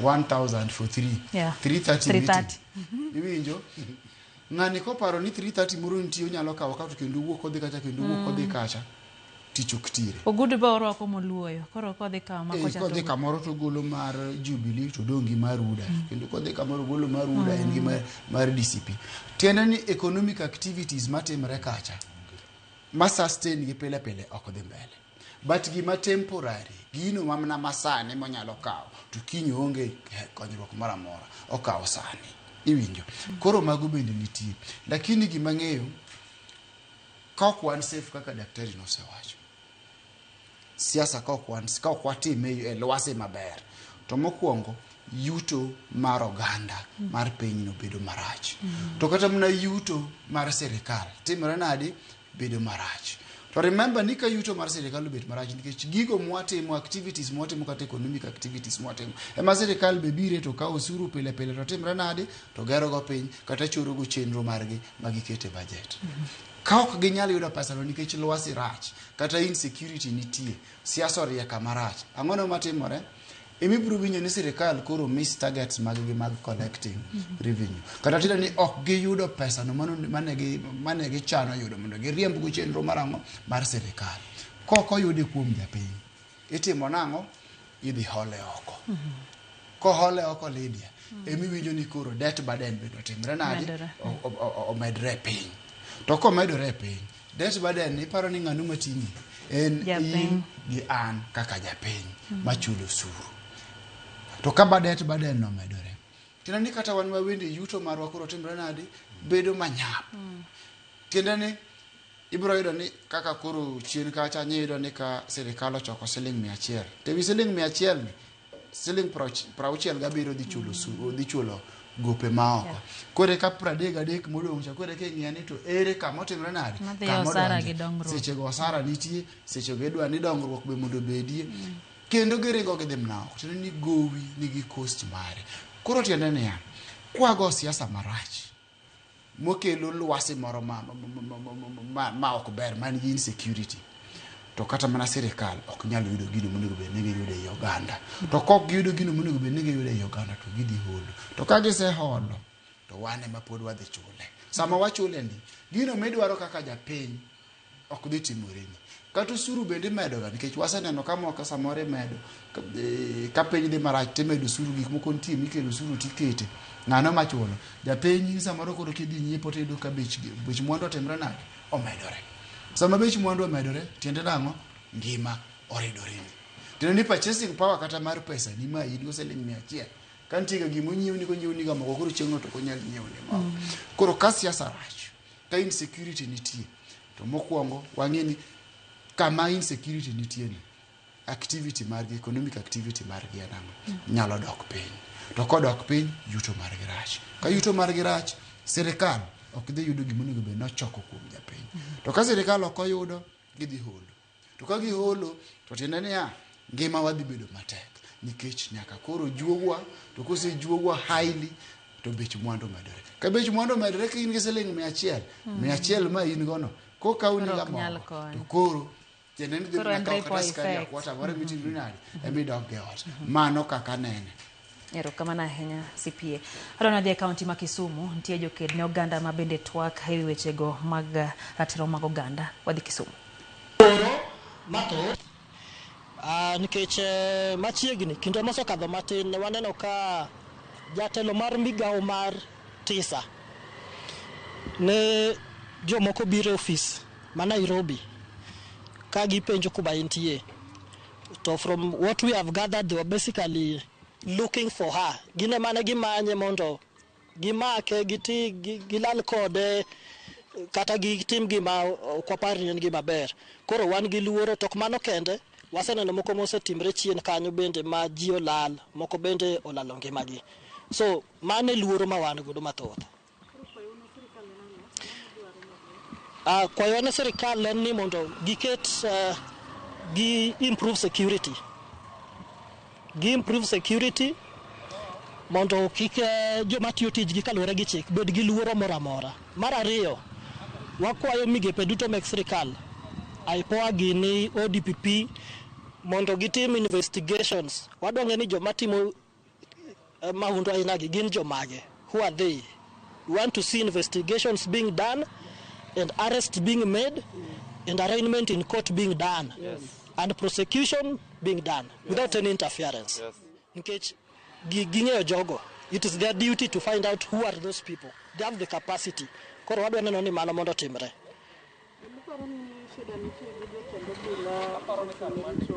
1000 for 3. 330 330. Meeting. Iwinjo? Ng'ani koparo ni 330 moro nitie, onyalo kawo ka to kendo owuok odhi kacha, kendo owuok odhi kacha, tich ok tire. Ogudu be orwako moluoyo. Koro kodhi kama kocha kodhi to kamoro to ogolo mar Jubilee to odong' gi mar UDA, kendo kodhi kamoro ogolo mar UDA en gi mar DCP. Tiende ni economic activities matimre kacha ma sustain gi pile pile ok dhi mbele, but gima temporary, gino mamna masani monyalo kawo to kiny onge konyruok moro amora, okawo sani. Iwinjo? Koro mago bende nitie, lakini gima ng'eyo, ka ok wan safe kaka daktari nosewacho, siasa ka ok wan, ka ok watime e lwasi maber, to mokwongo yuto mar oganda mar pinyno bedo marach, to kata mana yuto mar sirikal timore nade? Bedo marach. To remember ni ka yuto mar sirikal obet marach nikech gigo mwatimo, activities mwatimo kata economic activities mwatimo ema sirikal be bire to kawo osuru pile pile, to timre nade? To gerogo piny kata chorogo chenro margi ma gikete budget. Ka ok ginyal yudo pesano nikech lwasi rach kata insecurity nitie, siasa orie kama rach, ang'ono matimore? Emibiro winjo ni sirikal koro miss targets mag gi mag collecting revenue, kata tiende ni ok giyudo pesano mane gichano yudo mondo giriemb go chenro mar ang'o mar sirikal. Kok oyudi kuom japiny, itimo nang'o? Idhi hole oko. Kohole oko, Lydia, emiwinjo ni koro debt burden bende otimre nade? Medore. Omedre e piny. To komedore e piny, debt burden, iparo ni ng'ano mating'e? En Japiny. in gi an kaka japiny machulo osuru. To ka ba debt burden no omedore, tiende ni kata wan wawende yuto marwa koro timre nade? Bedo manyap. Tiende ni ibiro yudo ni kaka koro chien kacha nyiyudo ni ka sirikal ochoko siling 100, to ewi siling 100 ni, siling 67 dhi chulo osuru, dhi chulo gope maoko. Koro eka 33 modong' cha, koro eka ing'iya ni to ere kama otimre nade? Madhi Kama osara odonje. gi dongruok. Sechego osara nitie, sechego idwa ni dongruok be mondo obedie, kendo giringo gidhi mana oko. Tiende ni gowi nigi cost mare. Koro tiende niya, kwago siasa marach mokelo lwasi moro ma ok ber, man gi insecurity, to kata mana sirikal ok nyal yudo gino monego bed ni giyudo ei oganda. To kok giyudo gino monego bed ni giyudo ei oganda, to gidhi holo. To ka giseholo, to wan ema pod wadhi chule. Sama wachule ni, gino midwaro kaka japiny ok dhi timoreni. Kata osuru bende imedoga, nikech waseneno ka moko samoro imedo ka piny dhi marach timedo osuru, gik moko nitie mikelo osuru tikete. Ng'ano machulo? Japiny. In samoro koro kidhi nyiepo tiyudo ka bech mwandu otimre nade? Omedore. Sama bech mwandu omedore, tiende nang'o? Ngima oridoreni. Tiende ni purchasing power kata mar pesa ni ma in go siling 100 ka nitie ga gima onyiewni konyiewni ga moko, koro chieng'no to ok onyal nyiewni moko. Koro ka siasa rach, ka insecurity nitie, to mokwongo wang'e ni kama insecurity nitie ni, activity margi, economic activity margi en ang'o? Nyalo dok piny. To kodok piny, yuto margi rach. Ka yuto margi rach, sirikal ok dhi yudo gima onego bed nochoko kuom japiny. To ka sirikal ok oyudo, gidhi holo. To ka giholo, to tiende niya, ngima wa dhi bedo matek nikech nyaka koro juogwa. To kosejuogwa highly, to bech mwandu medore. Ka bech mwandu omedore, ka in gi siling 100, 100 ma in gono kokawni Koro ga ok nyal moko, konyo. To koro tiende ni dhi Koro mana en kawo kata ripple sukari effect. akwata moro mitimri nade emidok e ot. Mano kaka nene. Erokamano ahinya, CPA. Adwa nadhi e kaunti ma Kisumu, nitie joked ne oganda ma bende twak ewi wechego mag ratiro mag oganda. Wadhi Kisumu. Mathoth nikech machiegni kinde mosekadho matin ne waneno ka jatelo mar migawo mar tisa ne jomoko biro e ofis ma Nairobi ka gipenjo kuma entie, to from what we have gathered, they were basically looking for her. Gin ema ne gimanye mondo gimake giti gilal kode kata gitim gima ok wapar ni en gima ber. Koro wan gi luoro. To ok mano kende, waseneno moko mosetimre chien kanyo bende ma ji olal, moko bende olalo ngimagi. So mano e luoro ma wan godo mathoth. Kwayowa ne sirikal en ni mondo giket gi improve security, gi improve security mondo kik joma tiyo tijgi kaluwore gi chik bed gi luoro moro amora. Mar ariyo, wakwayo migepe duto mek sirikal, IPOA gini, ODPP, mondo gitim investigations. Wadwa ng'e ni joma timo mahundu aina gi gin jomage? Who are they? We want to see investigations being done and arrests being made and arraignment in court being done and prosecution being done without any interference. Nikech ging'eyo jogo. It is their duty to find out who are those people. They have the capacity. Koro wadwa neno ni mano mondo otimre. Iparo ni shida nitie gi jotend obila mochung' ne rito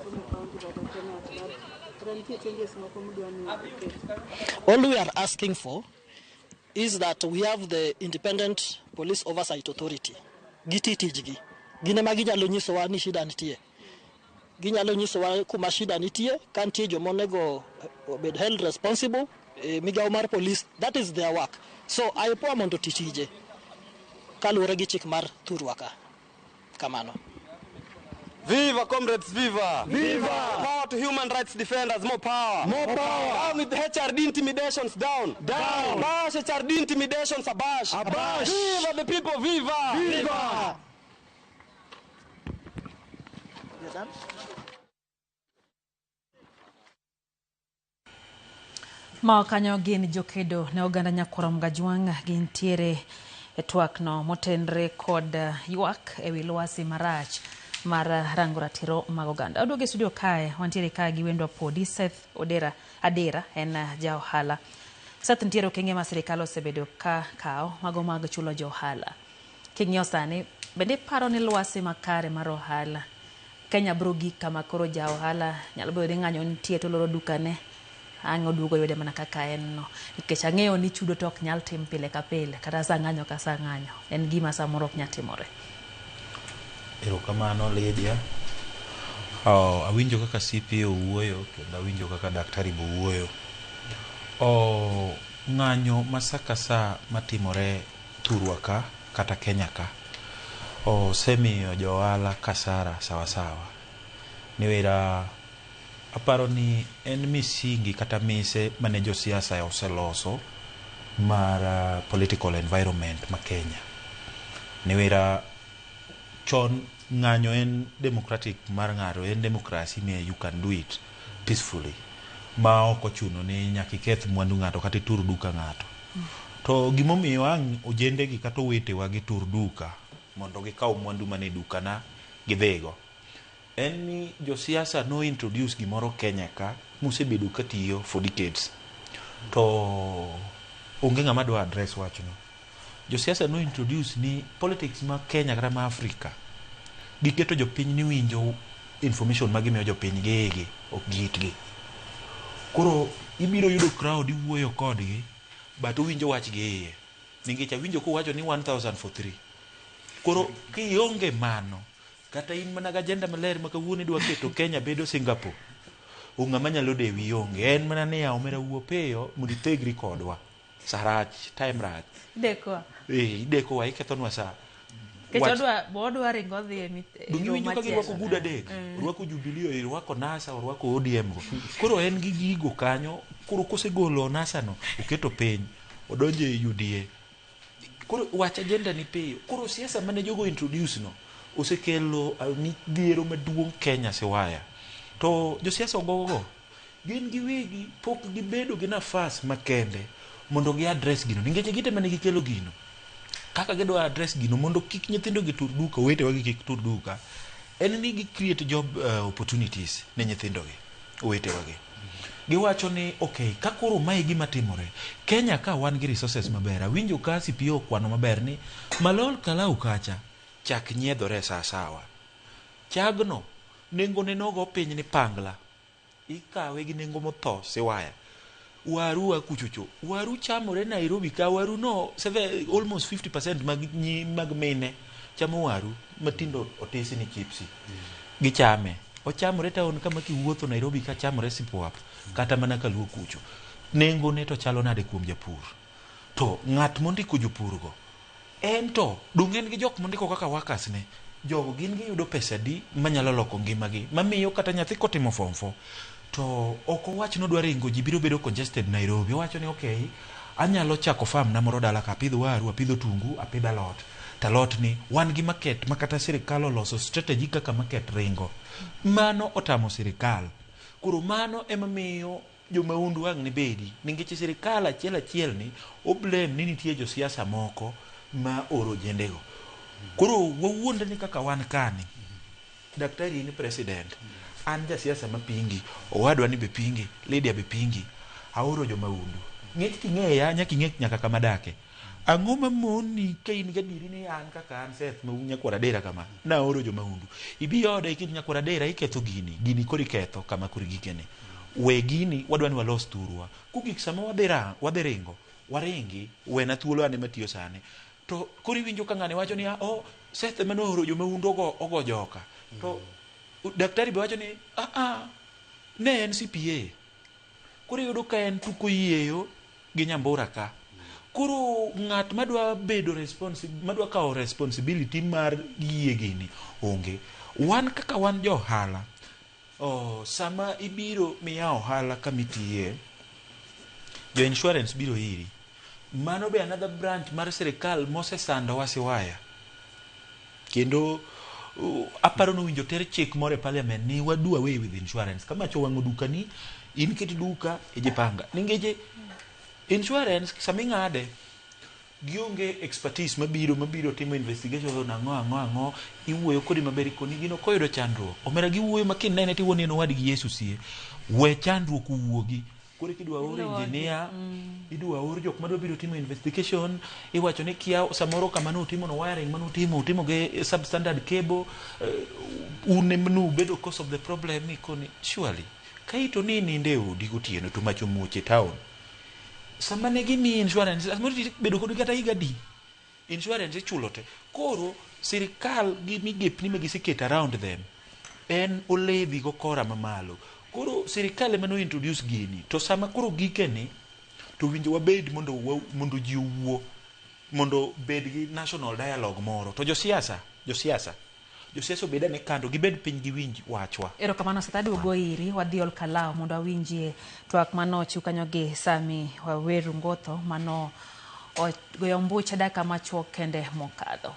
Kisumu County kata Kenya at large, kata nitie changes moko mudwa ni oket? All we are asking for is that we have the Independent Police Oversight Authority. Giti tijgi. Gin ema ginyalo nyisowa ni shida nitie. Ginyalo nyisowa kuma shida nitie, ka nitie joma onego obed held responsible, migawo mar police, that is their work. So IPOA mondo oti tije kaluwore gi chik mar thurwa ka. Kamano. Viva comrades, viva! Viva! Power to human rights defenders, more power! More power! Down with HRD intimidations, down! Down! Abash HRD intimidations, abash! Abash! Viva the people, viva! Viva! You're done? Ma kanyo gin jokedo ne oganda Nyakwar Mgajwang' gintiere e twak no motenre kod ywak ewi lwasi marach mar rango ratiro mag oganda. Waduogo e studio kae, wantiere kae gi wendwa podi Seth Odera Adera en ja ohala. Seth, nitiere okenge ma sirikal osebedo ka kawo mago mag chulo jo ohala. King'iyo sani, bende iparo ni lwasi makare mar ohala Kenya biro gik kama koro ja ohala nyalo bedo ni ng'anyo nitie to oloro dukane ang' oduogo yude mana kaka en no, nikech ang'eyo ni chudo to ok nyal tim pile ka pile kata sa ng'anyo ka sa ng'anyo en gima samoro ok nyal timore. Erokamano, Lydia. Awinjo kaka CPA owuoyo kendo awinjo kaka daktari be owuoyo. Ng'anyo ma sa ka sa matimore thurwa ka kata Kenya ka osemiyo jo ohala kasara sawasawa. Niwera aparo ni en misingi kata mise mane josiasa oseloso mar political environment ma Kenya. Niwera chon ng'anyo en democratic mar ng'ato, en democracy ni you can do it peacefully ma ok ochuno ni nyaka iketh mwandu ng'ato kata itur duka ng'ato. To gimomiyo ang' ojende gi kata owetewa gitur duka mondo gikaw mwandu mane dukana gidhigo en ni josiasa no introduce gimoro Kenya ka mosebedo katiyo for decades to onge ng'ama dwa address wachno. Josiasa no introduce ni politics ma Kenya kata ma Africa giketo jopiny ni winjo information ma gimiyo jopiny gi igi ok gi itgi. Koro ibiro yudo crowd iwuoyo kodgi but owinjo wach gi iye nikech awinjo kuwacho ni 1000 for 3. Koro kionge mano kata in mana gi agenda maler ma kawuono idwa keto Kenya bedo Singapore, ng'ama nyalo dewi onge. En mana ni yaw omera wuo piyo mondo ithegri kodwa. Sa rach, time rach. Idekowa. Idekowa, ikethonwa sa. Nikech odwa ringo odhi e Donge iwinjo ka girwako gudo adek? Orwako Jubilee, orwako NASA, orwako ODM go. Koro en gi gigo kanyo, koro kosegolo NASA no, oketo piny, odonjo e UDA. Koro wach agenda ni piyo. Koro siasa mane jogo introduce no, osekelo midhiero maduong' Kenya siwaya. To josiasa ogogo, gin giwegi pok gibedo gi nafas makende mondo gi address gino. Nikech gite mane gikelo gino. Kaka gidwa address gino mondo kik nyithindo gi tur duka, owetewa gi kik tur duka, en ni gi create job opportunities ne nyithindo gi, owetewa gi. Giwacho ni okay, ka koro mae gima timore, Kenya ka wan gi resources maber, awinjo ka CPO okwano maber ni Malol Kalau kacha chak nyiedhore sawasawa. Chagno nengone nogo piny ni pangla. Ikawe gi nengo motho siwaya. Waru a kuchocho. Waru chamore Nairobi ka waru no almost 50% mag nyi, mag mine chamo waru matindo otisi ni chipsi. Gichame. Ochamore town kama kiwuotho Nairobi ka chamore sipuap kata mana kaluo kucho. Nengo ne to chalo nade kuom japur? To ng'at mondiko jopur go en to donge en gi jok mondiko kaka workers ne? Jogo gin giyudo pesa di manyalo loko ngimagi mamiyo kata nyathi kotimo form 4 to ok owach ni odwa ringo ji biro bedo congested Nairobi. Owacho ni okay, anyalo chako farm na moro dala ka, apidho waru, apidho otungu, apidho alot. To alot ni wan gi market ma kata sirikal oloso strategy kaka market ringo. Mano otamo sirikal. Koro mano ema miyo Jomaundu ang' nibedi nikech sirikal achiel achiel ni oblame ni nitie josiasa moko ma oro ojendego. Koro wawuondre ni kaka wan kani, daktari in president, an jasiasa mapingi, owadwa ni be pingi, Lydia be pingi, aoro jomaundu. Ng'ech king'eya nyaka ing'e nyaka kama adake. Ang'o mamoni ka in gadieri ni an kaka an Seth ma nyakwar Adera kama, naoro jomaundu. Ibi oda iket nyakwar Adera iketho gini, gini koro iketho kama koro igikene. We gini wadwa ni walos thurwa. Kogik sama wadhi wadhi ringo, waringi, wena thuolo an ema atiyo sani. To koro iwinjo ka ng'ani wacho niya, oh, Seth ema nooro jomaundu ogo, ogo joka. To daktari be wacho ni, ah ah, ne en CPA. Koro iyudo ka en tuko yieyo gi nyambura ka. Koro ng'at madwa bedo madwa kawo responsibility mar yie gini onge. Wan kaka wan jo ohala, oh, sama ibiro miya ohala kama itiye, jo insurance biro iri. Mano be another branch mar sirikal mosesandowa siwaya. Kendo aparo ni owinjo ter chik moro e parliament ni wa do away with insurance. Ka mach owang'o dukani, in ket duka ijipanga. Nikech insurance sama ing'ade, gionge expertise mabiro mabiro timo investigation ang'o ang'o ang'o, iwuoyo kodi maber ikoni gino koyudo chandruok. Omera giwuoyo ma kinene tiwuo ni en owadgi Yesu sie. We chandruok owuogi. Koro kidwa or engineer, idwa or jok madwa biro timo investigation, iwacho ni kia samoro kama nutimo no wiring manutimo, utimo gi substandard cable, un ema nubedo cause of the problem ikoni surely. Kaito ni ininde e odi gotieno to mach omuoch e town. Sama ne gimiyi insurance, samoro bedo kodi kata higa adi? Insurance ichulo te. Koro sirikal gi migepni ma giseketo around them en olevi go kora mamalo. Koro sirikal ema no introduce gini. To sama koro gikeni, to winjo wabed mondo, mondo ji owuo, mondo bed gi national dialogue moro. To josiasa, josiasa, josiasa obed ane kando, gibed piny giwinj wachwa. Erokamano Seth, aduogo iri, wadhi Ol Kalou mondo awinjie twak manochiw kanyo gi Sami Waweru Ngotho mano ogoyo ombuche dakika machuok kende mokadho.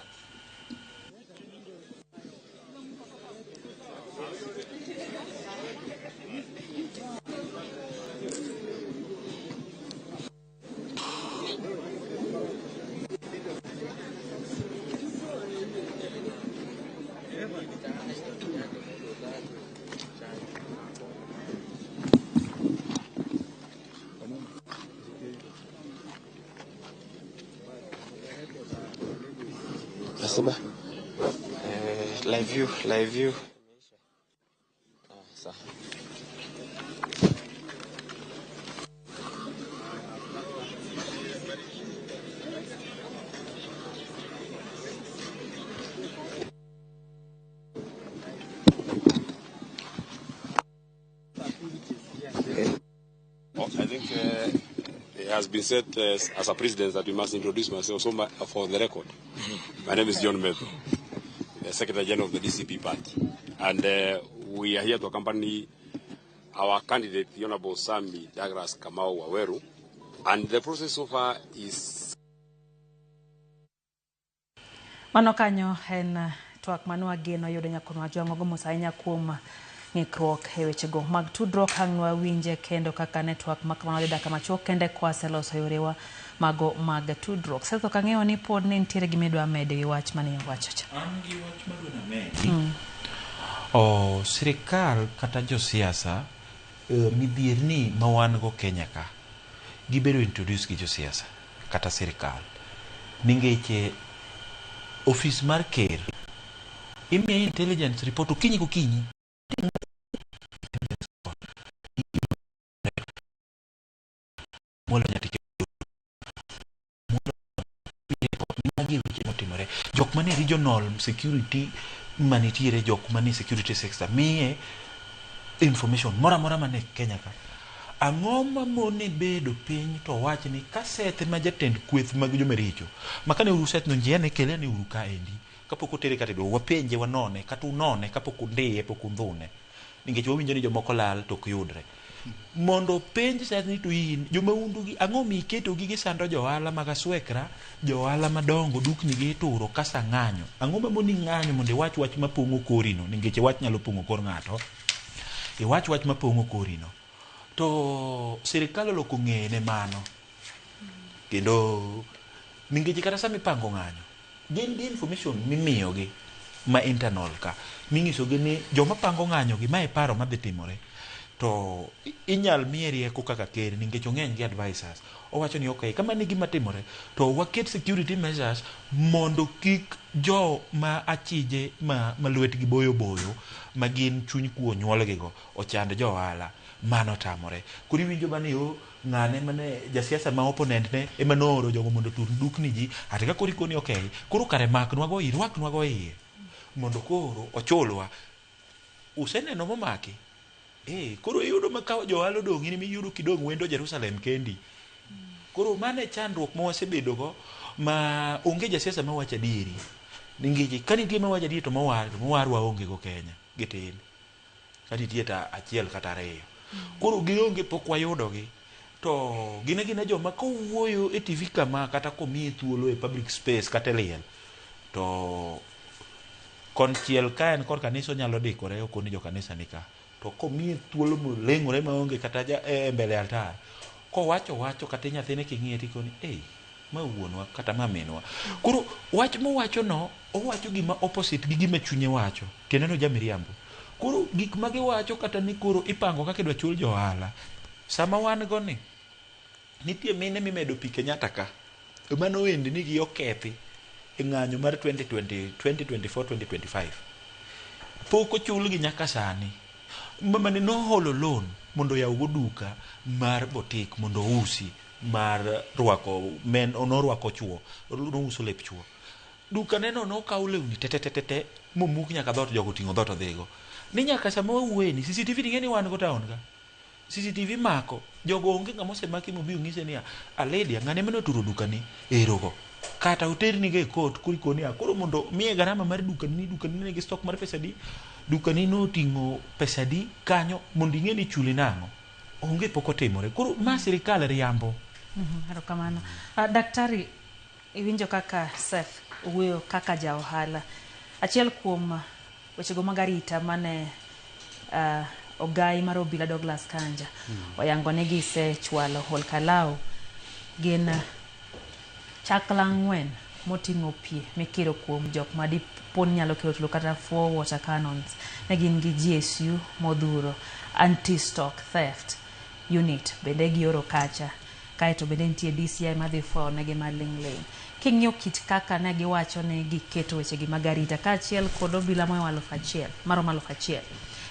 Nasema live view, live view. Ah, sawa. Oh, I think it has been said as a president that we must introduce myself. So, for the record, my name is John Methu, the Secretary General of the DCP party. And we are here to accompany our candidate, the Honorable Sami Douglas Kamau Waweru. And the process so far is Mano kanyo en twak mane wageno yudo nyakonwa Jwang'o mos ahinya kuom ng'ikruok e wechego mag tudruok ang' nwawinje kendo kaka network ma kamano dhi dakika machuok kende kwaseloso yorewa mago mag tudruok. Seth ok ang'eyo ni pod ne nitiere gima idwa medo e wi wach mane iwacho cha. An gi wach madwa namedi. Oh, sirikal kata josiasa midhierni ma wan go Kenya ka gibedo introduce gi josiasa kata sirikal nikech ofis mar ker imiye intelligence report okinyi gokinyi. Mwalo nyaka magi weche motimore jok mane regional security manitiere jok mane security sector miye information moro amora mane Kenya ka. Ang'o mamone bedo piny to wach ni ka Seth ma jatend kweth mag jomaricho ma kane uru Seth no njiane kele ane uru kaendi kapok otere kata e doho wapenje wanone kata unone kapok undiye pok undhune nikech wawinjo ni jomoko lal to ok yudre mondo penj Seth ni to in jomaundu gi ang'o miketogi gisando johala mag aswekra johala madongo dukni gi ituro kasa ng'anyo ang'o mamoni ng'anyo mondo iwach wach mapong'o korino nikech wach nyalo pong'o kor ng'ato iwach wach mapong'o korino To sirikal oloko ng'eye ne mano. Kendo ningeche kata sama ipango ng'anyo, gin gi information mimiyogi ma internal ka minyisogi ni joma pango ng'anyo gi mae paro madhi timore to inyal miye rieko kaka ker nikech ong'eny gi advisors owacho ni okay kama ni gima timore to waket security measures mondo kik jo ma achije ma lwetgi boyo boyo ma gin chuny kuo nyuolgigo ochand jo ohala. Mano tamore. Koro iwinjo mana ni oh, ng'ane mane jasiasa ma opponent ne ema nooro jogo mondo otur dukni ji ati ka koro ikoni okay koro kare maknwago irwaknwago iye mondo koro ochulwa. Useneno momaki? Eh, koro iyudo ma ka jo ohala odong' in ema kidong' wendo Jerusalem kendi. Koro mano e chandruok ma wasebedogo ma onge jasiasa mawacho adieri. Nikech ka nitie mawacho adieri to mowar to mowar waonge go Kenya gitin. Ka nitie to achiel kata ariyo. Koro gionge pok wayudogi. To gin agina joma kowuoyo e TV kama kata komiye thuolo e public space kata e liel to konchiel ka en kor kanisa onyalo dikore okoni jo kanisa ni ka. To komiye thuolo moleng'ore maonge kata ja, e mbele altar kowacho wacho kata nyathine king'iye tikoni ei ma wuonwa kata ma minwa. Koro wach mowacho no owacho gima opposite gi gima chunye wacho tiende ni ojamiriambo. Koro gik ma giwacho kata ni koro ipango kaka idwa chul jo ohala sama wan go ni nitie mine mimedo pi Kenyatta ka mano wendni gi okethi e ng'anyo mar 2020 2024 2025 pok ochulgi nyaka sani. Mamane noholo loan mondo oyaw go duka mar boutique mondo ousi mar rwako men norwako chuo nouso lep chuo. Duka neno nokaw lewni te te te te momuk nyaka dhoot jogo oting'o dhoot odhigo. Ni nyaka sama wawuoye ni CCTV ting'e ni wan go town ka. CCTV mako jogo onge ng'ama osemaki mobi onyise niya Alidia ng'ane mane oturo dukani ero go. Kata oterni go e court koro ikoni niya koro mondo miye garama mar dukani ni dukani nigi stock mar pesa adi dukani noting'o pesa adi kanyo mondo ing'e ni chuli nang'o. Onge pok otimore. Koro ma sirikal riambo. Erokamano. Daktari, iwinjo kaka Seth owuoyo kaka ja ohala. Achiel kuom wechego mag arita mane ogai mar obila Douglas Kanja oyango ni gisechwalo Olkalau gin chakla ang'wen moting'o pi mikiro kuom jok ma dipo ni nyalo kelo tulo kata 4 water cannons. Ne gin gi GSU modhuro, anti-stock theft unit bende gioro kacha. Kaeto bende nitie DCI madhi fwayo negi maling' ling'. King'iyo kit kaka ne giwacho ni giketo wechegi mag arita kaachiel kod obila mohewo 1000 maromo 1000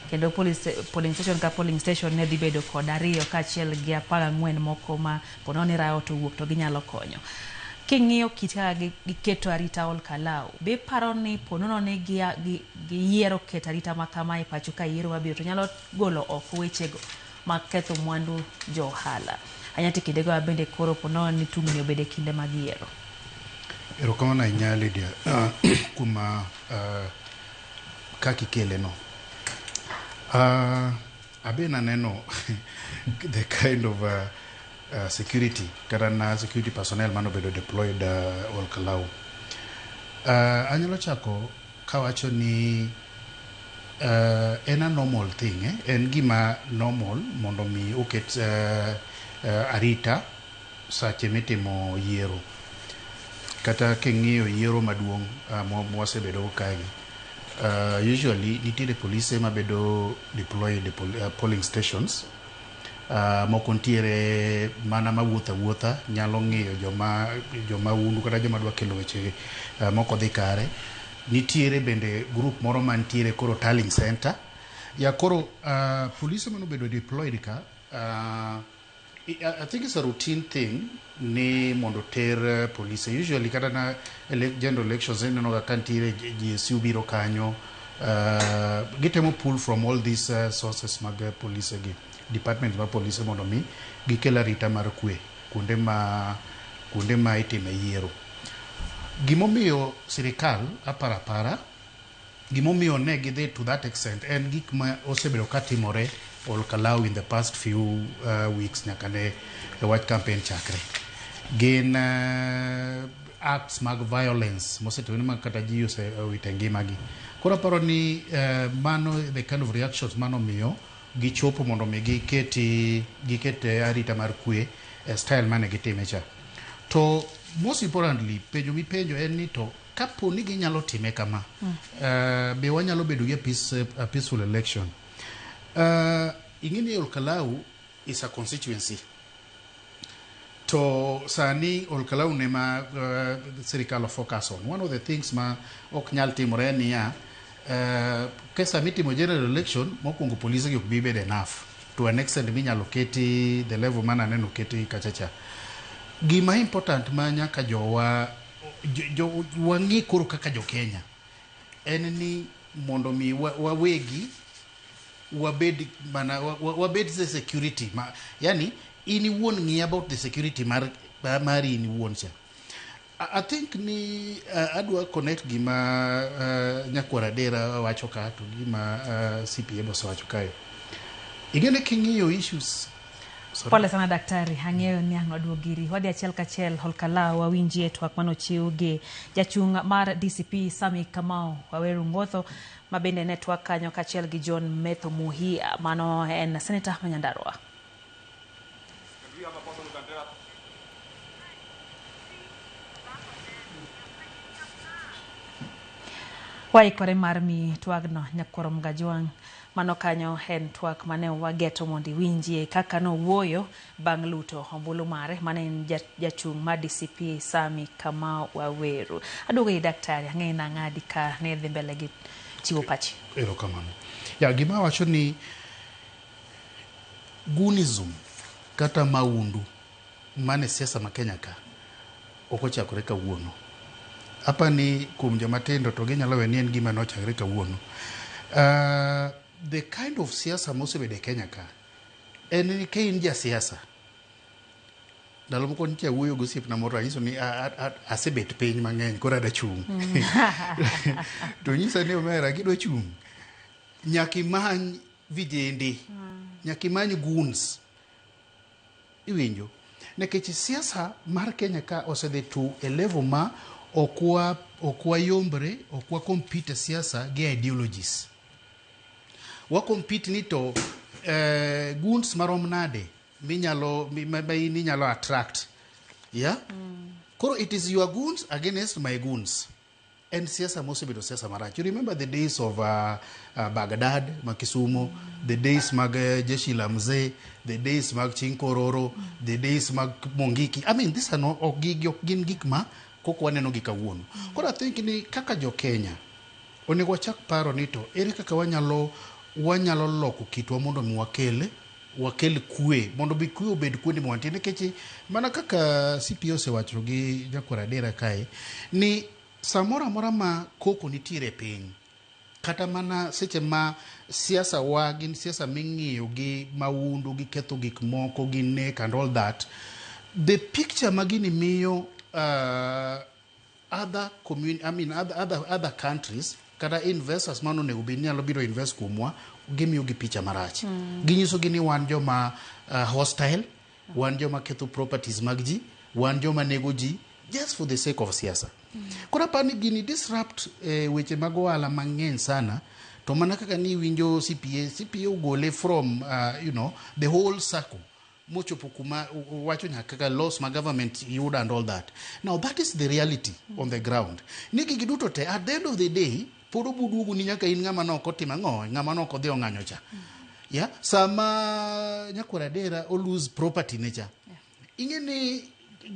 kendo police, polling station ka polling station ne dhi bedo kod ariyo kaachiel gi 14 moko ma ponono ni riot owuok to ginyalo konyo. King'iyo kit kaka giketo arita Olkalau, be iparo ni ponono ni giyiero keto arita ma kama e pacho ka yiero mabiro to nyalo golo oko wechego mag ketho mwandu jo ohala. Ahinya to kindego bende koro ponono ni tungni obedo e kinde mag yiero. Erokamano ahinya Lydia kuom kaka ikele no. Abe naneno the kind of security kata na security personnel manobedo deployed Olkalau. Anyalo chako kawacho ni en a normal thing, eh? En gima normal mondo mi oket arita sache mitimo yiero. Kata king'iyo yiero maduong' mwasebedo go kae, usually nitiere polise mabedo deployed e polling stations. Moko nitiere mana mawuotho awuotha nyalo ng'iyo joma undu kata joma dwa kelo weche mok odhi kare. Nitiere bende group moro mantiere koro tallying center. Ya koro polise manobedo deployed ka I think it's a routine thing ni mondo ter polise usually kata na general elections ineno ga ka nitiere GSU biro kanyo gitemo pull from all these sources mag polise gi department mag polise mondo mi gikel arita mar kwe kuonde ma itime yiero. Gimomiyo sirikal aparo apara gimomiyo ne gidhi to that extent en gik ma osebedo ka timore Olkalau in the past few weeks nyaka ne wach campaign chakre. Gin acts mag violence mosetimore ma kata ji osewito ngimagi. Koro aparo ni mano the kind of reactions manomiyo gichopo mondo mi giket arita mar kwe e style mane gitime cha. To most importantly, penjo mipenjo en ni to kapo ni ginyalo time kama, be wanyalo bedo gi a peaceful election? Ing'e ni Olkalau is a constituency. To sani Olkalau ne ma sirikal o focus on. One of the things ma ok nyal timore en niya, ke sama itimo general election, mokwongo polise gi ok bi bedo enough to an extent minyalo keti the level mana aneno keti kacha cha. Gima important ma nyaka jowa jo, wang'i koro kaka jo Kenya en ni mondo mi wawegi wabed mana wabed the security ma, yani in iwuon ng'i about the security mar mari in iwuon cha. I think ni adwa connect gima Nyakwar Adera wacho ka to gima CPA osewacho kae. Ing'e king'iyo issues. Sorry. Pole sana daktari, ang'eyo ni ang' waduog iri. Wadhi achiel kachiel Olkalau wawinjie twak manochiw gi jachung' mar DCP Sami Kamau Waweru Ngotho, ma bende ne twak kanyo kaachiel gi John Metho Muhia, mano en seneta ma Nyandarua. Do we have a person who can tell us? Waikore mar mi twagno nyakwar Mgajwang'. Mano kanyo en twak mane wageto mondo iwinjie kaka nowuoyo bang' luto ombulu mare, mane en jachung' mar DCP Sami Kamau Waweru. Aduogo ir daktari, ang'eyo nang'adi ka ne dhi mbele gi chiwo pachi. Erokamano. Ya gima wacho ni gunism kata maundu mane siasa ma Kenya ka ok ochakore kawuono. Apa ni kuom joma tindo to ginyalo we ni en gima nochakore kawuono. The kind of siasa mosebedo e Kenya ka en ni ka in jasiasa, ndalo moko nitie awuoyo gi osiepna moro, anyiso ni asebet piny mang'eny koro adwa chung'. To nyisa ni omera, kidwa chung' nyaka imany vijende, nyaka imany goons. Iwinjo? Nikech siasa mar Kenya ka osedhi to a level ma ok wayombre, ok wa compete e siasa gi ideologies. Wa compete ni to goons marom nade minyalo ma in inyalo attract. Yeah? Koro it is your goons against my goons. En siasa mosebedo siasa marach. You remember the days of Baghdad ma Kisumu, the days mag Jeshi la Mzee, the days mag Chinkororo, the days mag Mungiki. I mean, these are not, ok gin gik ma kok waneno gi kawuono. Koro I think ni kaka jo Kenya onego wachak paro ni to ere kaka wanyalo loko kitwa mondo mi wakel kwe, mondo bi kwe obed kuonde ma wantie. Nikech mana kaka CPA osewacho gi Nyakwar Adera kae ni samoro amora ma koko nitiere e piny, kata mana seche ma siasa wa gin siasa ming'iyo gi maundu, gi ketho gik moko, gi nek and all that, the picture ma gini miyo other I mean, other countries kata investors mano onego bed ni nyalo biro invest kuomwa, gimiyo gi picha marach. Ginyiso gi ni wan joma hostile, wan joma ketho properties mag ji, wan joma nego ji just for the sake of siasa. Koro aparo ni gini disrupt weche mag ohala mang'eny sana. To mana kaka ni iwinjo CPA, CPA ogole from the whole circle mochopo kuma wacho nyaka kaka loss ma government yudo and all that. Now that is the reality on the ground. Ni gigi duto te, at the end of the day, pod obuduogo ni nyaka in ng'ama nok otimo ang'o, ng'ama nok odhi ong'anyo cha. Yeah? Sama Nyakwar Adera o lose property ne cha. Ing'e ni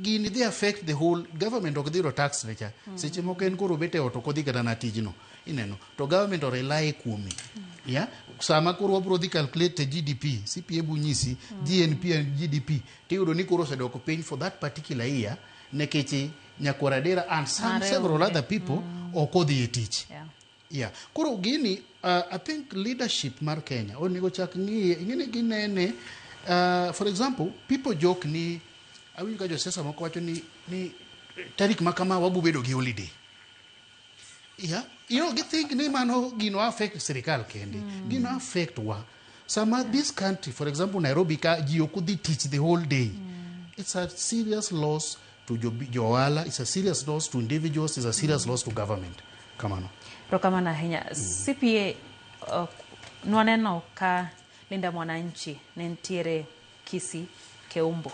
gini dhi affect the whole government, ok dhi yudo tax ne cha. Seche moko en koro obet e ot, ok odhi kata na tijno. Ineno, to government o rely kuome. Yeah? Sama koro wabro dhi calculate GDP, CPA bu nyisi, GNP and GDP, tiyudo ni koro osedok piny for that particular year, nikech Nyakwar Adera and some Mare several onge. other people ok odhi e tich. Yeah. Koro gini, I think leadership mar Kenya onego chak ng'iye, ing'e ni ginene, for example, people joke ni, awinjo ka josiasa moko wacho ni tarik ma kama wabo bedo gi holiday. Yeah. Githink ni mano gino affect sirikal kende. Gino affect wa. Sama this country, for example, Nairobi ka ji ok odhi tich the whole day. It's a serious loss to jo ohala, it's a serious loss to individuals, it's a serious loss to government. Kamano. Erokamano ahinya. CPA, nwaneno ka Linda Mwananchi ne nitiere Kisii Keumbu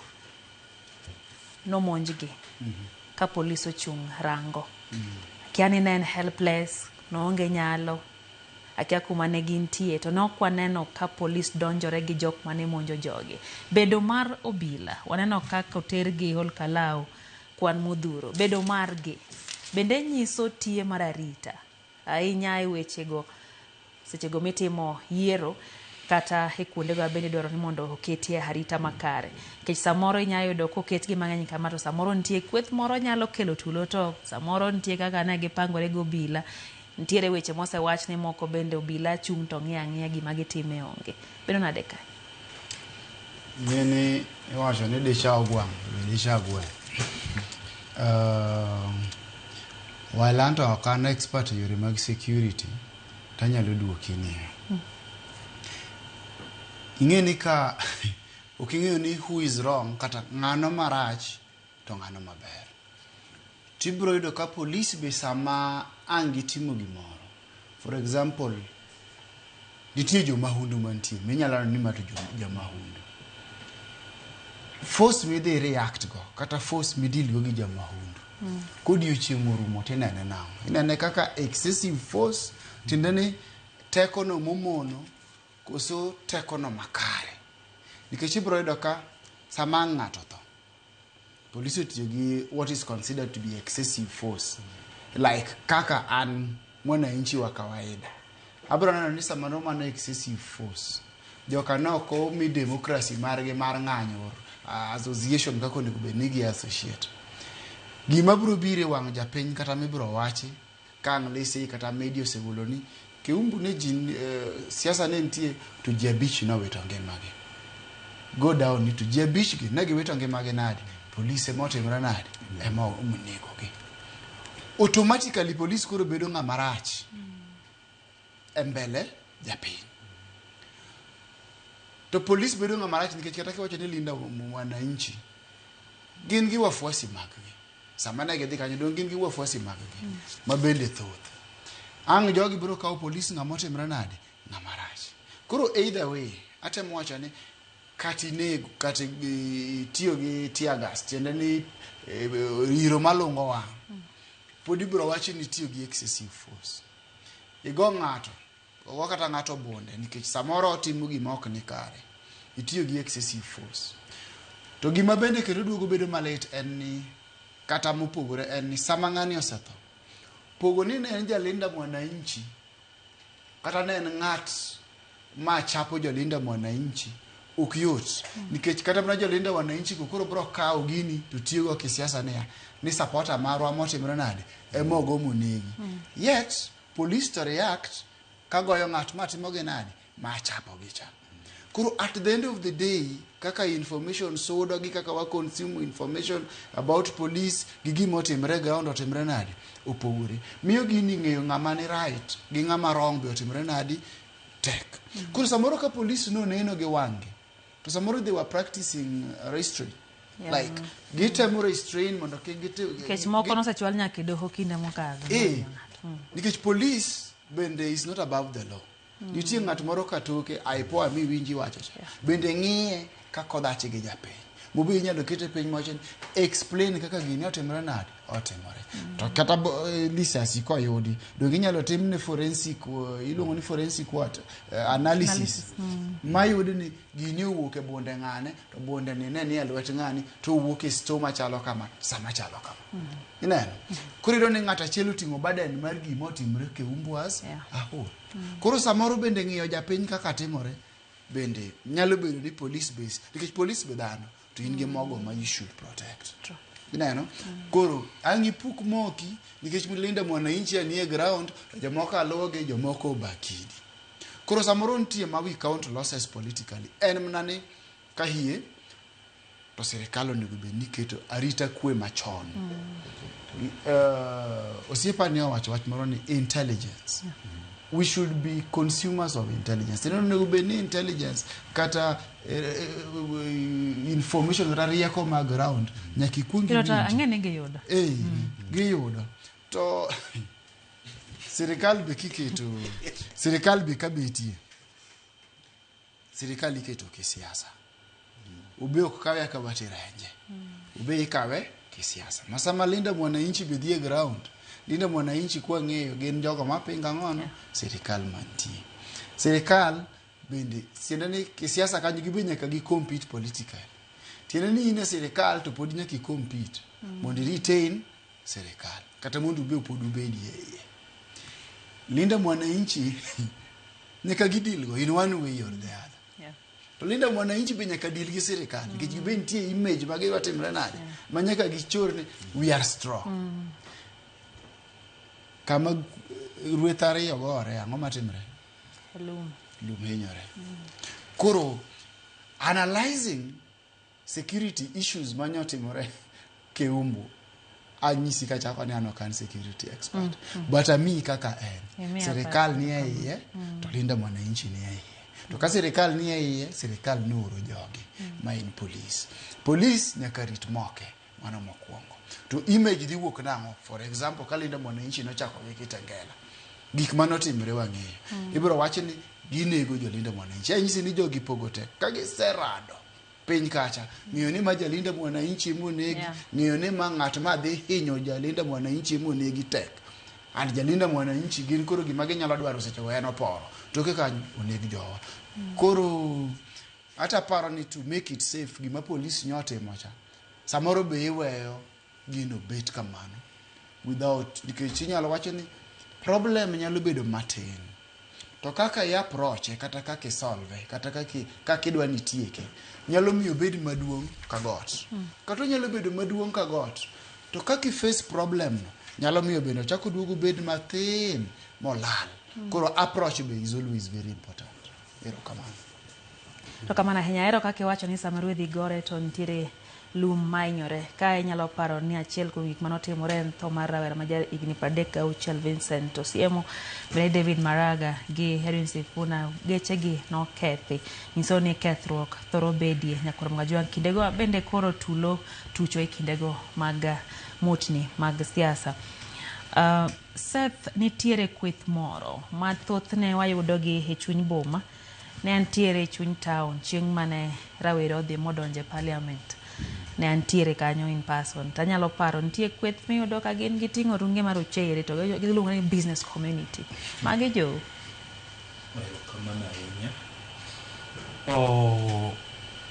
nomonjgi ka polis ochung' rango. Akia ni ne en helpless, noonge nyalo, akia kuma ne gintie to ne ok waneno ka polis donjore gi jok mane monjo jogi. Bedo mar obila, waneno kaka otergi Olkalau kwan modhuro. Bedo margi bende nyiso tiye mar arita ahinya e wechego sechego mitimo yiero kata e kuondego bende idwaro ni mondo oketie arita makare. Nikech samoro inya yudo koketgi mang'eny kama to samoro nitie kweth moro nyalo kelo tulo to samoro nitie kaka ne gipangore gi obila. Nitiere weche mosewach ni moko bende obila chung' to ng'iyo ang'iya gima gitime onge. Bedo nade ka? Ng'eni iwacho ni dicha ogwang' be dicha gweng'. While anto ok an expert e yore mag security, tanyalo duoki niya. Ing'e ni ka ok ing'eyo ni who is wrong kata ng'ano marach to ng'ano maber. Tibiro yudo ka polis be sama ang' gitimo gimoro. For example, nitie jomahundu mantie minyalo neno ni ma to jamahundu. Force midhi react go kata force midil go gi jamahundu. Kodiochieng' orumo tinene nang'o? Inene kaka excessive force tiende ni tekono momono koso tekono makare. Nikech ibiro yudo ka sama ang' ng'ato tho, polisi otiyo gi what is considered to be excessive force like kaka an mwananchi wa kawaida abiro neno ni samoro mano excessive force joka ne ok omi democracy margi mar ng'anyo or association kaka onego bed ni gi associate gima biro biro e wang' japiny kata mibiro wachi ka ang' lisi kata media osegolo ni Keumbu ne ji siasa ne nitie to ji abich nowito ngimagi go down ni to ji abich gi ne giwito ngimagi nade polise motimre nade ema onegogi automatically police koro bedo ng'ama rach e mbele japiny to police bedo ng'ama rach nikech kata kiwacho ni linda mwananchi gin gi wafuasi mag-gi sama ne gidhi kanyo dong gin gi wafuasi mag-gi ma bende thoth ang' jogi biro kawo polis ng'ama otimre nade ng'ama rach koro either way atemo wacho ni kata inego kata itiyo gi tear gas tiende ni iro malungo wang' pod ibiro wachi ni itiyo gi excessive force igo ng'ato ogo kata ng'ato bunde nikech samoro otimo gima ok ni kare itiyo gi excessive force to gima bende kendo duogo bedo malit en ni kata mopogore en ni sama ng'ani osetho pogo ni ne en jalinda mwananchi kata ne en ng'at ma chapo jolinda mwananchi ok yot nikech kata mana jolinda wananchi go koro biro kawo gini to tiyogo kisiasa niya ni supporter marwa motimre nade ema ogo monegi yet police to react ka goyo ng'at ma timogi nade ma chapogi cha koro at the end of the day kaka information sudo gi kaka wa consume information about police gi gima otimre ground otimre nade opogore miyo gini ng'eyo ng'ama ni right gi ng'ama wrong be otimre nadi tek koro samoro ka police noneno gi wang'gi to samoro they were practicing restraint like gitemo restrain mondo kik giti Nikech moko nosechwal nyaka e doho kinde mokadho. Eh, nikech police bende is not above the law nitie ng'at moro katoke aipoa miwinji wacho cha bende ng'iye kaka odhache gi japiny mobe inyalo kete piny mawacho ni explain kaka gini otimore nade otimore to kata lisasi koyudi donge inyalo timne forensic iluongo ni forensic what analysis mayud ni gini owuok e bunde ng'ane to bunde ni ne ni e lwet ng'ani to owuok e store machalo kama sama chalo kama ineno koro iyudo ni ng'ato achiel oting'o burden mar gima otimore Keumbu as a whole koro samoro bende ng'iyo japiny kaka timore bende nyalo bedo ni police base nikech police be dhano to in gi mogo ma you should protect ineno koro ang' ipuk moki nikech Linda Mwananchi nie ground to jomoko aluwogi jomoko obakidi koro samoro nitie ma we count losses politically en mana ni ka hie to sirikal onego bed ni keto arita kwe machon osiepa ne owacho wach moro ni intelligence we should be consumers of intelligence Tiende ni onego bed ni intelligence kata information kata rieko mag ground nyaka ikuong Kendo to iwinji. ang'e ni giyudo. Eh, giyudo to sirikal be kiketo sirikal be kabetie Sirikal iketo kisiasa. Ube ok kawe akawa tirenje. Ube ikawe kisiasa. Ma sama Linda Mwananchi be dhi e ground, Linda Mwananchi kwang'eyo gin jogo mapingo ang'ono? Sirikal mantie. Sirikal bende tiende ni kisiasa kanyo gibe nyaka gi compete politically. Tiende ni in e sirikal to pod nyaka i compete mondo i retain sirikal kata mondo ube pod ubedie iye. Linda Mwananchi nyaka gideal go in one way or the other. To Linda Mwananchi be nyaka deal gi sirikal nikech gibe nitie image ma gidwa timre nade ma nyaka gichor ni we are strong. Kama rueth ariyo gore ang'o matimre? Lum. Lum hinyore. Koro analyzing security issues manyotimore Keumbu anyisi kachako ni an ok an security expert but amiyi kaka en Imiya sirikal paro. ni e iye to Linda Mwananchi ni e iye to ka sirikal ni e iye sirikal nooro jogi ma en police police nyaka rit moke mano mokwongo to image dhi wuok nang'o for example ka Linda Mwananchi nochako gi Kitengela gik manotimre wang'eyo ibiro wach ni ginego jolinda Mwananchi anyisi ni jogi pogo te ka giserado piny kacha ng'eyo ni ma jalinda Mwananchi monegi ng'eyo ni ma ng'at ma dhi hinyo jalinda Mwananchi monegi tek and jalinda Mwananchi gin koro gima ginyalo dwaro sechego en oporo toke kanyo oneg jowa koro hata paro ni to make it safe gima polis nyotimo cha samoro be iweyo gino bet kamano without nikech inyalo wacho ni problem nyalo bedo matin to kaka i approach kata kaka isolve kata kaka idwa ni itieke nyalo miyo obed maduong' ka got kata onyalo bedo maduong' ka got to kaka i face problem no nyalo miyo bende ochak oduog obed mathin molal koro approach be is always very important erokamano To kamano ahinya ahero kaka iwacho ni sama ruedhi gore to nitiere lum mahinyore. Ka inyalo paro ni achiel kuom gik manotimore en tho mar rawera ma ja higni 36 Vincent Osiemo, bende David Maraga gi Edwin Sifuna gechegi nokethi. Nyiso ni kethruok thoro bedie nyakwar Mgajwang' kindego bende koro tulo tucho e kindego mag mutni mag siasa. Seth, nitiere kweth moro ma thothne wayudogi e chuny boma. Ne antiere e chuny town chieng' mane rawere odhi modonjo e parliament. Ne antiere kanyo in person. Tanyalo paro nitie kweth miyudo ka gin giting'o runge marochere to giluongo ni business community. Magi jo Erokamano ahinya.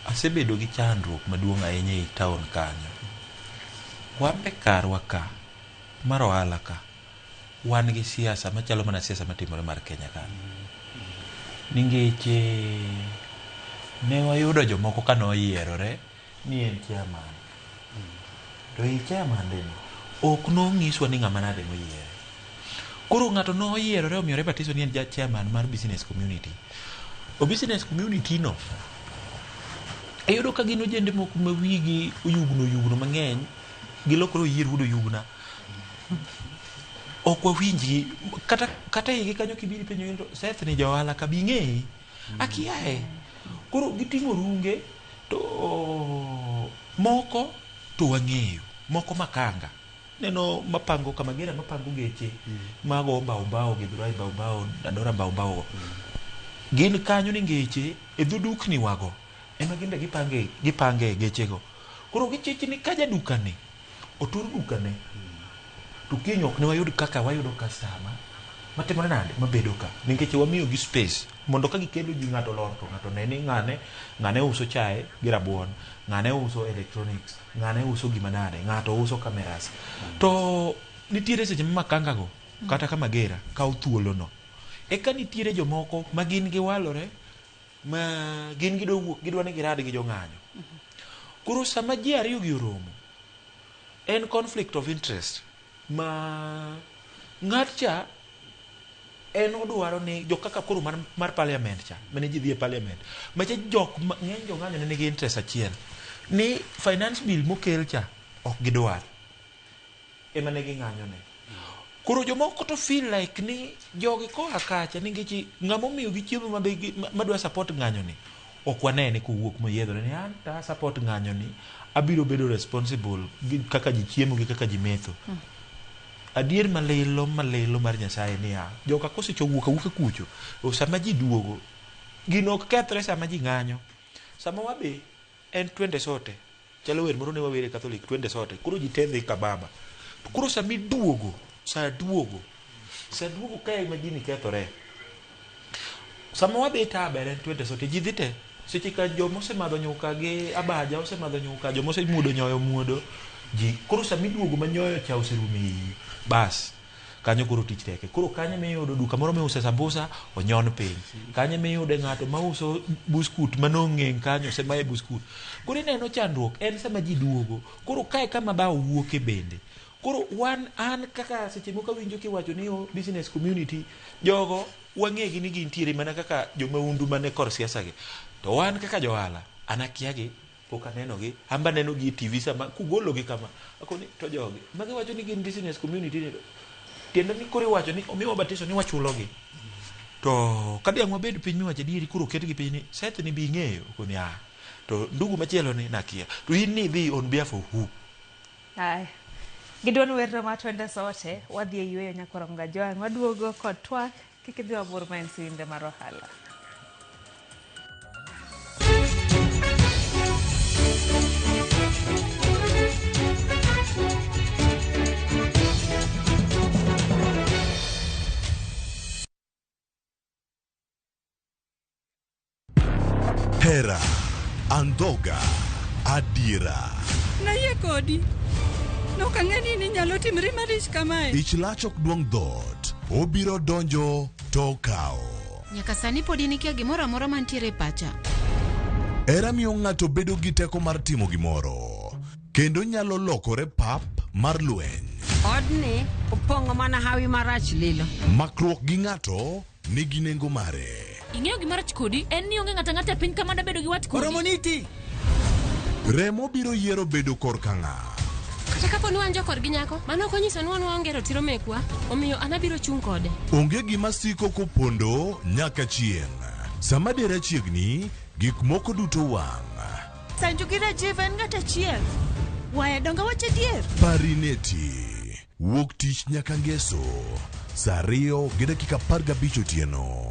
Asebedo gi chandruok maduong' ahinya ei town kanyo. Wan be karwa ka mar ohala ka wan gi siasa machalo mana siasa matimore mar Kenya ka. Nikech ne wayudo jomoko ka noyierore ni en chairman. To ei chairman ni ok nonyiswa ni ng'ama nade moyiere. Koro ng'ato noyierore omiyore batiso ni en ja chairman mar business community. O business community no iyudo ka gin ojende moko ma wigi oyugno oyugno mang'eny gilokore oyier wuod oyugna. Ok wawinjgi kata igi kanyo kibiro ipenjo to Seth ni ja ohala ka be ing'eye? Akiaye. Koro giting'o runge to moko to wang'eyo moko makanga neno mapango kamagera mapango geche mago mbao mbao Githurai mbao mbao Dandora mbao mbao go gin kanyo ni ngeche e dho dukni wago ema gin be gipange gechego koro gichich ni ka jadukani otur dukane to kiny ok ne wayud kaka wayudo customer matimore nade mabedo ka nikech wamiyo gi space mondo ka gikelo ji ng'ato lor to ng'ato ne ni ng'ane ng'ane uso chae gi rabuon ng'ane uso electronics ng'ane uso gima nade ng'ato uso cameras to nitiere seche ma makanga go kata ka magera kawo thuolo no eka nitiere jomoko ma gin giwalore ma gin gidwa wuok gidwa ni girad gi jong'anyo koro sama ji ariyo gi oromo en conflict of interest ma ng'at cha en odwaro ni jok kaka koro mar parliament cha mane ji dhi e parliament macha jok ng'eny jong'anyo ne nigi interest achiel ni finance bill mokel cha ok gidwar ema ne ging'anyo ne koro jomoko to feel like ni jogi koa kacha nikech ng'ama omiyo gi chiemo mabe madwa support ng'anyo ni ok wanene kowuok moyiedhore ni an ta support ng'anyo ni abiro bedo responsible gi kaka ji chiemo gi kaka ji metho adier malilo malilo mar Nyasaye niya joka kosechowuok awuoka kucho to sama ji duogo Gino ok kethre sama ji ng'anyo. Sama wabe en twende sote. Chalo wer moro ne wawere Catholic twende sote. Koro ji te dhi ka baba. To koro sama iduogo, sa duogo, sa duogo kae ema gini kethore. Sama wadhi e taber en twende sote, ji dhi te. Seche ka joma osemadho nyuka gi abaja osemadho nyuka, joma osemuodo nyoyo omuodo, ji koro sama iduogo ma nyoyo cha oserumo e iyi, bas kanyo koro tich teke. Koro kanyo ema iyudo duka moro miuse sambusa onyon piny. Kanyo ema iyude ng'ato mauso buskut manong'eng' kanyo osemaye buskut. Koro ineno chandruok en sama ji duogo. Koro kae kama dhawo wuoke bende. Koro wan an kaka seche moko awinjo kiwacho ni oh, business community jogo wang'egi ni gintiere mana kaka jomaundu mane kor siasa gi. To wan kaka johala an akiagi pok anenogi an be anenogi e TV sama kugologi kama akoni to jogi magi wacho ni gin business community ni tiende ni koro iwacho ni omiwa batiso ni wachulogi to ka diang' wabed piny miwacho adieri koro oketgi piny ni Seth ni bi ing'eyo okoni ah to ndugu machielo ni nakia to in ni idhi on behalf of who Aya. Gi duond werno ma twende sote, wadhi e yueyo nyakwar Mgajwang'. Waduogo kod twak, kik idhi mabor ma en sinde mar ohala. Hera, andhoga, adiera. Nayie kodi. Nok ang'e ni ninyalo timri malich kamae. Ich lach ok duong' dhoot, obiro donjo to okawo. Nyaka sani podi nikia gimoro amora mantiere e pacha. Hera miyo ng'ato bedo gi teko mar timo gimoro, kendo nyalo lokore pap mar lweny. Odni opong'o mana hawi marach lilo. Makruok gi ng'ato nigi nengo mare. Ing'eyo gima rach kodi en ni onge ng'ato ang'ata e piny ka mada bedo gi wat kodi. Oromo niti. Remo biro yiero bedo korka ng'a? Kata kapo ni wan jokorgi nyako, mano ok onyiso ni wan waonge ratiro mekwa, omiyo an abiro chung' kode. Onge gima siko kopondo nyaka chieng'. Sama dera chiegni, gik moko duto wang'. Sanju gi Rajiv en ng'at achiel. Waya donge awacho adier? Parineti. Wuok tich nyaka ngeso saa ariyo gi dakika 15 otieno.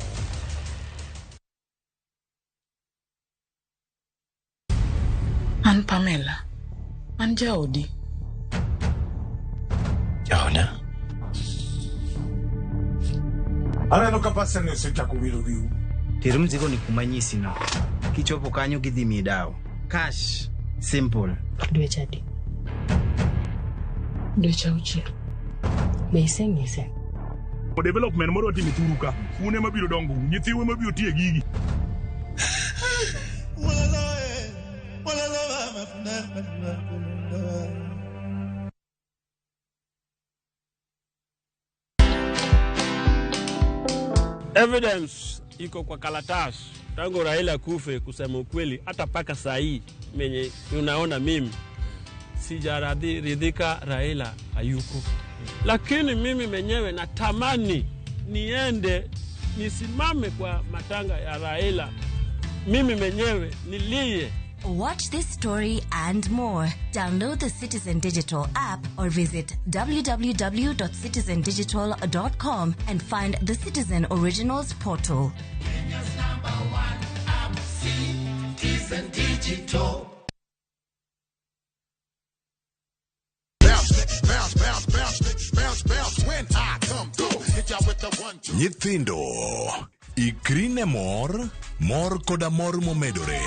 An Pamela. An jaodi. Jaoda? Aneno ka pasani osechako wiro wiu. Ter mzigo ni kuma anyisi no. Kichopo kanyo gidhi miyi dawo. Cash. Simple. Dweche adi? Dweche auchiel. Be iseng'ise? Development moro watimo e thuru ka. Un ema biro dongo, nyithiu ema biro tiye gigi. Evidence iko kwa karatasi tangu Raila kufe, kusema ukweli, hata paka saa hii menye unaona mimi sijaridhika Raila hayuko, lakini mimi mwenyewe natamani niende nisimame kwa matanga ya Raila, mimi mwenyewe nilie. Watch this story and more. Download the Citizen Digital app or visit www.citizendigital.com and find the Citizen Originals portal. Kenya's number one app, Citizen Digital. Bounce, bounce, bounce, bounce, bounce, bounce when I come through. Hit y'all with the one, two. Nyithindo, ikri ne mor, mor koda mor momedore.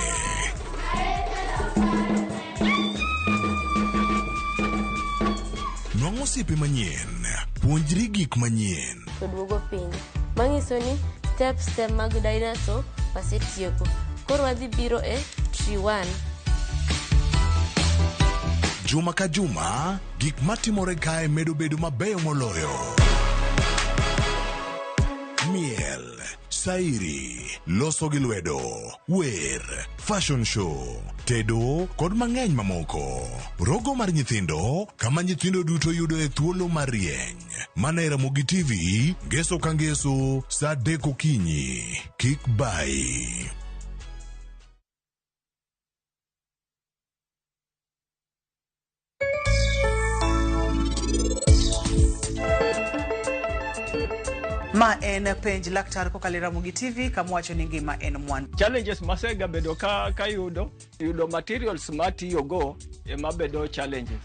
Nwang' osiepe manyien, puonjri gik manyien. To duogo piny. Manyiso ni steps te mag dinosaur wasetieko. Koro wadhi biro e tree 1. Juma ka juma, gik matimore kae medo bedo mabeyo moloyo. Miel, sairi, loso gi lwedo, wer, fashion show, tedo kod mang'eny mamoko. Rogo mar nyithindo, kama nyithindo duto yudoe thuolo mar rieny. Mana e Ramogi TV, ngeso ka ngeso, saa adek okinyi. Kik bayi. Ma en penj laktar kokalo e Ramogi TV kama wacho ni ngima en mwandu. Challenges masegabedo ka kayudo yudo materials matiyogo ema bedo challenges.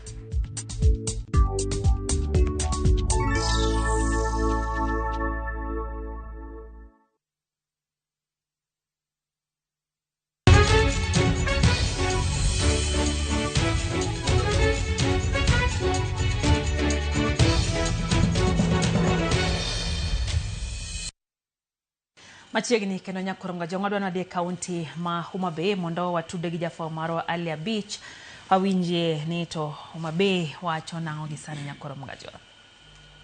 Machiegni kendo nyakwar Mgajwang' wadwa nwadhi e kaunti ma Homa Bay mondo watude gi jafwambo marwa Ali Abich wawinjie ni to Homa Bay wacho nang'o gi sani nyakwar Mgajwang'.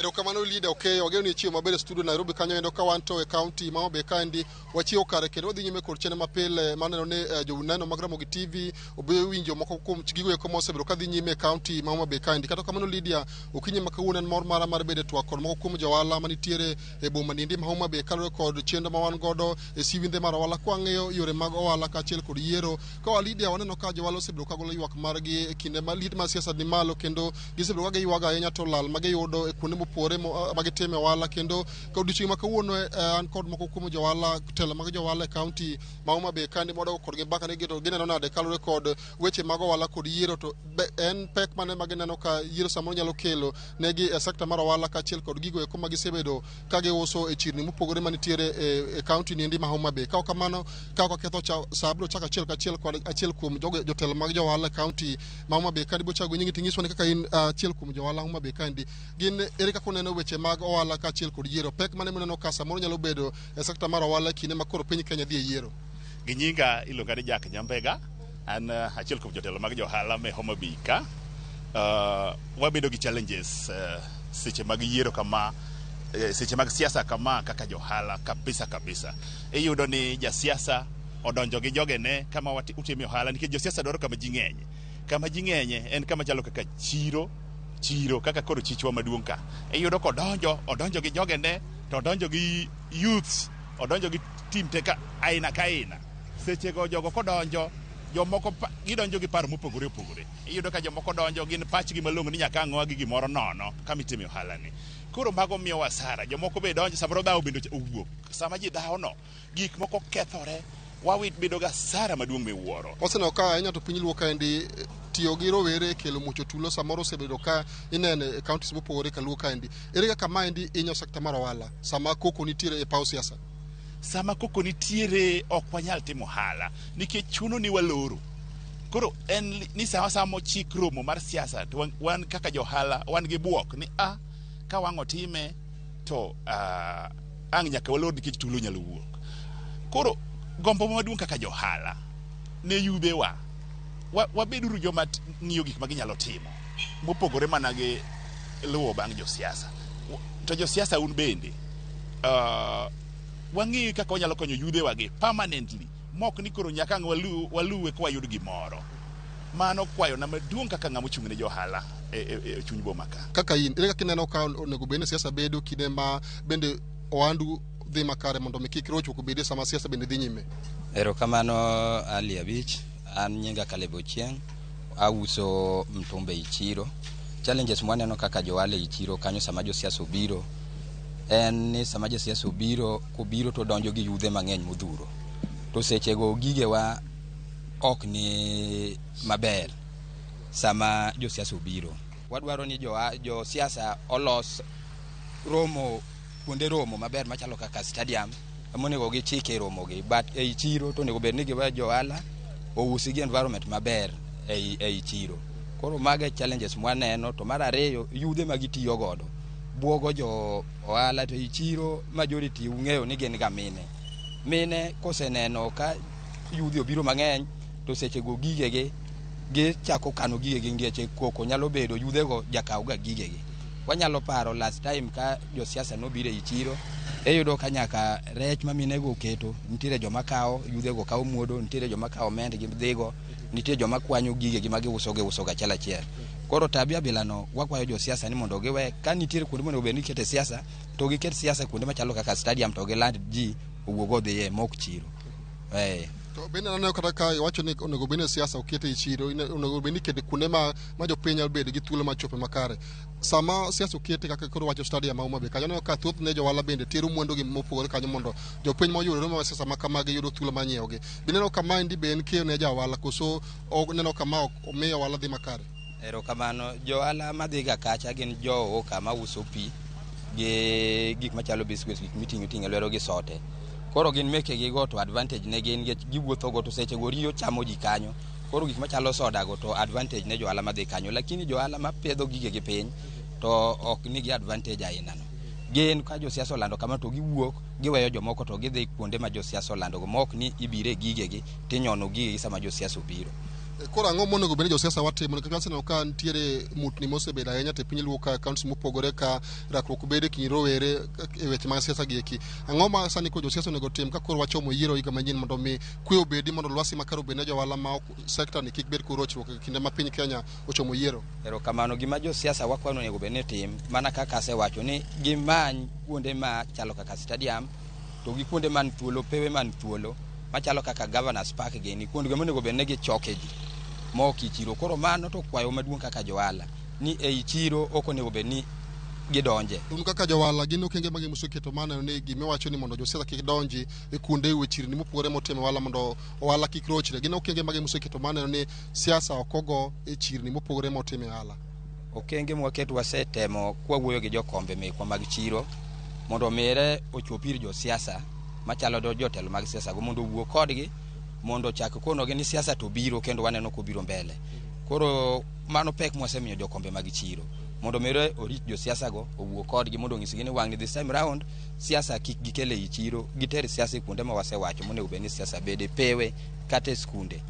Erokamano Lida Okeyo, wageno ni ichiewo maber e studio Nairobi kanyo endo ka wan to e kaunti ma Homa Bay kaendi wachiewo kare kendo wadhi nyime kod chenro mapile maneno ni joneno mag Ramogi TV obiro winjo moko kuom gigo eko mosebedo kadhi nyime e kaunti ma Homa Bay kaendi. Kata kamano Lydia, okinyi ma kawuono en mor mara mar bedo e twak kod moko kuom johala manitiere e boma niendi ma Homa Bay kaluwore kod chenro ma wan godo e siwindhe mar ohala kwang'iyo yore mag ohala kaachiel kod yiero. Ka Lydia waneno ka johala osebedo ka golo ywak margi e kinde ma liet mar siasa ni malo kendo gisebedo ka giywago ahinya to lal ma giyudo e kuonde mopogore ma gitime ohala kendo ka odiochieng' ma kawuono an kod moko kuom johala telo mag johala e kaunti ma Homa Bay kaendi mondo kodgi mbaka ni to gineno nade kaluwore kod weche mag ohala kod yiero to en pek mane ma gineno ka yiero samoro nyalo kelo negi e sekta mar ohala kaachiel kod gigo eko ma gisebedo ka giuso e chirni mopogore manitiere e kaunti niendi ma Homa Bay. Ka ok kamano ka ok aketho sa abiro chako achiel kachiel kod achiel kuom jotelo mag johala e kaunti ma Homa Bay kaendi bochago nyingi ting'iswa ni kaka in achiel kuom johala Homa Bay kaendi gin ere kaka uneno weche mag ohala kaachiel kod yiero pek mane muneno ka samoro nyalo bedo e sekta mar ohala e kinde ma koro piny Kenya dhi e yiero. Gi nyinga iluonga ni Jack Nyambega, an achiel kuom jotelo mag johala me Homa Bay ka. Wabedo gi challenges seche mag yiero kama, seche mag siasa kama kaka johala kabisa kabisa. Iyudo ni jasiasa odonjo gi jogene kama utime ohala nikech josiasa dwaro kama ji ng'enye. Kama ji ng'enye en kama chalo kaka chiro, chiro kaka koro chichwa maduong' ka. Iyudo kodonjo, odonjo gi jogene, to odonjo gi youths, odonjo gi team te ka aina ka aina. Sechego jogo kodonjo, jomoko gidonjo gi paro mopogore opogore. Iyudo ka jomoko donjo gin pachgi malong'o ni nyaka ang' gi gimoro nono kama itime ohala ni. Koro mago miyowa hasara. Jomoko be donjo samoro dhawo bende owuok. Sama ji dhawo no, gik moko kethore, wawit bedo ga hasara maduong' miwuoro. Waseneno ka ahinya to piny Luo kaendi tiyo gi rowere e kelo muocho tulo samoro osebedo ka inene e counties mopogore ka Luo kaendi. Ere kaka maendi hinyo sekta mar ohala sama koko nitiere e paw siasa? Sama koko nitiere ok wanyal timo ohala nikech chuno ni waloro. Koro en ni sama sama ochik romo mar siasa to wan kaka johala wan gi buok ni a ka wang' otime to ang' nyaka walor nikech tulo nyalo wuok. Koro gombo maduong' kaka johala ne yudhewa wabeduru joma ng'iyo gik ma ginyalo timo mopogore mana gi luwo bang' josiasa. To josiasa un bende wang'iyo kaka wanyalo konyo yudhewa gi permanently mok ni koro nyaka ang' waluwe ka wayud gimoro. Mano kwayona maduong' kaka ng'ama ochung' ne johala e chuny boma ka. Kaka in, ere kaka ineno ka onego bed ni siasa bedo kinde ma bende ohandu dhi makare mondo mi kik rochruok obedie sama siasa bende dhi nyime? Erokamano Ali Abich, an nyinga Caleb Ochieng', auso mtumba ei chiro. Challenges mwaneno kaka johala ei chiro kanyo sama josiasa obiro en ni sama josiasa obiro, kobiro to donjo gi yudhe mang'eny modhuro. To sechego gigewa ok ni maber sama josiasa obiro. Wadwaro ni josiasa olos romo kuonde romo maber machalo kaka stadium monego gichike romo gi, but ei chiro to onego bed ni giwe johala ousi gi environment maber ei chiro. Koro mago e challenges mwaneno. To mar ariyo, yudhe ma gitiyo godo buogo jo ohala to ei chiro majority ung'eyo ni gin ga mine. Mine koseneno ka yudhe obiro mang'eny to sechego gigegi gichako kano gigegi nikech koko nyalo bedo yudhego jakaw ga gigegi. Wanyalo paro last time ka josiasa nobiro ei chiro, iyudo ka nyaka rech ma minego oketo, nitiere joma kawo yudhego kawo muodo, nitiere joma kawo omend gi dhigo, nitie joma kwanyo gigegi ma giuso giuso ga achiel achiel. Koro tabia bilano wakwayo josiasa ni mondo giwe ka nitiere kuonde monego bed ni ikete siasa to giket siasa kuonde machalo kaka stadium to giland ji owuog odhiye mok chiro. To bende aneno kata ka iwacho ni onego bed ni siasa oket e chiro, onego bed ni ikete kuonde ma jopiny nyalo bedo gi thuolo mar chope makare. Sama siasa okete kaka koro wacho stadium ma Homa Bay kanyo, aneno ka thothne johala bende tero mwandu gi mopogore kanyo mondo jopiny moyudore ma siasa ma kamagi yudo thuolo mar nyiewogi. Be ineno ka maendi be en keyo ne ja ohala koso oneno ka ma ok omiyo ohala dhi makare? Erokamano. Johala madhiga kacha gin jo oka mauso pi gi gik machalo biscuits, gik miting'o iting'o e lwedo gi sote. Koro gin mekegi go to advantage ne gin nikech giwuotho go to seche go riyo chamo ji kanyo. Koro gik machalo soda go to advantage ne johala madhi kanyo. Lakini johala mapedho gigegi piny to ok nigi advantage aina no. Gin ka josiasa olando kama to giwuok giweyo jomoko to gidhi kuonde ma josiasa olandogo ma ok ni ibire gigegi tinyono gigegi sama josiasa obiro. Koro ang'o monego bed ni josiasa watimo nikech waseneno ka nitiere mutni mosebedo ahinya to e piny luo ka counties mopogore ka rakruok bedo e kind rowere e weche mag siasa gi eki. Ang'o ma sani koro josiasa onego tim ka koro wachomo yiero higa manyien mondo mi kwe obedi mondo lwasi makare obed ne johala ma ok sekta ni kik bed korochruok e kinde ma piny Kenya ochomo yiero? Erokamano. Gima josiasa wakwano onego bed ni tim mana kaka asewacho ni gimany kuonde machalo kaka stadium to gi kuonde man thuolo, pewe man thuolo machalo kaka Governors Park gini, kuondego monego bed ni gichoke ji ma ok i chiro. Koro mano to kwayo maduong' kaka johala ni ei chiro ok onego bed ni gidonje. Un kaka johala gin okenge mage museketo mar neno ni gimiwacho ni mondo josiasa kik donji e kuonde we chirni mopogore motime ohala mondo ohala kik rochre. Gin okenge mage museketo mar neno ni siasa ok ogo e chirni mopogore motime ohala? Okenge mwaketo wasetemo kwawuoyo gi jokombe mekwa mag chiro mondo omire ochop ir josiasa machalo jotelo mag siasa go mondo owuo kodgi mondo ochak konogi ni siasa to biro kendo waneno kobiro mbele. Koro mano pek mwasemiyo jokombe mag chiro mondo omire orit josiasa go owuo kodgi mondo onyisgi ni wang'ni this time round siasa kik gikel ei chiro, giter siasa e kuonde ma wasewacho monego bed ni siasa bede pewe kata e skunde.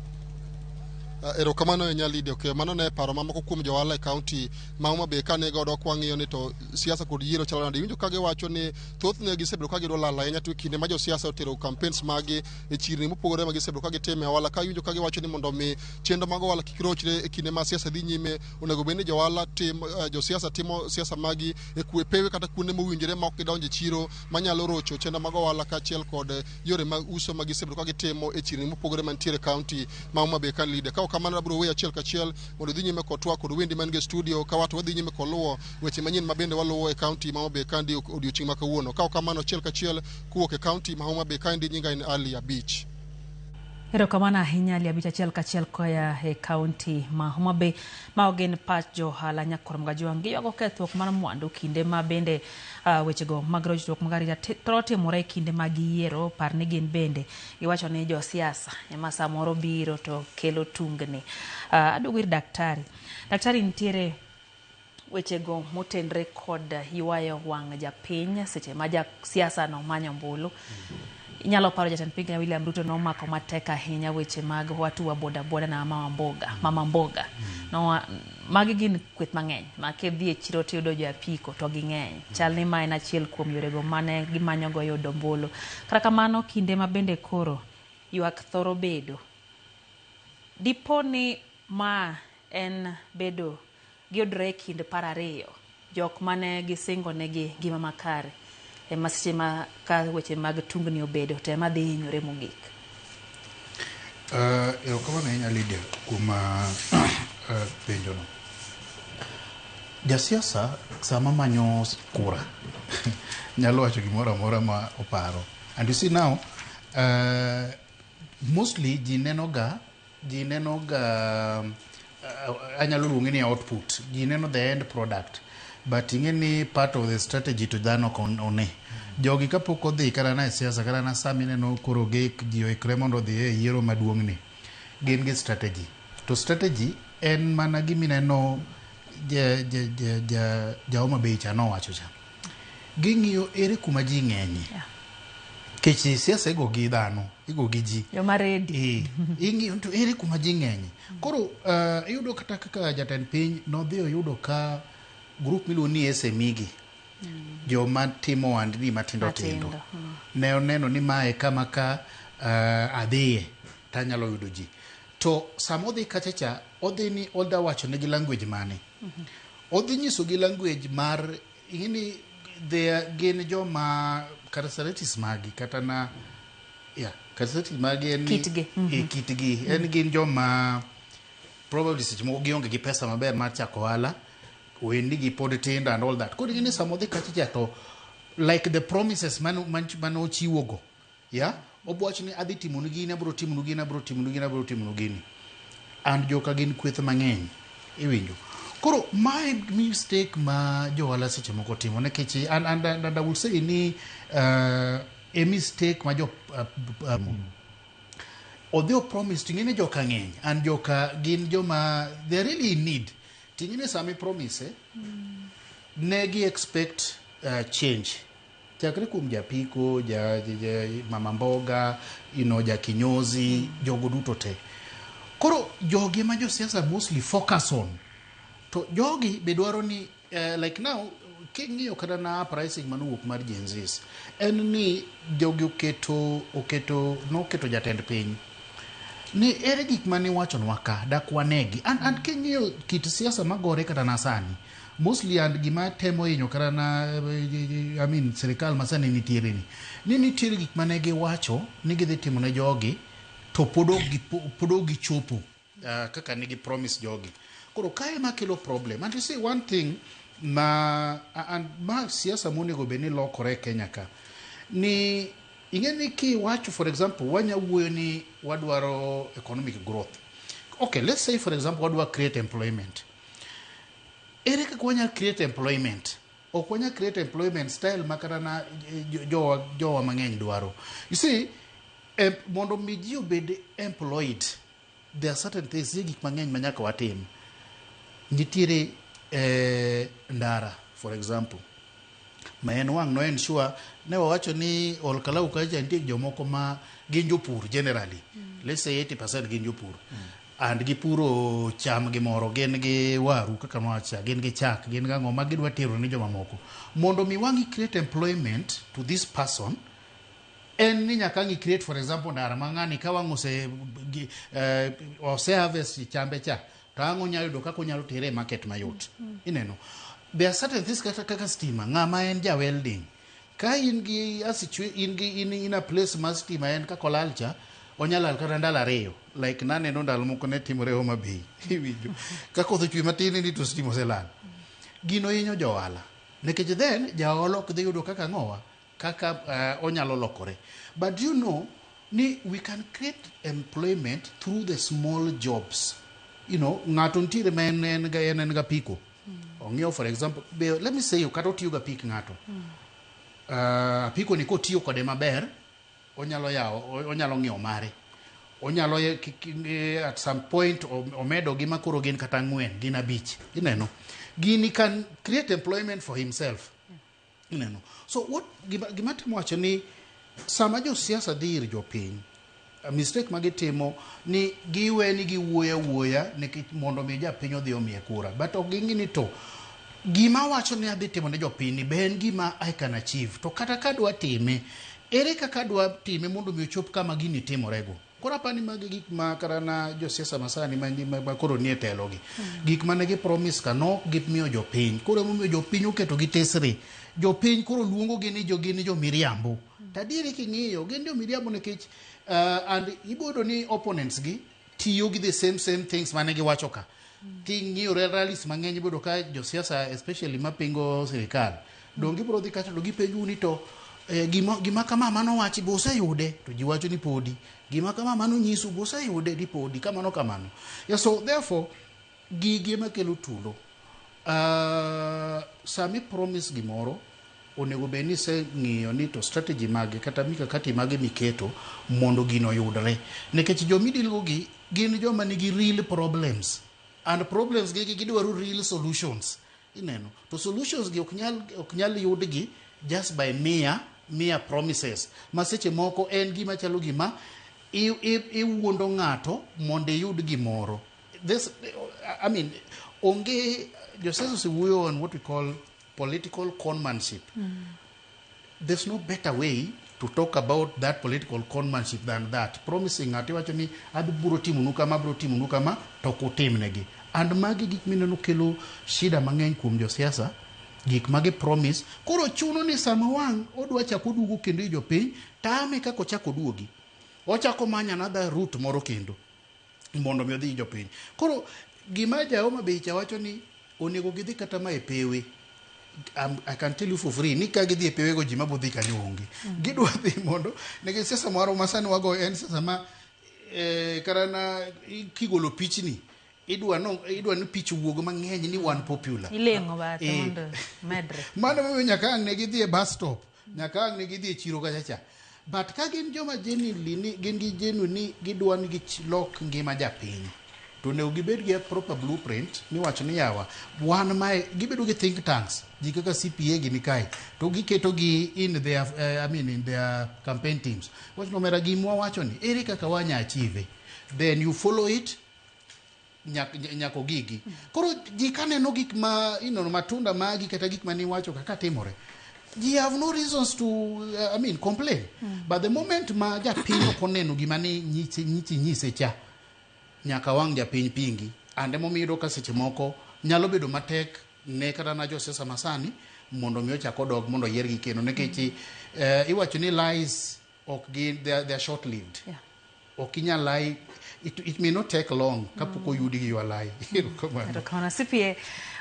Erokamano ahinya Lydia Okeyo. Mano ne paro mamoko kuom johala e kaunti ma Homa Bay kane godo kwang'iyo ni to siasa kod yiero chalo nade. Iwinjo ka giwacho ni thothne gisebedo ka giyudo lal ahinya to e kinde ma josiasa otero campaigns maggi e chirni mopogore ma gisebedo ka gitime ohala. Ka iwinjo ka giwacho ni mondo mi chenro mag ohala kik rochre e kinde ma siasa dhi nyime, onego bed ni johala tim, josiasa timo siasa magi e kwe pewe kata kuonde mowinjore ma ok gidonjo e chiro manyalo rocho chenro mag ohala kaachiel kod yore mag uso ma gisebedo ka gitimo e chirni mopogore mantiere e kaunti ma Homa Bay ka Lydia. Ka ok kamano abiro weyo achiel kachiel mondo idhi nyime kod twak kod wendi man gi studio ka wato wadhi nyime kod luwo weche manyien ma bende waluwo e kaunti ma Homa Bay kandi odiochieng' ma kawuono. Ka ok kamano achiel kachiel kowuok e kaunti ma Homa Bay kaendi nyinga en Ali Abich. Erokamano ahinya Ali Abich achiel kachiel koya e kaunti ma Homa Bay. Mago gin pach johala Nyakwar Mgajwang' giywago kethruok mar mwandu kinde ma bende wechego mag rochruok mag arita thoro timore e kinde mag yiero. Par ni gin bende giwacho ni josiasa ema samoro biro to kelo tungni. Aduogo ir daktari. Daktari, nitiere wechego motenre kod ywayo wang' japiny seche ma jasiasa no manyo ombulu. Inyalo paro jatend piny Kenya William Ruto nomako matek ahinya weche mag watu wa boda boda na mama mboga, mama mboga. No, magi gin kweth mang'eny ma kidhi e chiro tiyudo jo apiko to ging'eny. Chal ni ma en achiel kuom yorego mane gimanyogo yudo ombulu. Kata kamano kinde ma bende koro ywak thoro bedo. Dipo ni ma en bedo giyudore e kind par ariyo, jok mane gisingo negi ngima makare ema seche ma ka weche mag tungni obedo to ema dhi hinyore mogik. Erokamano ahinya Lydia kuom penjono. Jasiasa sama manyo kura nyalo wacho gimoro amora ma oparo. And you see now, mostly ji neno ga anyalo luonge ni output. Ji neno the end product. But ing'e ni part of the strategy to dhano ok one. Jogi kapok odhi kata na e siasa kata na sama ineno koro ji oikre mondo odhi e yiero maduong' ni, gin gi strategy. To strategy en mana gimineno ja Homa Bay cha nowacho cha. Ging'iyo ere kuma ji ng'enye. Kech siasa igo gi dhano, igo gi ji. Joma ready. Ing'iyo to ere kuma ji ng'enye. Koro iyudo kata kaka jatend piny nodhi oyudo ka group miluongo ni SME gi, joma timo ohandni matindo tindo. Ne oneno ni mae kama ka adhiye tanyalo yudo ji. To sama odhi kacha cha, odhi ni odwa wacho negi language mane. Odhi nyiso gi language mar ing'eni gin joma characteristics magi kata na Yeah, characteristics magi en ni Kitgi. E kitgi en gin joma probably seche moko gionge gi pesa maber mar chako ohala, ohendni pod tindo and all that. Koro ing'e ni sama odhi kacha cha to like the promises mane ochiwogo, yeah, obo wacho ni adhi timonu gini, abiro timonu gini, abiro timonu gini, abiro timonu gini, and joka gin kweth mang'eny, iwinjo. Koro mae mistake ma johala seche moko timo, nikech and I will say ni e mistake ma jo odhi o promise to ing'e ni joka ng'eny and joka gin joma they are really in need. To ing'e ni sama i promise ne gi expect change chakre kuom japiko, ja mama mboga, ja kinyozi, jogo duto te. Koro jogi ema josiasa mostly focus on, to jogi be dwaro ni like now king'iyo kata na uprising manowuok mar Gen Zs, en ni jogi oketo noketo jatend piny ni ere gik mane iwachonwa ka dak wanegi. And king'iyo kit siasa magore kata na sani mostly, and gima temo hinyo kata na, I mean, sirikal masani nitiere ni nitiere gik mane giwacho ni gidhi timo ne jogi to pod ok gichopo kaka nigi promise jogi. Koro kae ma kelo problem. And you see, one thing ma and ma siasa monego bed ni lokore e Kenya ka ni, ing'e ni kiwacho, for example, wanya wuoyo ni wadwaro economic growth. Okay, let's say, for example, wadwa create employment. Ere kaka wanya create employment? Ok wanya create employment style ma kata na jowa mang'eny dwaro. You see, mondo mi ji obed employed, there are certain things, nitie gik mang'eny ma nyaka watim. Nitiere ndara, for example, ma en wang' no ensure ne wawacho ni Olkalau kacha nitie jomoko ma gin jopur generally. Let's say 80% gin jopur and gipuro cham gimoro, gin gi waru kaka nwacha, gin gi chak, gin gang'o ma gidwa tero ne jomamoko. Mondo mi wang' i create employment to this person, en ni nyaka ang' i create, for example, ndara ma ng'ani ka wang' ose harvest chambe cha, to ang' onyalo yudo kaka onyalo tere e market mayot. Ineno, there are certain things kata kaka stima. Ng'ama en ja welding, ka in gi a in gi in a place ma stima en kaka olal cha, onyalo lal kata ndalo 2, like naneno ndalo moko ne timore Homa Bay, iwinjo ka koth ochwe matin ni to stima oselal. Gino hinyo jo ohala, nikech then ja ohala ok dhi yudo kaka ng'owa kaka onyalo lokore. But you know ni we can create employment through the small jobs. Ng'ato nitiere ma en ga piko ong'iewo, for example, be, let me say, kata otiyo ga pik ng'ato, apiko ni kotiyo kode maber, onyalo yawo, onyalo ng'iewo mare, onyalo at some point omedo gi makoro gin kata 4, gin 5. Ineno, gini can create employment for himself. Ineno, so what gima temo wacho ni sama josiasa dhi ir jopiny, a mistake ma gitimo ni giwe ni giwuoyo awuoya nikech mondo mi japiny odhi omiye kura, but ok ging'i ni to gima wacho ni adhi timo ne jopiny ni be en gima I can achieve, to kata ka adwa time, ere kaka adwa time mondo mi ochop kama gini timorego. Koro apani magi gik ma kata na josiasa masani ma koro nie telo gi, gik mane gi promise ka nok gimiyo jopiny. Koro emomiyo jopiny oketo gi tesre, jopiny koro luongo gi ni gin jomiriambo. To adieri king'iyo gin jomiriambo, nikech and iboyudo ni opponents gi tiyo gi the same same things mane giwacho ka. King'iyo rallies mang'eny, iboyudo ka josiasa, especially mapingo sirikal, dong gibiro dhi kacha to gipenjou ni to gima kama manowachi be oseyude, to ji wacho ni podi, gima kama manonyisu be oseyude, ni podi, kamano kamano. Yeah, so therefore gigi ema kelo tulo. Sami promise gimoro, onego bed ni iseng'iyo ni to strategy mage kata mikakati mage miketo mondo gino oyudre, nikech jomidilgo gi gin joma nigi real problems, and problems gi gidwaro real solutions. Ineno, to solutions gi ok nyal yudgi just by mere promises, ma seche moko en gima chalo gima iwuondo ng'ato mondo iyud gimoro. This, I mean, onge josiasa osewuoyo on what we call political conmanship. There's no better way to talk about that political conmanship than that promising ng'ato, iwacho ni adhi biro timonu kama, abiro timonu kama, to ok utimnegi. And magi gik mineno kelo shida mang'eny kuom josiasa, gik magi promise. Koro chuno ni sama wang' odwa chako oduogo kendo ir jopiny, tame kaka ochako oduogi. Ochako manyo another route moro kendo mondo mi odhi jopiny. Koro gima ja Homa Bay cha wacho ni onego gidhi kata ma e pewe. I can tell you for free ni ka gidhi e pewe go ji mabodhi kanyo onge. Gidwa dhi mondo nikech siasa moro ma sani wago en siasa ma kata na kigolo pichni idwa no idwa ni pich wuog mang'eny ni wan popular. Ileng'o bathe mondo medre. Mano momiyo nyaka ang' ne gidhi e bus stop, nyaka ang' ne gidhi e chiro kacha cha. But ka gin joma genuinely ni gin gi genuine ni gidwa ni gilok ngima japiny, to onego gibed gi a proper blueprint miwacho ni yawa wan mae gibedo gi think tanks ji kaka CPA gi ni kae to giketo gi in their I mean in their campaign teams. Wach no omera gimwa wacho ni ere kaka wanya achieve, then you follow it nyako gigi. Koro ji kaneno gik ma inono matunda magi kata gik mane iwacho kaka timore, ji have no reasons to I mean complain. But the moment ma japiny ok oneno gima ne nyiche nyiche nyise cha, nyaka wang' japiny pingi. And emomiyo iyudo ka seche moko nyalo bedo matek ne kata na josiasa masani mondo mi ochak odog mondo oyiergi kendo nikech iwacho ni lies ok gin they are short lived. Ok inyal lie, it may not take long kapok oyudi gi your lie. Erokamano. Erokamano. CPA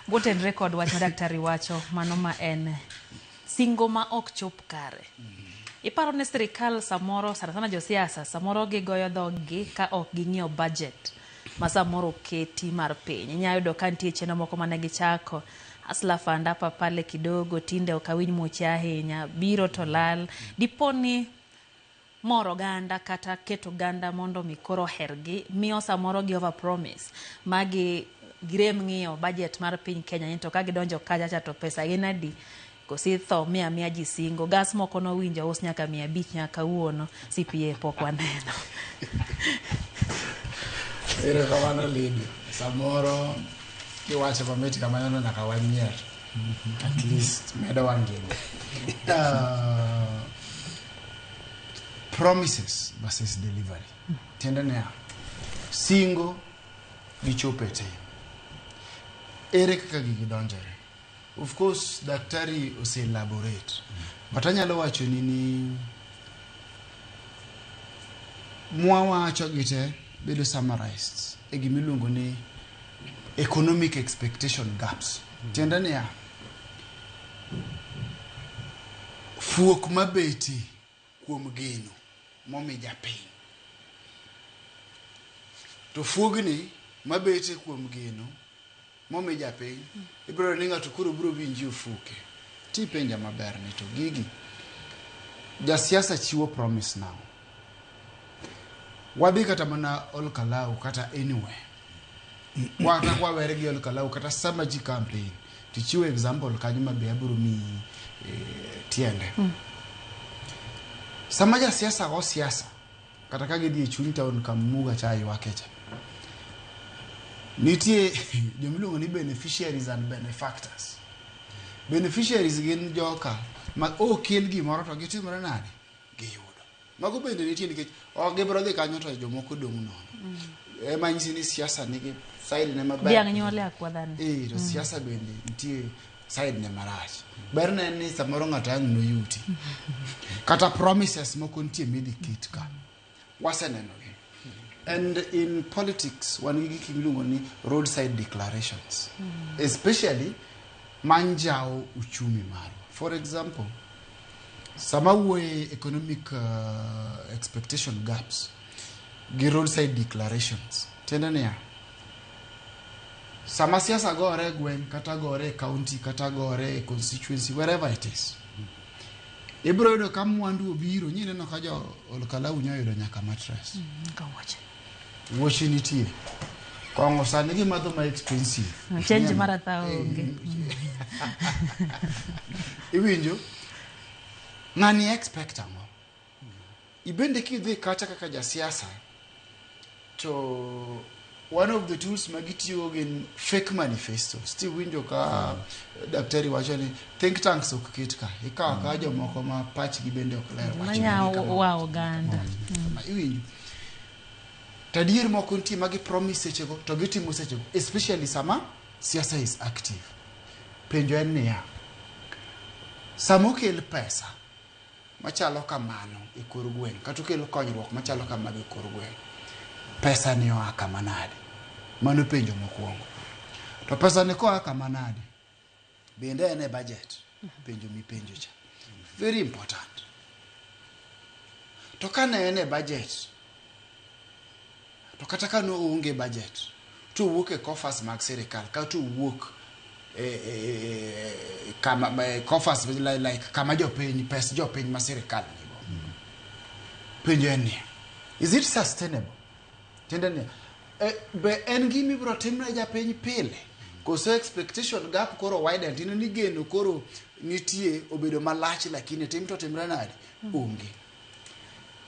motenre kod wach ma daktari wacho mano ma en singo ma ok chop kare. Iparo ni sirikal samoro sana sana josiasa samoro gigoyo dhoggi ka ok ging'iyo budget ma samoro oketi mar piny. Inya yudo ka nitie chenro moko mane gichako Hustler Fund hapa pale kidogo tinde ok awinj muche ahinya biro to lal. Dipo ni moro oganda kata keto oganda mondo mi koro ohergi miyo samoro gi over promise ma gi girem ng'iyo budget mar piny Kenya ni to ka gidonjo kacha cha to pesa gin adi kosi tho miya miya ji singo gas moko nowinjo us nyaka 500 nyaka kawuono CPA pok waneno. Erokamano Lydia. Samoro kiwacho mamit kamano no nyaka wanyier. At least medowa ngima. Promises versus delivery. Tiende niya, singo gi chopo e tim. Ere kaka gigi donjore? Of course, daktari ose elaborate. But anyalo wacho ni ni mwawacho gi te bedo summarized e gimiluongo ni economic expectation gaps. Tiende niya, fuok mabeti kuom geno momi japiny. To fuogni mabete kuom geno momi japiny, ibiro yudo ni ng'ato koro biro winji ofuke. Tipenja maber ni to gigi, jasiasa chiwo promise now. Wadhi kata mana Olkalau kata anywhere. Kata kwawere gi Olkalau kata sama ji campaign, tichiwo example kanyo mabe abiro miyi tiende. Sama jasiasa go siasa, kata ka gidhi e chuny town Kamuga cha ywake cha, nitie jomiluongo ni beneficiaries and benefactors. Beneficiaries gin joka ma okel gimoro to gitimore nade? Giyudo. Mago bende nitie nikech ok gibiro dhi kanyo to jomoko dong' nono. Ema nyisi ni siasa nigi side ne maber. Dhiang' nyuole akwadhani. To siasa bende nitie side ne marach. Ber ne en ni samoro ng'ato ang' noyuti. Kata promises moko nitie midhi ket ka. Waseneno gi. And in politics, wan gi gik miluongo ni roadside declarations. Especially manjawo uchumi marwa. For example, sama wuoye economic expectation gaps gi roadside declarations. Tiende niya, sama siasa gore e gweng' kata gore e county kata gore e constituency wherever it is, ibiro yudo ka mwandu obiro nyineno ka jo Olkalau nya yudo nyaka mattress. Ka wuoche. Wuoche nitie. Kong'o sani gimadho ma expensive. Change mar atha onge. Iwinjo? Ng'ani expect ang'o? Ibende kidhi kacha kaka jasiasa to one of the tools ma gitiyogo gin fake manifestos. Tiwinjo ka daktari wacho ni think tanks ok ket ka. Ikawo akawa jomoko ma pachgi bende ok ler wacho Manya ni kama wa oganda. kama. Iwinjo? To adier moko nitie ma gi promise sechego to gitimo sechego especially sama siasa is active. Penjo en niya, sama okel pesa machalo kamano e kor gweng' kata okelo konyruok machalo kamago e kor gweng', pesa ni oa kama nade? Mano penjo mokwongo. To pesa ni koa kama nade? Bende en e budget? Penjo mipenjo cha. Very important. To ka ne en e budget, to kata ka ne oonge budget, to owuok e coffers mag sirikal kata owuok e kama e coffers like kama jopiny pes jopiny ma sirikal nigo. Penjo en niya, is it sustainable? Tiende ni be en gima ibiro timne japiny pile? Koso expectation gap koro widen, tiende ni geno koro nitie obedo malach lakini tim to timre nade? Onge.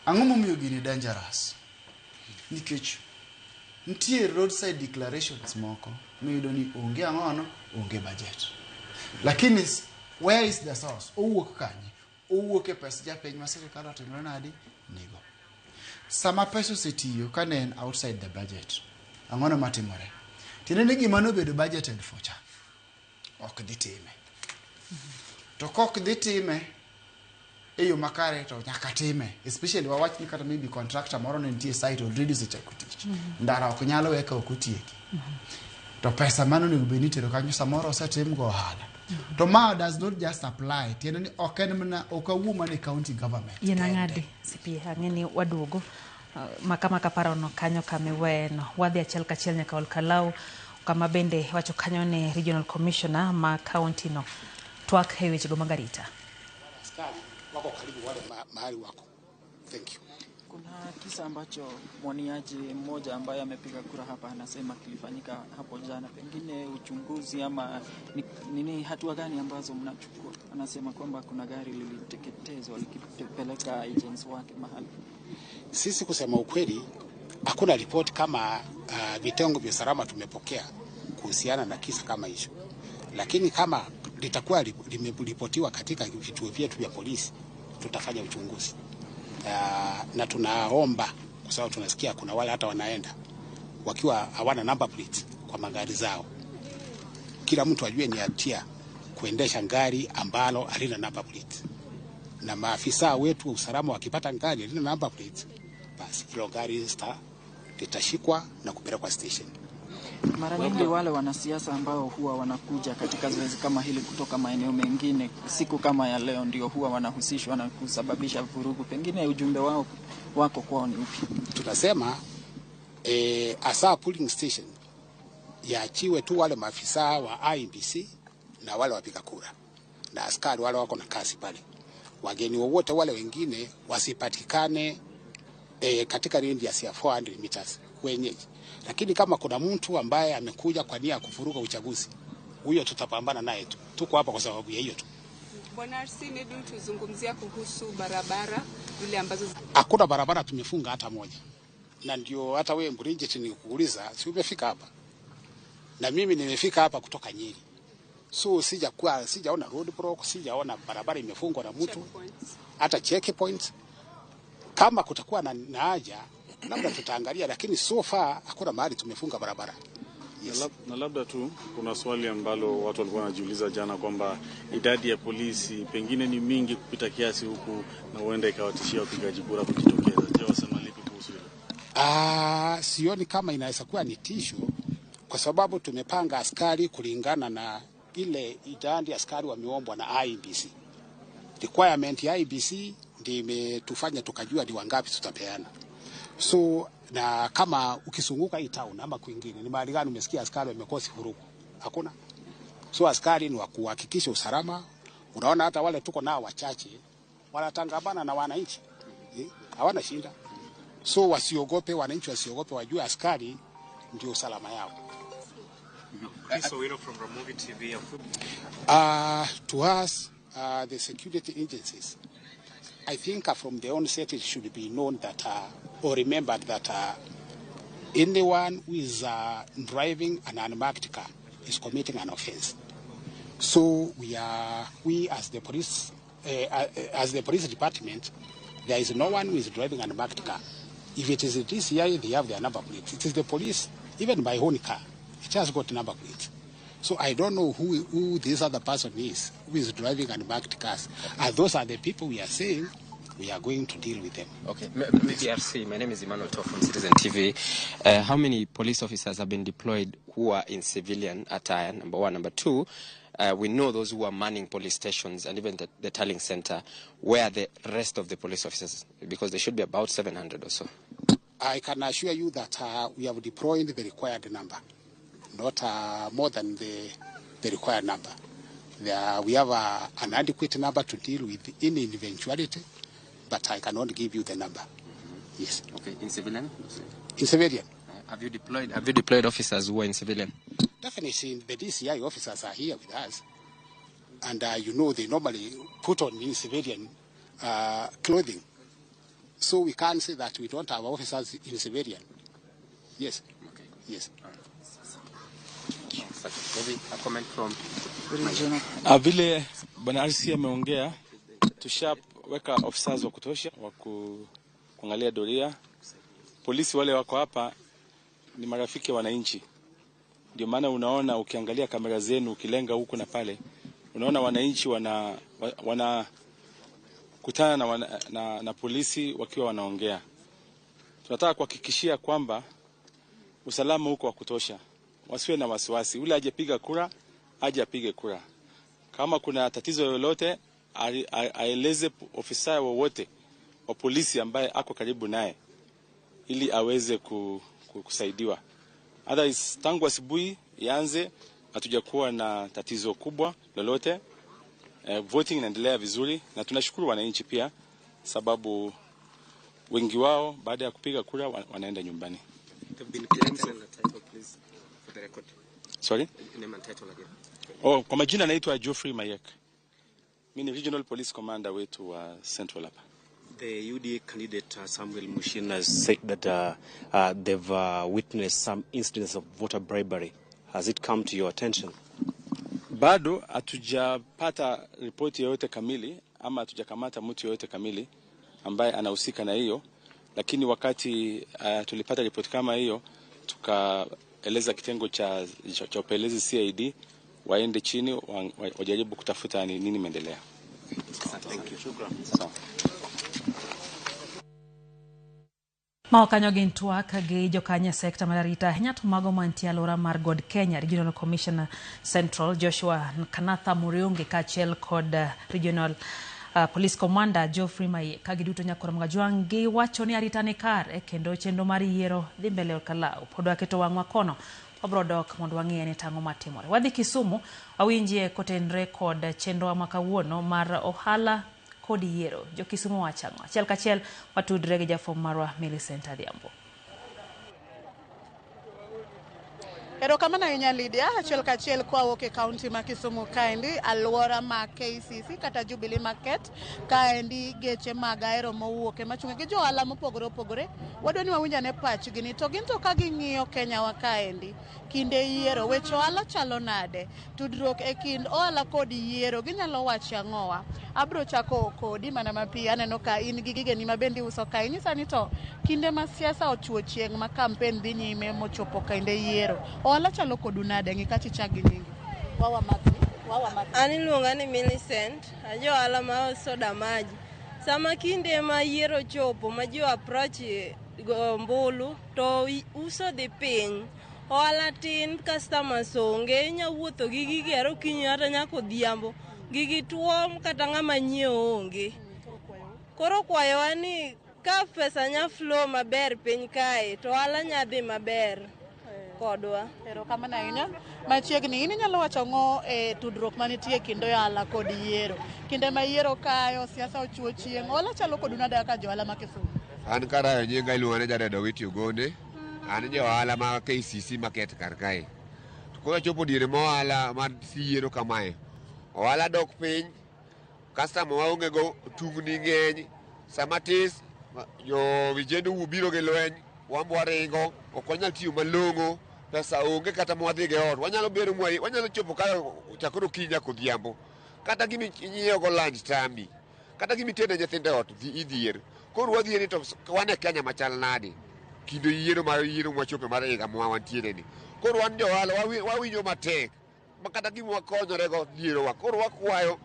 Ang'o momiyo gini dangerous? Nikech nitie roadside declarations moko miyudo ni onge ang'ono, onge budget. Lakini where is the source? Owuok kanye? Owuok e pes japiny ma sirikal otimre nade? Nigo. Sama pesa osetiyo ka ne en outside the budget, ang'ono matimore? Tiende ni gima nobedo budgeted for cha, ok dhi time. To kok dhi time e yo makare to nyaka time. Especially wawach ni kata maybe contractor moro ne nitie site already osechako tich. Ndara ok nyal we ka ok otieki. To pesa mano onego bed ni itero kanyo samoro osetim go ohala. To ma does not just apply. Tiende ni ok en mana ok awuo mana e county government. Yien ang'adi CP ang'e ni waduogo maka parono kanyo kamiweyeno. Wadhi achiel kachiel nyaka Olkalau kama bende wacho kanyo ni regional commissioner ma county no twak e wechego mag arita. Askari wako karibu wale mahali wako. Thank you. Kuna kisa ambacho mwaniaji mmoja ambaye amepiga kura hapa anasema kilifanyika hapo jana, pengine uchunguzi ama nini, hatua gani ambazo mnachukua? Anasema kwamba kuna gari liliteketezwa likipeleka agents wake mahali. Sisi kusema ukweli, hakuna ripoti kama vitengo vya usalama tumepokea kuhusiana na kisa kama hicho, lakini kama litakuwa limeripotiwa katika vituo vyetu vya polisi, tutafanya uchunguzi. Na tunaomba, kwa sababu tunasikia kuna wale hata wanaenda wakiwa hawana number plate kwa magari zao. Kila mtu ajue ni hatia kuendesha gari ambalo halina number plate, na maafisa wetu wa usalama wakipata gari halina number plate, basi hilo gari litashikwa na kupelekwa station. Mara nyingi wale wanasiasa ambao huwa wanakuja katika zoezi kama hili kutoka maeneo mengine, siku kama ya leo ndio huwa wanahusishwa na kusababisha vurugu. Pengine ujumbe wao wako kwao ni upi? Tunasema hasa polling station yaachiwe tu wale maafisa wa IEBC na wale wapiga kura na askari wale wako na kazi pale. Wageni wowote wale wengine wasipatikane katika radius ya 400 meters wenyeji. Lakini kama kuna mtu ambaye amekuja kwa nia ya kuvuruga uchaguzi, huyo tutapambana naye tu. Tuko hapa kwa sababu ya hiyo tu. Bwana RC, maybe tuzungumzia kuhusu barabara zile ambazo Hakuna barabara tumefunga hata moja. Na ndio hata wewe Bridget nikuuliza, si umefika hapa? Na mimi nimefika hapa kutoka Nyeri. So sijaona road block, sijaona barabara imefungwa na mtu, hata checkpoints. Kama kutakuwa na haja labda tutaangalia, lakini so far hakuna mahali tumefunga barabara. Yes. Na labda tu kuna swali ambalo watu walikuwa wanajiuliza jana kwamba idadi ya polisi pengine ni mingi kupita kiasi huku na huenda ikawatishia wapigaji kura kujitokeza. Je, wasema lipi kuhusu hilo? Sioni kama inaweza kuwa ni tisho kwa sababu tumepanga askari kulingana na ile idadi askari wameombwa na IEBC. Requirement ya IEBC ndio imetufanya tukajua ni wangapi tutapeana. So na kama ukizunguka hii town ama kwingine, ni mahali gani umesikia askari wamekosa vurugu? Hakuna. So askari ni wa kuhakikisha usalama. Unaona hata wale tuko nao wachache wanatangamana na wananchi, hawana shida. So wasiogope, wananchi wasiogope, wajue askari ndio usalama yao. Chris Owino from Ramogi TV. To us, the security agencies, I think from the onset it should be known that or remembered that anyone who is driving an unmarked car is committing an offense. So we as the police, as the police department, there is no one who is driving an unmarked car. If it is the DCI, they have their number plate. It is the police, even my own car, it has got number plate. So I don't know who this other person is, who is driving unmarked cars. And those are the people we are saying we are going to deal with them. Okay, BRC, my name is Emmanuel Toff from Citizen TV. How many police officers have been deployed who are in civilian attire, number one? Number two, we know those who are manning police stations and even the tallying center. Where are the rest of the police officers? Because there should be about 700 or so. I can assure you that we have deployed the required number, not more than the required number. We have an adequate number to deal with any eventuality, but I cannot give you the number. Mm-hmm. Yes. Okay, in civilian? In civilian. Have you deployed officers who are in civilian? Definitely, the DCI officers are here with us, and you know they normally put on in civilian clothing, so we can't say that we don't have officers in civilian. Yes. Okay. Yes. All right. Maybe a comment from vile Bwana RC ameongea, tushaweka officers wa kutosha wa kuangalia doria. Polisi wale wako hapa ni marafiki wa wananchi. Ndio maana unaona ukiangalia kamera zenu ukilenga huku na pale, unaona wananchi wana kutana na polisi wakiwa wanaongea. Tunataka kuhakikishia kwamba usalama huko wa kutosha. Wasiwe na wasiwasi. Yule ajepiga kura, aje apige kura. Kama kuna tatizo lolote, aeleze ofisa wowote wa polisi ambaye ako karibu naye ili aweze kusaidiwa. Otherwise, tangu asubuhi ianze hatujakuwa na tatizo kubwa lolote. Voting inaendelea vizuri na tunashukuru wananchi pia, sababu wengi wao baada ya kupiga kura wanaenda nyumbani. Sorry? Name and title again. Oh, kwa majina naitwa Geoffrey Mayek. Mimi ni Regional Police Commander wetu wa Central hapa. The UDA candidate Samuel Mushin has said that they've witnessed some incidents of voter bribery. Has it come to your attention? Bado hatujapata ripoti yoyote kamili ama hatujakamata mtu yoyote kamili ambaye anahusika na hiyo, lakini wakati tulipata ripoti kama hiyo tukaeleza kitengo cha upelelezi CID waende chini wajaribu kutafuta ni nini imeendelea. Thank you. Shukran. Maokanyo gin twak gi jokanyo e sekta mar arita ahinya to mago mantie alwora mar God Kenya. Regional Commissioner Central Joshua Kanatha Muriungi kaachiel kod Regional Police Commander Geoffrey Mayek ka giduto nyakoro Mgajwang' giwacho ni arita ni kare kendo chenro mar yiero dhi mbele kalau. Pod waketo wang'wa kono, wabro dok mondo wang'iye ni tang'o matimore. Wadhi Kisumu wawinjie kotenre kod chenro ma kawuono mar ohala kod yiero. Jo Kisumu wachang'o. Achiel kachiel watudre gi jafwambo marwa Millicent Adhiambo. Erokamano ahinya Lydia, achiel kachiel kwawuok e kaunti ma Kisumu kaendi, alwora ma KCC kata Jubilee Market kaendi, geche mag Ahero mowuok ema chung' gi jo ohala mopogore opogore. Wadwa ni wawinj ane pachgi ni to gin to ka ging'iyo Kenya wa kaendi kinde yiero weche ohala chalo nade, tudruok e kind ohala kod yiero ginyalo wacho ang'owa. Abro chako kodi mana mapiyo, aneno ka in gi gigeni ma bende iuso kae, inyisa ni to kinde ma siasa ochuo chieng' ma kampen dhi nyime mochopo kinde yiero, ohala chalo kodu nade? Ng'i kacha ichak gi nyingi. Wawa makni, wawa makni. An iluonga ni Millicent, ajo ohala ma soda maji. Sama kinde ma yiero chopo ma ji approach go ombulu to uso dhi piny. Ohala tin, customers onge, inya wuotho gi gigi are okinyi kata nyaka odhiambo. Gigi tuo kata ng'ama nyiewo onge. Koro kwayowa ni ka pesa nya flow maber piny kae to ohala nya dhi maber kodwa. Erokamano ahinya. Machiegni, in inyalo wacho ang'o e tudruok manitie e kind ohala kod yiero? Kinde ma yiero kayo, siasa ochuo chieng', ohala chalo kodu nade kaka jo ohala ma Kisumu? An karayo nyinga iluonga ni Jared Owiti Ogonde. An ja ohala ma KCC Market kar kae. To koro chopo diere ma ohala mar yiero kamae, ohala dok piny, customer waonge go, tungni ng'eny, sama tis jo vijende biro gi lweny, wambo waringo, ok wanyal tiyo malong'o, pesa onge kata mwadhi go e ot. Wanyalo bedo wanyalo chopo ka chakore okinyi nyaka odhiambo. Kata gima inyiewo go lunch tami, kata gima itede nyithindo e ot idhier. Koro wadhier ni to wan e Kenya machal nade? Kinde yiero mar yiero mwachope mar higa ma wantiere ni. Koro wan jo ohala wawinjo matek. ma kata gima wakonyorego dhierowa. Koro wakwayo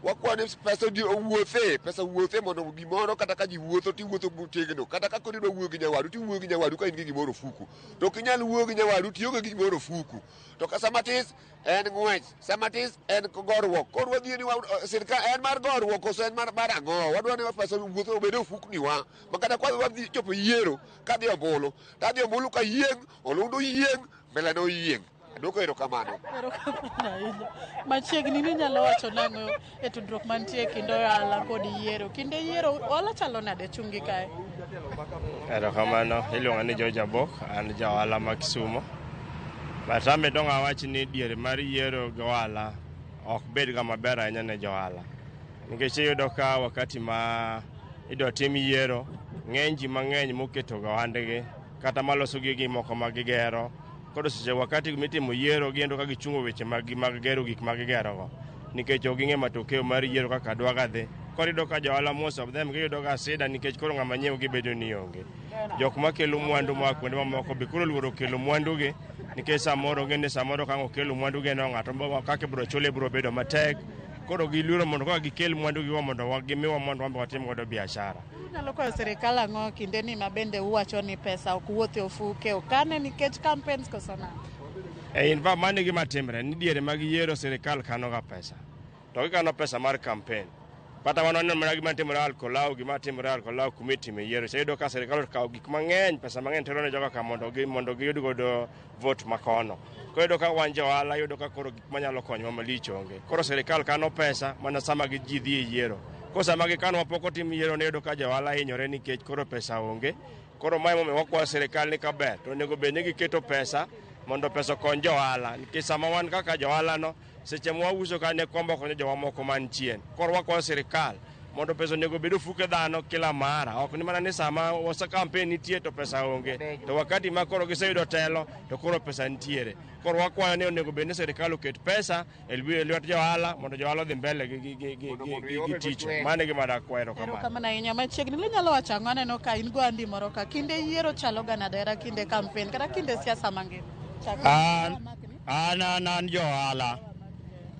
wakwayo ni pesa owuothe, pesa wuothe mondo gimoro kata ka ji wuotho tiwuotho motegno. Kata ka koro idwa wuoyo gi nyawadu tiwuoyo gi nyawadu ka in gi gimoro ofuku. To ok inyal wuoyo gi nyawadu tionge gi gimoro ofuku. To ka sama tis en ng'wech, sama tis en goruok. Koro wadhi ni sirkal en mar goruok koso en mar ang'o? Wadwa ni pesa owuoth obed e ofukniwa. Ma kata kwa wadhi chopo yiero kadhi ombulu, tadhi ombulu ka yieng', olundo yieng', mbele no yieng'. Aduoko erokamano. Erokamano ahinya. Machiegni ni inyalo wacho nang'o e tudruok mantie e kind ohala kod yiero? Kinde yiero ohala chalo nade chungi kae? Erokamano, iluonga ni George Abok, an ja ohala ma Kisumo. But ame dong' awach ni diere mar yiero gi ohala ok bed ga maber ahinya ne johala. Nikech iyudo ka wakati ma idwa tim yiero, ng'eny ji mang'eny moketo ga ohandgi kata maloso gigi moko ma gigero. Koro seche wakati mitimo yiero giyudo ka gichungo weche mag mag gero gik ma gigerogo. Nikech ok ging'e matokeo mar yiero kaka dwa ga dhi. Koro iyudo ka johala most of them giyudo ga sida nikech koro ng'ama nyiewo gi bedo ni onge. Jok makelo mwandu moa kuonde mamoko be koro oluoro kelo mwandu gi nikech samoro ong'e ni samoro ka ang' okelo mwandu gi no ng'ato kaka ibiro chule biro bedo matek. Koro giluoro mondo kaka gikel mwandu gi mondo gimiwa mondo wan be watim godo biashara. Unyalo kwayo sirikal ang'o kinde ni ma bende uwacho ni pesa ok wuoth e ofuke okane nikech campaigns koso nang'o? E in fact mano e gima timre ni diere mag yiero sirikal kano ga pesa. To gikano pesa mar campaign. Kata wan waneno mana gima timore Alkolau, gima timore Alkolau kuma itime yiero. Iyudo ka sirikal okawo gik mang'eny, pesa mang'eny tero ne jogo ka mondo gi mondo giyud godo vote makono. Koro iyudo ka wan jo ohala iyudo ka koro gik manyalo konyowa malich onge. Koro sirikal kano pesa mana sama ji dhi e yiero. Koro sama gikano pok otim yiero iyudo ka jo ohala hinyore nikech koro pesa onge. Koro mae emomiyo wakwayo sirikal ni kaber to onego bed ni giketo pesa mondo pesa okony jo ohala. Nikech sama wan kaka jo ohala no, seche ma wauso ka ne kwamba konyo jowa moko man chien. Koro wakwayo sirikal mondo pesa onego bed ofuke dhano kila mara. Ok ni mana ni sama wasa campaign nitie to pesa onge. To wakati ma koro giseyudo telo to koro pesa nitiere. Koro wakwayo ni onego bed ni sirikal oket pesa e lwet jo ohala mondo jo ohala odhi mbele gi tich. Mano e gima dakwayo erokamano. Erokamano ahinya. Machiegni inyalo wacho ang'o? Aneno ka in go andi moro ka. Kinde yiero chalo ga nade kata kinde campaign kata kinde siasa mangima? An an an jo ohala.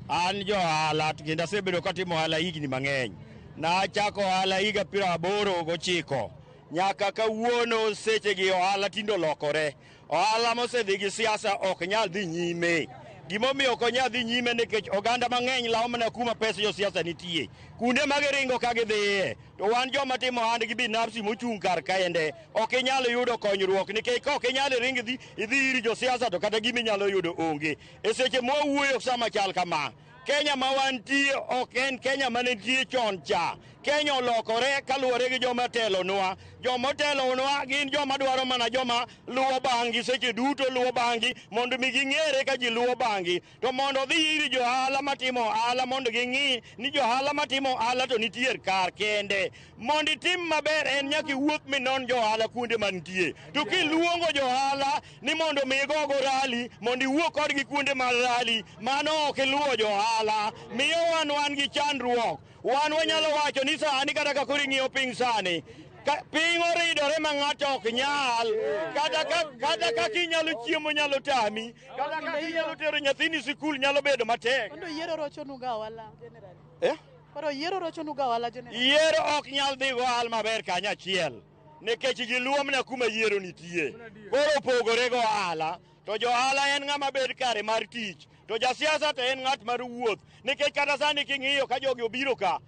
An jo ohala kendo asebedo katimo ohala higni mang'eny. Nachako ohala higa 89 nyaka kawuono sechegi ohala tinde olokore. Ohala mosedhi gi siasa ok nyal dhi nyime. Gimomiyo ok onyal dhi nyime nikech oganda mang'eny lawo mana kuma pesa josiasa nitie. Kuonde ma giringo ka gidhiye to wan joma timo ohandgi binafsi mochung' kar kaende ok inyal yudo konyruok nikech ka ok inyal ring idhi idhi ir josiasa to kata gima inyalo yudo onge. E seche mwawuoyo sama chal kama, Kenya ma wantie ok en Kenya mane nitie chon cha. Kenya olokore kaluwore gi joma telonwa. Joma otelonwa gin joma dwaro mana joma luwo bang'gi seche duto luwo bang'gi mondo mi ging'ere ka ji luwo bang'gi. To mondo odhi ir jo ohala matimo ohala mondo ging'i ni jo ohala matimo ohala to nitie kar kende. Mondo itim maber en nyaka iwuoth minon jo ohala kuonde mantie. To kiluongo jo ohala ni mondo mi igogo rally mondo iwuo kodgi kuonde mag rally, mano ok iluwo jo ohala. Miyo wan wan gi chandruok. Wan wanyalo wacho ni sani kata ka koro ing'iyo piny sani, ka piny oridore ma ng'ato ok nyal kata ka kata kaka inyalo chiemo nyalo tami kata kaka inyalo tero nyathini sikul nyalo bedo matek. Mondo yiero rochonuga ohala generally. Eh? Koro yiero rochonuga ohala generally. Yiero ok nyal dhi go ohala maber kanyachiel nikech ji luwo mana kuma yiero nitie. Koro opogore go ohala to jo ohala en ng'ama bed kare mar tich to jasiasa to en ng'at mar wuoth nikech kata sani king'iyo ka jogi obiro ka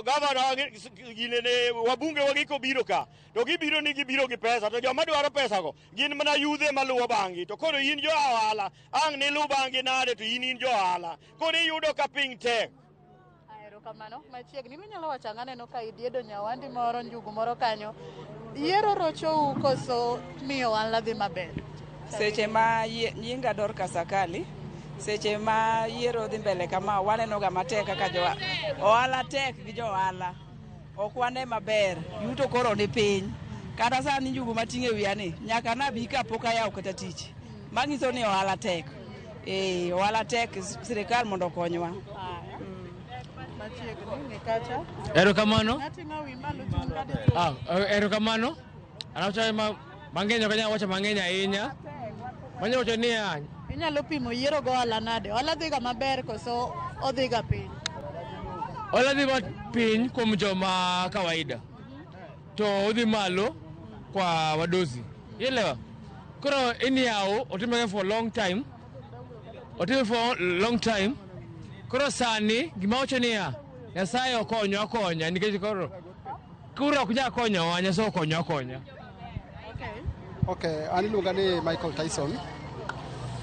gavana ginene wabunge wagi kobiro ka to gibiro ni gibiro gi pesa to joma dwaro pesago gin mana yudhe maluwo bang'gi to koro in jo ohala ang' niluw bang'gi nade to in in jo ohala koro iyudo ka piny tek. Erokamano. Machiegni inyalo wacho ang'o? Aneno ka idiedo nyawandi moro njugu moro kanyo. Yiero rochou koso miyo ohala dhi maber? Seche ma nyinga Dorcas Akali, seche ma yiero dhi mbele kama waneno ga matek kaka jo ohala tek gi jo ohala. Ok wane maber, yuto koro ni piny. Kata sani njugu mating'o e wiya ni, nyaka nabi ka pok ayawo kata tich. Manyiso ni ohala tek. Eh, ohala tek, sirikal mondo okonywa. Machiegni ni kacha. Erokamano. Ng'ating'o wi malo chung' ka dichuo. Ah, erokamano. An wacho ma mang'eny ok anyal wacho mang'eny ahinya. Manyalo wacho niya, Inyalo pimo yiero go ohala nade? Ohala dhiga maber koso odhiga piny? Ohala dhi piny kuom joma kawaida to odhi malo kwa wadosi. Ielewa? Koro anyhow otimore for long time. Otime for long time. Koro sani gima wacho niya, Nyasaye okonyo akonya nikech koro kura ok nyal konyowa, Nyasaye okonyo akonya. Okay, an iluonga ni Michael Tyson.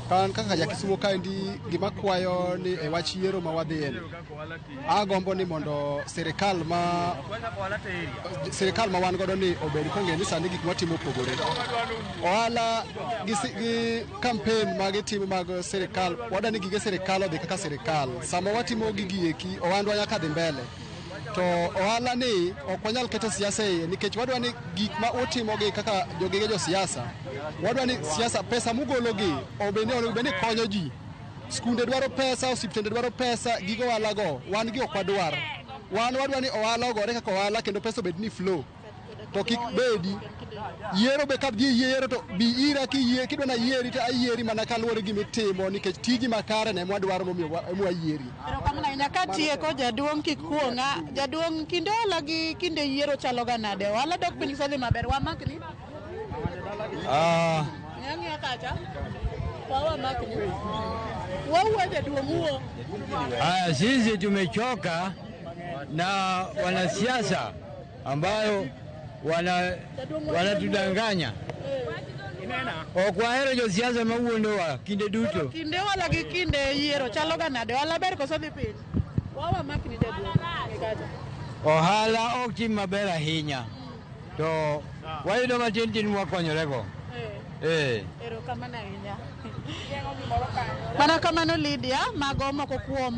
Kan kaka ja Kisumo kaendi gima kwayo ni e wach yiero ma wadhiye ni agombo ni mondo sirikal ma sirikal ma wan godo ni obed kong'eyo ni sani gik mwatimo opogore. Ohala gi, si- gi campaign ma gitimo mag sirikal, wadwa ni gige sirikal odhi kaka sirikal. Sama watimo gigi eki, ohandwa nyaka dhi mbele. To ohala ni ok wanyal keto siasa e iye nikech wadwa ni gik ma utimogi kaka jogige josiasa, wadwa ni siasa pesa mugologi obed ni onego bed ni konyo ji. Skunde dwaro pesa, osiptende dwaro pesa, gige ohala go wan gi ok wadwar. Wan wadwa ni ohala ogore kaka ohala kendo pesa obed ni flow. To kik bedi yiero be ka ji yiero to bi ira kiyie kidwa na yieri to ayieri mana kaluwore gi gimitimo nikech tiji makare ne mwadwaro momiyo emwayieri. Erokamano ahinya. Katieko jaduong' kik kuong'a. Jaduong' kinde ohala gi kinde yiero chalo ga nade? Ohala dok piny koso dhi maber? Wamakni. Ah, Ng'iya kacha. Wamakni. Wawuo jaduong' wuo. Haya, sisi tumechoka na wanasiasa ambayo wanatudanganya. Ok wahero josiasa mawuondowa kinde duto. Kinde ohala gi kinde yiero chalo ga nade? Ohala ber koso dhi piny? Wamakni jaduong'. Ng'i kacha. Ohala ok tim maber ahinya, to wayudo matin tin mwakonyorego. Eh. Erokamano ahinya. Mana kamano Lydia, mago moko kuom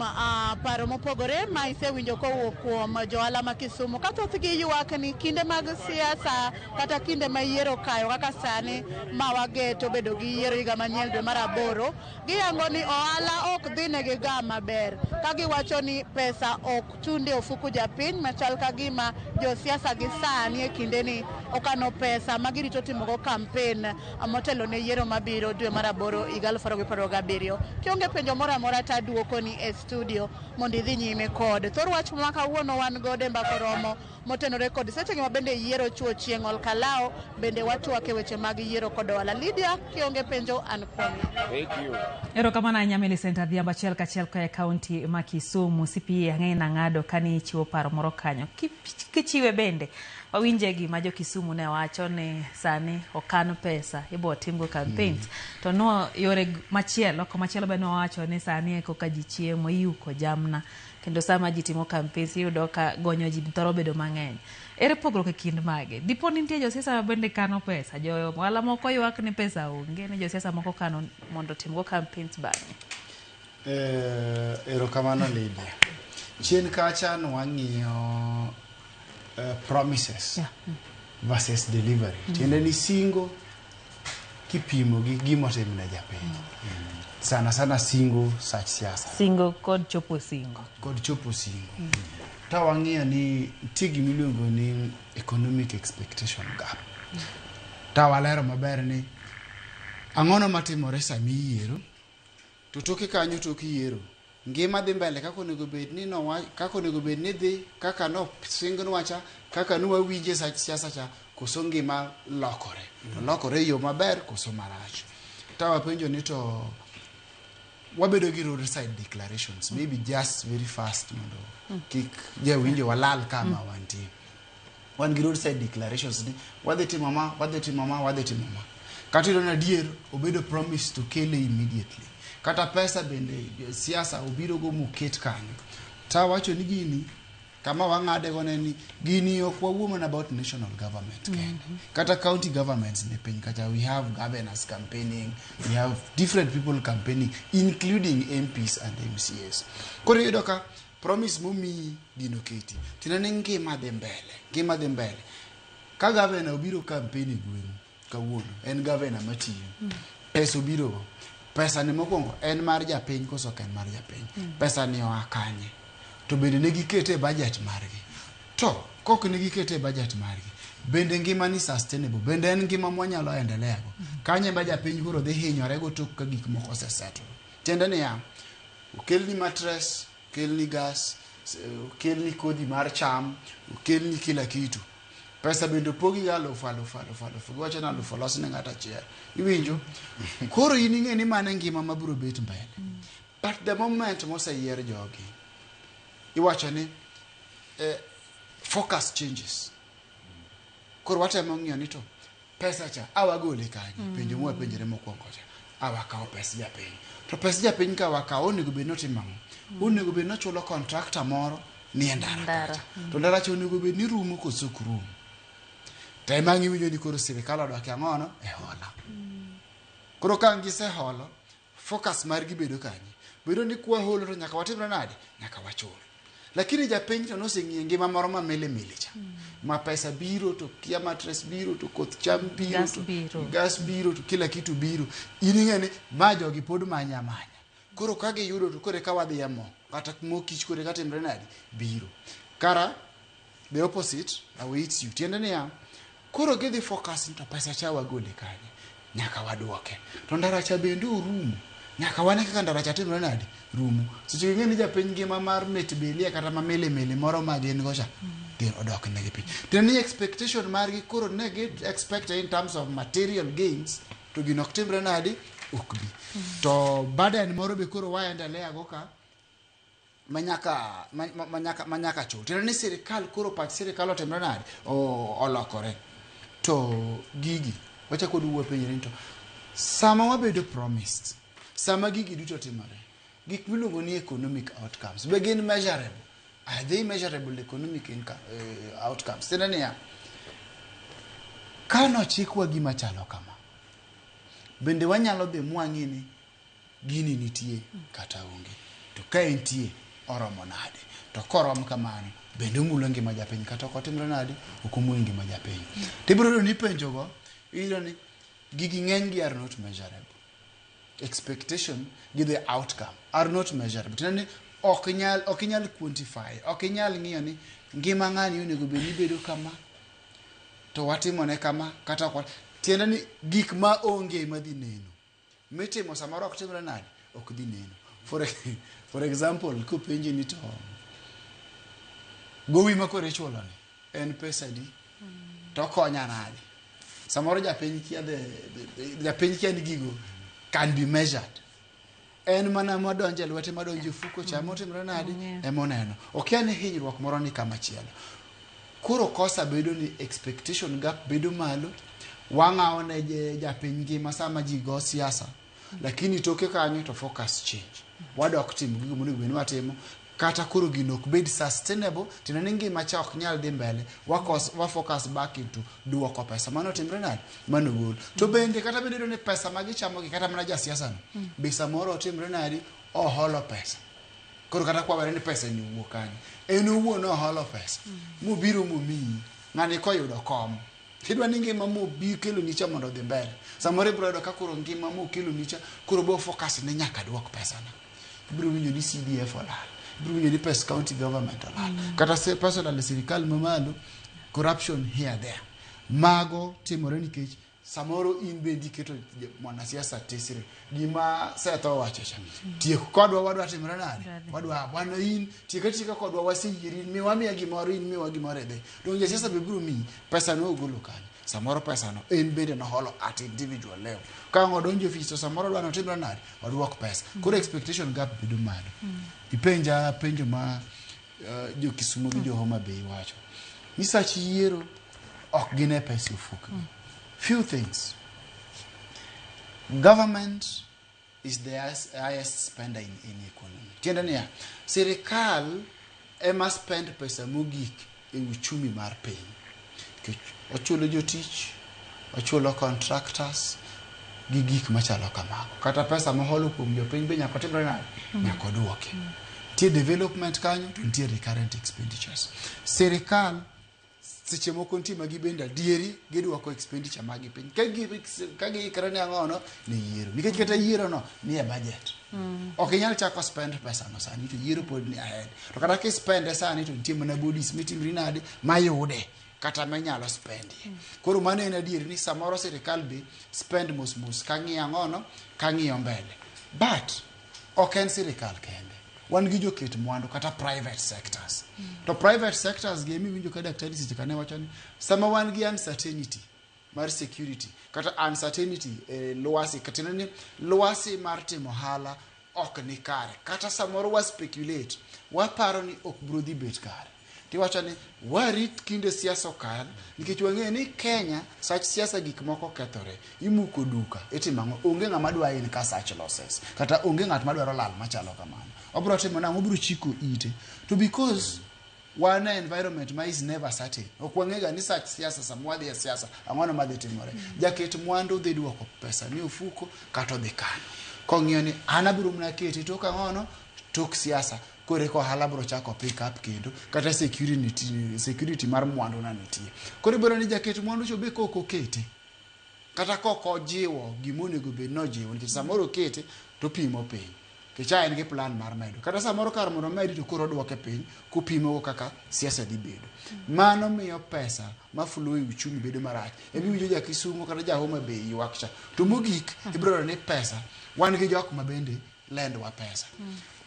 paro mopogore ma isewinjo kowuok kuom johala ma Kisumu. Ka thothgi ywak ni kinde mag siasa kata kinde ma yiero kayo kaka sani ma wageto bedo gi yiero higa manyien dwe mar aboro, giyango ni ohala ok dhinegi ga maber. Ka giwacho ni pesa ok tunde ofuku japiny machal ka gima josiasa gi sani e kindeni okano pesa ma girito timogo kampen motelo ne yiero mabiro dwe mar aboro higa 2027. Kionge penjo moro amora to aduokoni e studio mondo idhi nyime kod thor wach ma kawuono wan godo e Mbaka Oromo motenore kod sechegi ma bende yiero chuo chieng' Olkalao bende watwak e weche mag yiero kod ohala. Lydia, kionge penjo an kuomi. Thank you. Erokamano ahinya Millicent Adhiambo achiel kachiel koa e kaunti ma Kisumu. CPA ang'eyo nang'ado kani ichiwo paro moro kanyo. Kichiwe bende wawinje gima jo Kisumu ne wacho ni sani okan pesa ibo timgo campaigns. To no yore machielo komachielo be nowacho ni sani eko ka ji chiemo iyuko jamna kendo sama ji timo campaigns iyudo ka gonyo ji thoro bedo mang'eny. Ere pogruok e kind mage? Dipo ni nitie josiasa ma bende kano pesa, jo ohala moko ywak ni pesa onge, ni josiasa moko kano mondo otimgo campaigns bang'e. Erokamano Lydia. Chien kacha nwang'iyo promises versus delivery. Tiende ni singo kipimo gi gimotimne japiny. Sana sana singo sach siasa. Singo kod chopo singo. Kod chopo singo. Ta wang'iyo ni nitie gimiluongo ni economic expectation gap. Ta walero maber ni ang'ono matimore sama iyiero to toke kanyo tok yiero ngima dhi mbele kaka onego bed ni nowa kaka onego bed ni dhi kaka no singnwa cha kaka nwawinje sach siasa cha koso ngima lokore to lokore e yo maber koso marach ta wapenjo ni to wabedo gi roadside declarations maybe just very fast mondo kik jawinjo walal kama wantie wan gi roadside declarations ni wadhi timo ma wadhi timo ma wadhi timo ma kata iyudo ni adier obedo promise to kele immediately kata pesa bende siasa obiro go moket kanyo tawacho ni gini kama wang'ade go ne ni gini ok wawuo mana about national government kende kata county governments ne piny kacha we have governors campaigning we have different people campaigning including MPs and MCAs koro iyudo ka promise momiyi gino keti tinene ngima dhi mbele ngima dhi mbele ka governor obiro campaign e gweng'u kawuono en governor matiyo pesa obiro go pesa ni mokwongo en mar japiny koso ok en mar japiny pesa ni oa kanye to bende ne gikete e budget margi to kok ne gikete e budget margi Bende ngima ni sustainable? Bende en ngima mwanyalo endelea go? Kanyo ema japiny koro dhi hinyore go tok ka gik moko osesettle. Tiende niya, okelni mattress, okelni gas, okelni kodhi mar cham, okelni kila kitu. Pesa bende opogi ga alufu alufu alufu alufu. Giwacho ni alufu olos ne ng'ato achiel. Iwinjo? Koro in ing'e ni mano e ngima mabiro bet mbele. But the moment moseyier jogi, iwacho ni focus changes. Koro watemo ng'iyo ni to pesa cha awagole kanye? Penjo mwapenjore mokwongo cha. Awakawo pes japiny. To pes japiny ka wakawo onego bed ni otimo ang'o? Onego bed ni ochulo contractor moro ni e ndara kacha. To ndara cha onego bed ni rumo koso ok rum. To ema ang' iwinjo ni koro sirikal odok e ang'ono? E hola. Koro ka ang' giseholo, focus margi bedo kanye? Bedo ni kwaholo to nyaka watimre nade? Nyaka wachul. Lakini japiny to noseng'iyo ngima moro ma mili mili cha. Ma pesa biro to kia mattress biro to koth cham biro Gas to biro. gas biro to kila kitu biro. In ing'e ni ma jogi pod manya amanya. Koro ka giyudo to koro eka wadhi e mo. Kata mo kich koro eka timre nade? Biro. Kara the opposite awaits you. Tiende niya, koro gidhi focus ni to pesa cha wagole kanye? Nyaka waduoke. To ndara cha bende orumo. Nyaka wane kaka ndara cha timre nade? Rumo. Seche ing'e ni japiny ngima mar mit bilia kata ma mili mili moro ma gin go cha, dhi odok negi piny. Tiende ni expectation margi koro ne gi expect in terms of material gains to gino ok timre nade? Ok bi. To burden moro be koro waendelea go ka manyaka manyaka manyaka chul. Tiende ni sirikal koro pach sirikal otimre nade? Olokore. To gigi wachako waduogo wapenjre ni to sama wabedo promised, sama gigi duto timore, gik miluongo ni economic outcomes be gin measurable? Are they measurable economic outcomes? Tiende niya, ka nochikwa gima chalo kama, bende wanyalo dhi mwang'i ni gini nitie kata onge, to ka entie oromo nade, to korom kamano bende omulo ngima japiny kata ok otimre nade, ok omul ngima japiny. Tibiro yudo ni penjogo, iyudo ni gigi ng'eny gi are not measurable. Expectation gi the outcome are not measurable. Tiende ni ok inyal quantify, ok inyal ng'iyo ni ngima ng'ani onego bed ni bedo kama, to watimone kama, kata ok. Tiende ni gik ma onge madhi neno. Mitimo samoro ok timre nade, ok dhi neno. For example, kopenji ni to gowi ma koro ichulo ni en pesa adi, to konya nade? Samoro japiny kia japiny kia ni gigo can be measured. En mana madonjo e lwete, madonjo e fuko cha, motimre nade, emoneno. Okia ni hinyruok moro ni kama chielo. Koro kosa bedo ni expectation gap bedo malo, wang'awo ne japiny ngima sama ji go siasa, lakini toke kanyo to focus change. Wadok timo gigo monego bed ni watimo, kata koro gino ok bed sustainable, tiende ni ngima cha ok nyal dhi mbele, wa focus back into duoko pesa. Mano timre nade? Mano gol. To bende kata bende iyudo ni pesa ma gichamo gi kata mana jasiasa no, be samoro otimre nade? Oholo pesa. Koro kata kwa were ni pesa ni owuok kanye, en owuon oholo pesa mobiro momiyi. Ng'ani koyudo kom, idwa ni ngima mobi kelo ni cha mondo odhi mbele. Samoro ibiro yudo ka koro ngima mokelo ni cha koro bo focus ni nyaka duok pesa na. Ibiro winjo ni CDF olal, ibiro winjo ni pes county government olal, kata pesa olal e sirikal mamalo, corruption here there. Mago timore nikech samoro in bende iketo mwanasiasa tesre. Gima Seth owacho cha, tiek kodwa wadwa timre nade? Wadwa wan in tiek atieka kodwa waseyieri, in miwa miya gimoro, in miwa gimoro idhi. Donge jasiasa be biro miyi pesa no ogolo kanye? Samoro pesa no en bende noholo at individual level. Ka ang' odonjo e ofis to samoro odwa ni otimre nade? Oduok pesa. Koro expectation gap bedo malo. Ipenja penjo ma jo Kisumo gi jo Homa Bay wacho. Ni sach yiero ok gine pesa e ofukni. Few things. Government is the highest spender in economy. Tiende niya, sirikal ema spend pesa mogik e uchumi mar piny. Nikech ochulo jotich, ochulo contractors, gi gik machalo kamago. Kata pesa moholo kuom jopiny be nyaka otimre nade? Nyaka oduoki. Nitie development kanyo to nitie recurrent expenditures. Sirikal seche moko nitie ma gibende adieri giduoko expenditure magi piny ka giikre ne ang'ono ne yiero, nikech kata yiero no nie budget. Ok inyal chako spend pesa no sani to yiero pod ni ahead, to kata kispende sani to nitie mana bodies mitimri nade mayude. kata minyalo spendie. Koro mano en adier ni samoro sirikal be spend mos mos ka ng'iyo ang'ono ka ng'iyo mbele. But ok en sirikal kende. Wan gi joket mwandu kata private sectors. To private sectors gi emi winjo ka daktari seche kane wacho ni sama wan gi uncertainty mar security kata uncertainty e lwasi kata ni lwasi mar timo ohala ok ni kare kata samoro wa speculate waparo ni ok bro dhi bet kare tiwacho ni warit kinde siasa okal nikech wang'eyo ni Kenya sach siasa gik moko kethore imuko duka itimo ang'o onge ng'ama dwa in ka such losses kata onge ng'at madwaro lal machalo kamano obro timo nang'o obro chiko ite to because wan e environment ma is never certain ok wang'ega ni sach siasa sama wadhi e siasa ang'ono madhi timore jaket mwandu dhi duoko pesa ni ofuko kata odhi kano kong'iyo ni an abiro mana kete tok ang'ono tok siasa koro eka ohala biro chako pick up kendo kata security, security mar mwandu na nitie koro ibiro ni jaket mwandu cho be kok okete kata kok ojiwo gima onego bed ni ojiwo nikech samoro okete to opimo piny nikech a en gi plan mar medo kata samoro kar mondo omedi to koro oduoke piny kopimogo kaka siasa dhi bedo mano miyo pesa ma flow e uchumi bedo marach emiwinjo ja Kisumu kata ja Homa Bay ywak cha to mogik ibiro yudo ni pesa wan gi jok ma bende lendwa pesa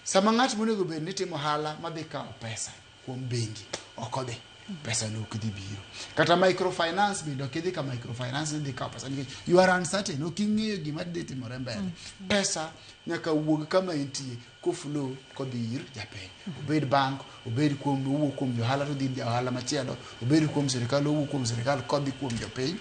sama ng'at monego bed ni timo ohala madhi kawo pesa kuom bengi ok odhi pesa no ok dhi biro kata microfinance bende ok idhi ka microfinance ni dhi kawo pesa nikech you are uncertain ok ing'eyo gima dhi timore mbele pesa nyaka wuog kama entie koflow kodhi ir japiny obed bank obed kuom owuok kuom johala to dhi ir jaohala machielo obed kuom sirikal owuok kuom sirikal kodhi kuom jopiny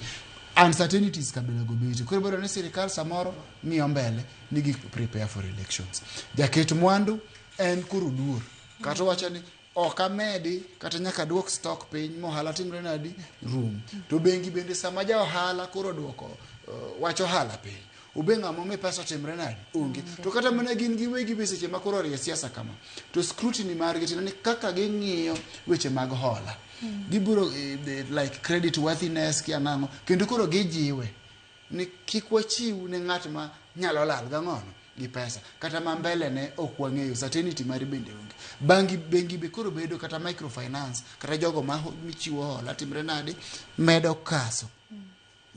uncertainties kabila go betie koro ibiro ni sirikal samoro ng'iyo mbele ni gi prepare for elections jaket mwandu en koro luor kata owacho ni ok amedi kata nyaka duok stock piny mohala timre nadi rum to bengi bende sama ja ohala koro duoko wach ohala piny obe ng'ama omi pesa otimre nadi onge to kata mana gin giwegi be seche ma koro orie siasa kama to scrutiny margi tiende ni kaka ging'iyo weche mag hola gibiro like credit worthiness kia nang'o kendo koro gijiwe ni kik wachiw ne ng'at ma nyalo lal gang'ono gi pesa kata ma mbele ne ok wang'eyo certainty mari bende onge bangi bengi be koro bedo kata microfinance kata jogo ma michiwo hola timre nade medo kaso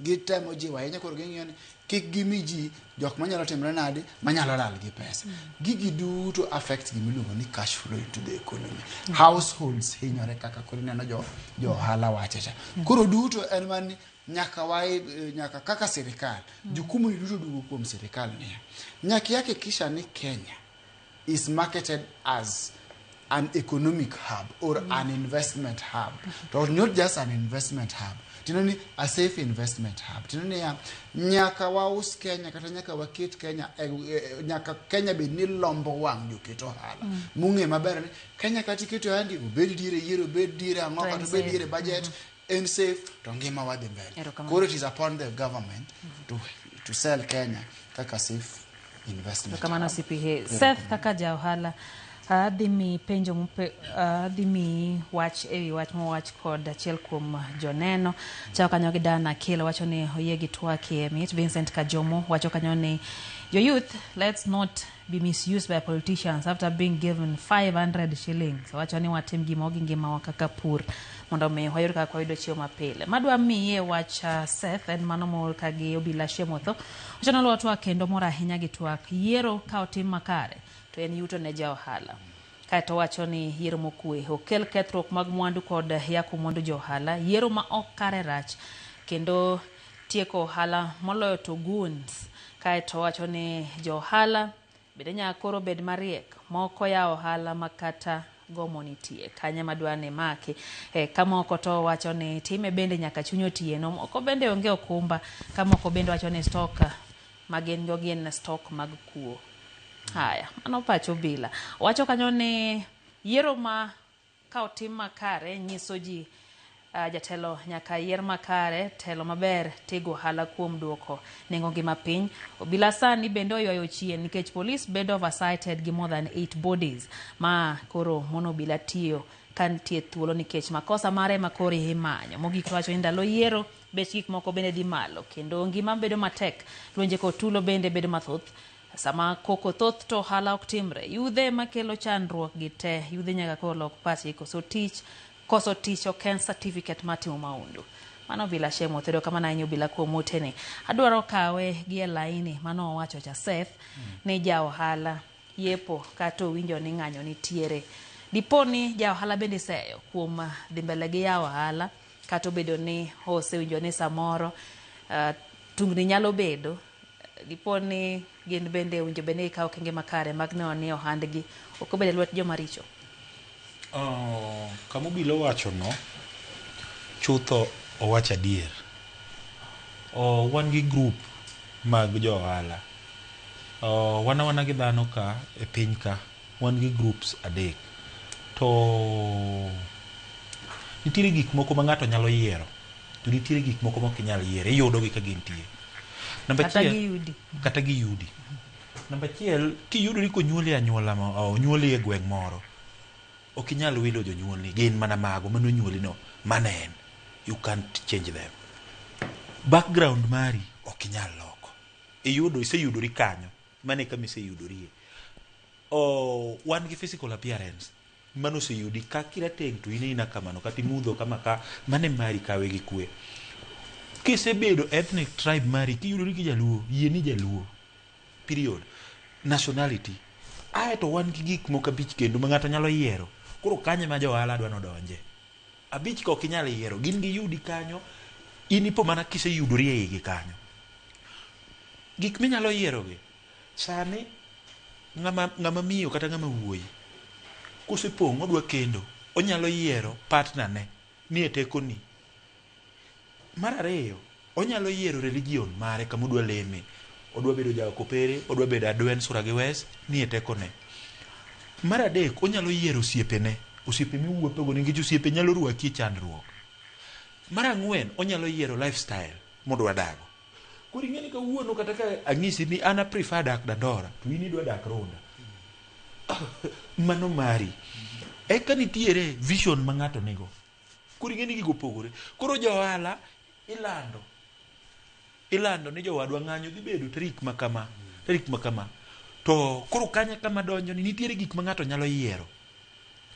gitemo jiwo ahinya koro ging'iyo ni kik gimi ji jok manyalo timre nade manyalo lal gi pesa gigi duto affect gimiluongo ni cash flow into the economy households hinyore kaka koro ineno jo jo ohala wacho cha koro duto en mana ni nyaka wa nyaka kaka sirikal jukumu ni duto duogo kuom sirikal niya nyaka ihakikisha ni Kenya is marketed as an economic hub or an investment hub. To not just an investment hub. Tiende ni a safe investment hub. Tiende niya nyaka waus Kenya kata nyaka waket Kenya nyaka Kenya bed ni lombo wang' joket ohala. Mung'e maber ni Kenya kata iketo ohandi obed diere yiero obed diere ang'o kata obed diere budget en safe to ngima wadhi mbele. Erokamano. Koro it is upon the government to sell Kenya kaka safe investment. Erokamano hub. CPA. Seth kaka ja ohala adhi mi penjo mope, adhi mi wach ewi wach mowach kod achiel kuom joneno chako kanyo gi Dana Akelo wacho ni oyie gi twak e mit Vincent Kajomo wacho kanyo ni jo youth let's not be misused by politicians after being given 500 shillings wacho ni watim gimo gi ngimawa kaka pur mondo mi wayud kaka wayudo chiemo mapile madwa miye wach Seth en mano moor ka gi Obila Shemotho wacho ni twak kendo mor ahinya gi twak yiero ka otim makare to en yuto ne ja ohala kaeto wacho ni yiero mokwe ok kel kethruok mag mwandu kod yako mwandu jo ohala yiero ma ok kare rach kendo tieko ohala moloyo to goons kaeto wacho ni jo ohala bende nyaka koro bed mariek moko yawo ohala ma kata gomo nitie kanye madwa ni maki ka moko to wacho ni time bende nyaka chuny otieno moko bende onge okumba ka moko bende wacho ni stock ma gin go gin stock mag kuo haya mano pach obila wacho kanyo ni yiero ma ka otim makare nyiso ji jatelo nyaka yier makare telo maber tego ohala kuom duoko nengo ngima piny obila sani bende oywayo chien nikech polis bedo oversighted gi more than 8 bodies ma koro mono obila tiyo ka nitie thuolo nikech makosa mare ma koro imanyo mogik to wacho ni ndalo yiero bech gik moko bende dhi malo kendo ngima bedo matek lwenje kod tulo bende bedo mathoth sama koko thoth to ohala ok timre yudhe makelo chandruok gi te yudhe nyaka koro lok pachgi koso tich Koso tich ok en certificate mar timo maundu. Mano Obila Shem Oth, erokamano ahinya Obila kuom oteni. Adwaro kawe gi e laini mano owacho cha Seth ni ja ohala yepo kata owinjo ni ng'anyo nitiere. Dipo ni ja ohala bende iseyo kuom dhi mbele gi yawo ohala kata obedo ni osewinjo ni samoro tungni nyalo bedo dipo ni gin bende owinjo bed ni gikawo okenge makare mag neno ni ohandgi ok obedo e lwet joma richo. Kama obila owachono chutho owacho adier. Wan gi group mag jo ohala. Wan awana gi dhano ka e piny ka wan gi groups adek. To nitiere gik moko ma ng'ato nyalo yiero to nitiere gik moko ma ok inyal yiero, iyudogi ka gintie. Namba Kata achiel, giyudi. kata giyudi. Namba achiel, kiyudori konyuoli e anyuola ma, onyuoli e gweng' moro, ok inyal wilo jonyuolni, gin mana mago mane onyuoli no, mano en. You can't change them. Background mari ok inyal loko. Iyudo, iseyudori kanyo, mano e kama iseyudorie. Wan gi physical appearance, mano oseyudi ka kirateng' to in aina kamano, kata imudho kama ka, mano e mari kawe gi kwe. Kisebedo ethnic tribe mari, kiyudori ki jaluo, yie ni jaluo. Period. Nationality. Ae to wan gi gik moko abich kendo ma ng'ato nyalo yiero. Koro kanyo ema jo ohala dwa nodonje. Abich ka ok inyal yiero, gin giyudi kanyo, in ipo mana kiseyudori e igi kanyo. Gik minyalo yiero gi, sani ng'ama miyo kata ng'ama wuoyi, kosepong' odwa kendo, onyalo yiero partner ne ni e tekoni. Mar ariyo, onyalo yiero religion mare kama odwa leme. Odwa bedo ja Kopere, odwa bedo Adwen Sura gi Wes, ni e tekone. Mar adek, onyalo yiero osiepene, osiepe miwuothogo nikech osiepe nyalo rwaki e chandruok. Mar ang'wen, onyalo yiero lifestyle modwa dago. Koro ing'e ni kawuono kata ka ang'isi ni an a prefer dak Dandora, to in idwa dak Runda. Mano mari. Eka nitiere vision ma ng'ato nigo. Koro ing'e ni gigo opogore. Koro jo ohala ilando. Ilando ni jowadwa ng'anyo dhi bedo tarik ma kama, tarik ma kama. To koro kanya kama donjo ni nitiere gik ma ng'ato nyalo yiero.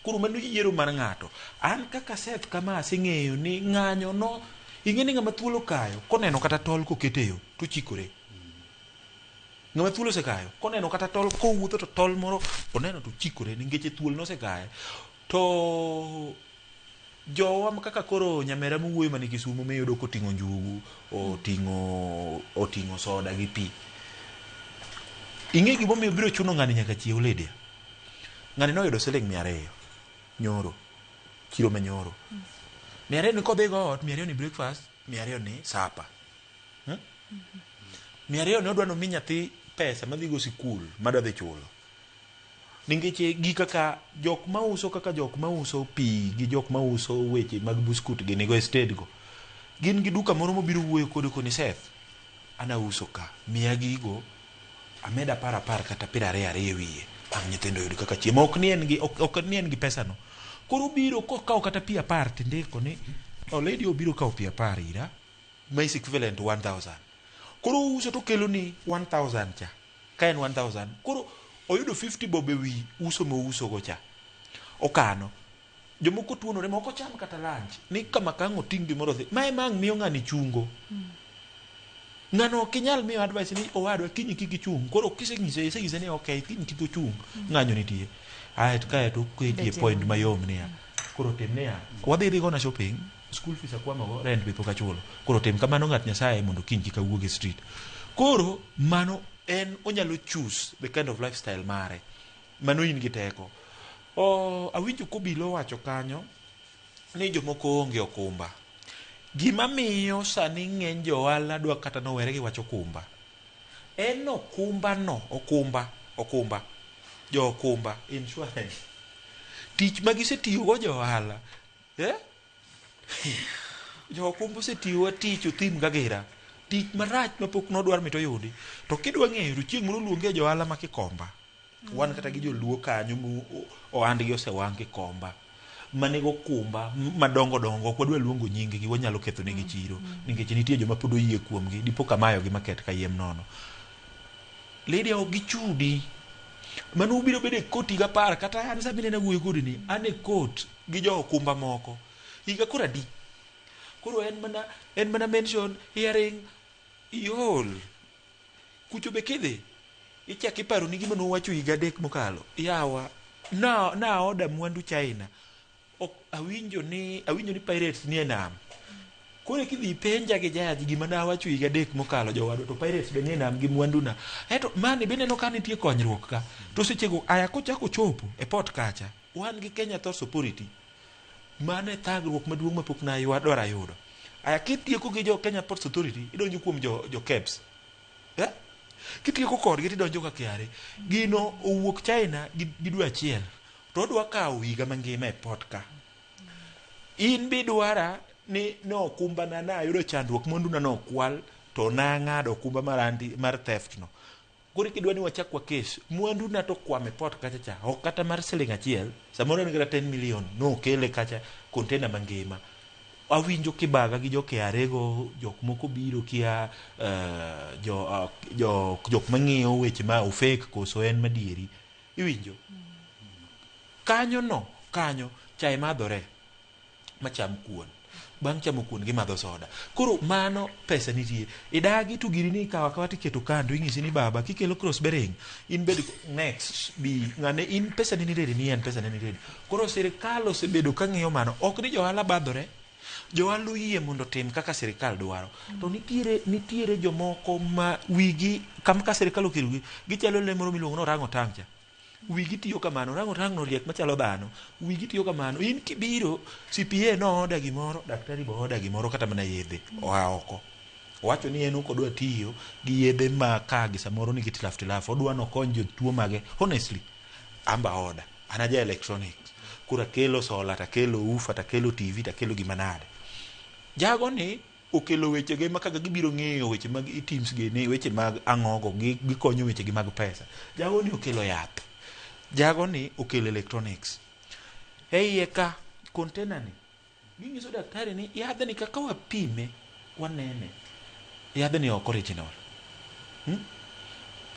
Koro mano yiero mar ng'ato. An kaka Seth kama aseng'eyo ni ng'anyo no, ing'e ni ng'ama thuolo kayo, koneno kata tol kokete yo, to ochikore. Ng'ama thuolo osekayo, koneno kata tol kowuotho to tol moro oneno to ochikore nikech thuol nosekaye. To jowa kaka koro nyamera mowuoyo mani Kisumo miyudo koting'o njugu, oting'o soda gi pi. Ing'e gimomiyo biro chuno ng'ani nyaka chiew Lydia? Ng'ani noyudo siling 200 nyoro, chiro ma nyoro. 200 ni kodhi go ot, 200 ni breakfast, 200 ni supper. 200 ni odwa nomi nyathi pesa madhi go sikul madwa dhi chulo. Nikech gi kaka jok mauso kaka jok mauso pi gi jok mauso weche mag buskut gi nigo e state go. Gin gi duka moro mobiro wuoyo kode koni Seth, an auso ka, miya gigo, amed apar apar kata 22 e wiye, ang' nyithindo oyud kaka chiemo. Ok ni en gi, ok ni en gi pesa no. Koro obiro kokawo kata pi 10 tindiko ni, oh lady obiro kawo pi 10 ira, ma is equivalent to 1000. Koro ouso to okelo ni 1000 cha. Ka en 1000, koro oyudo 50 bob e wi uso mouso go cha. Okano. Jomoko tuonore ma ok ocham kata lunch. Ni kama ka ang' oting' gimoro odhi. Ma ema ang' miyo ng'ani chungo. Ng'ano ok inyal miyo advice ni owadwa kiny kik ichung'. Koro kiseng'ise, iseng'ise ni okay kiny kik ochung'. Ng'anyo nitie. Aeto kaeto oketie point mayom niya. Koro tim niya, wadhi dhi gona shopping, school fees akwamo go, rent be pok achulo. Koro tim kamano ng'at Nyasaye mondo kiny kik awuog e street. Koro mano en onyalo choose the kind of lifestyle mare. Mano in gi teko. Awinjo kobilo owacho kanyo ni jomoko onge okumba. Gima miyo sani ng'eny jo ohala dwa kata nowere gi wach okumba. En okumba no, okumba, okumba, jo okumba, insurance. Tich ma gisetiyogo jo ohala. Jo okumba osetiyowa tich othim gagira. Tich marach mapok nodwar mit oyudi. To kidwa ng'eyo to chieng' moro luonge jo ohala ma Kikomba. Wan kata gi joluo kanyo ohandgi osewang' Kikomba. Manego okumba madongo dongo, ok wadwa luongo nying gi, wanyalo ketho negi chiro. Nikech nitie joma pod oyie kuomgi, dipo kamayo gi maket kayiem nono. Lydia ok gichudi. Mano ubiro bedo e koti ga par, kata an sama inena wuoyo kodi ni, an e court. gi jo okumba moko. Higa koro adi? Koro en mana en mana mention hearing iol. Kucho be kidhi ichak iparo ni gima nowacho higa adek mokalo. Yawa na na oda mwandu China. Ok awinjo ni awinjo ni pirates nie nam. Koro kidhi ipenja gi judge gima nawacho higa adek mokalo jowadwa to pirates be nie nam gi mwanduna. Eto mani be ineno ka nitie konyruok ka. To sechego aya kochako chopo e port kacha wan gi Kenya Ports Authority. Mano e thagruok maduong' mapok nadwaro yudo. Aya kitieko gi jo Kenya Ports Authority idonjo kuom jo, jo KEBS. Eh? Kitieko kodgi tidonjo ka KRA. Gino owuok China gi, gi dwe achiel to odwa kawo higa mangima e port ka. In bidwara ni no okumbana nayudo chandruok mwanduna nokwal to nang'ado okumba mar, anti, mar theft no. Koro kidwa ni wachak wa kes, mwanduna to kwame port kacha cha, ok kata mar siling achiel, samoro en kata 10 million, nokele kacha container mangima. Awinjo kibaga gi jo KRA go, jok moko biro kia uh, jo, uh, jo, jok mang'iyo weche ma ofek koso en madieri. Iwinjo? Kanyo no, kanyo, chae madhore macham kuon. Bang' chamo kuon gimadho soda. Koro mano pesa nitie. Idagi to giri ni ikawo akawa tiketo kando ing'isi ni baba kikelo cross bearing in bed next bi ng'ane in pesa ni ready ni en pesa ni ready. Koro sirikal osebedo ka ng'iyo mano. Ok ni johala badhore. Johala oyie mondo otim kaka sirikal dwaro. To nitiere nitiere jomoko ma wigi kam ka sirikal okelogi gichalo le moro miluongo ni orang otang cha. Wigi tiyo kamano, orang otang no riek machalo dhano. Wigi tiyo kamano. In kibiro, CPA no order gimoro, daktari bo order gimoro kata mana yedhe oa oko. Owacho ni en ok odwa tiyo gi yedhe ma ka gi samoro nigi tilaf tilaf. Odwa nokony jotuo mage. Honestly, amba order. An aja electronics. Koro akelo solar, takelo woofer, takelo TV, takelo gima nade. Jago ni okelo wechege ma kaka gibiro ng'iyo weche mag e-teams gini, weche mag ang'ogo, gikonyo wechegi mag pesa. Jago ni okelo yath. Jago ni okelo electronics. E iye ka, container ni, ginyiso daktari ni yadhni kaka wapime, wanene. Yadhni ok original.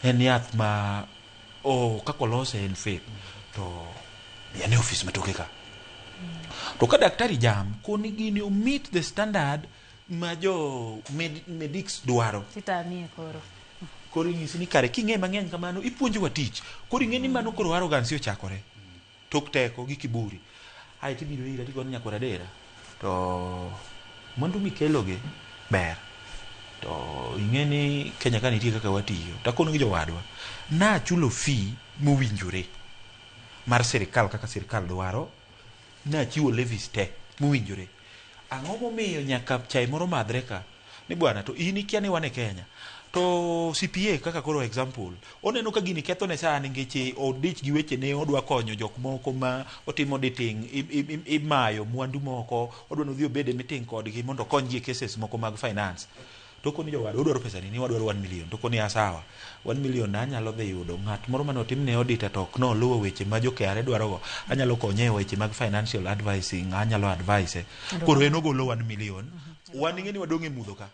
En yath ma oh, kaka olose en fake. To en e ofis matoke ka. To ka daktari jam, koni gini o meet the standard ma jo medics dwaro. Titamie koro. Koro inyisi ni kare king'e mang'eny kamano ipuonjowa tich. Koro ing'e ni mano koro arrogance ochakore. Tok teko gi kiburi. Ae tibiro ira tikoni nyakwar Adera. To mwandu mikelogi ber. To ing'e ni Kenya ka nitie kaka watiyo. Takono gi jowadwa. Nachulo fee mowinjore mar sirikal kaka sirikal dwaro. Nachiwo levies te mowinjore. Ang'o momiyo nyaka chai moro madhre ka? Ni bwana to in ikia ni wan e Kenya. To CPA kaka koro example, oneno ka gini ketho ne saa nikech odich gi weche ne odwa konyo jok moko ma otimo auditing, imayo mwandu moko, odwa ni odhi obed e meeting kodgi mondo okonygi e cases moko mag finance. To okoni jowadwa odwaro pesa ni, ni wadwaro 1 million. To okoni a sawa, 1 million na anyalo dhi yudo ng'at moro mane otimne auditor to ok noluwo weche ma jo KRA dwarogo. Anyalo konye e weche mag financial advising, anyalo advise. Koro en ogolo 1 million. Wan ing'e ni wadong' e mudho ka.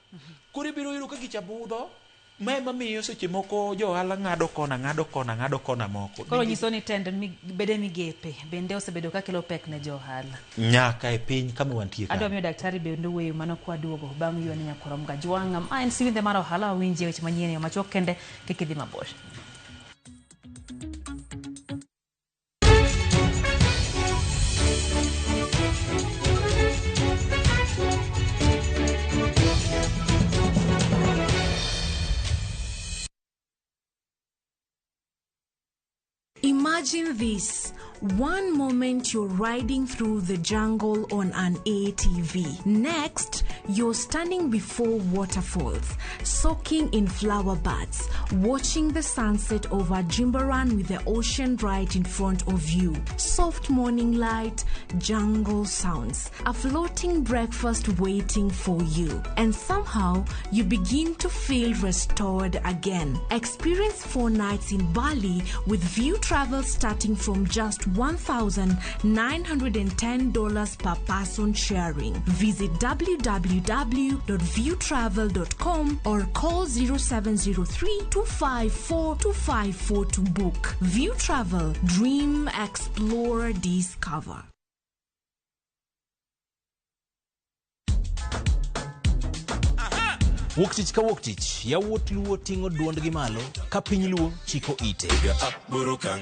Koro ibiro yudo ka gicha budho, ma ema miyo seche moko jo ohala ng'ado kona, ng'ado kona, ng'ado kona moko. Koro nyiso ni tend bede migepe bende osebedo ka kelo pek ne jo ohala. Nyaka e piny kama wantie Adwa miyo daktari bende wuoyo mano kwaduogo bang' ywa ne nyakwar Mgajwang'. Ma en siwindhe mar ohala wawinjie weche manyien e yo machuok kende kik idhi mabor. Imagine this. One moment you're riding through the jungle on an ATV. Next, you're standing before waterfalls, soaking in flower buds, watching the sunset over Jimbaran with the ocean right in front of you. Soft morning light, jungle sounds, a floating breakfast waiting for you. And somehow, you begin to feel restored again. Experience 4 nights in Bali with View Travel starting from just $1,910 per person sharing. Visit www.viewtravel.com or call 0703 254 254 to book. View Travel, dream, explore, discover. Wuok tich ka wuok tich, yawuot Luo ting'o duondgi malo ka piny Luo chiko ite.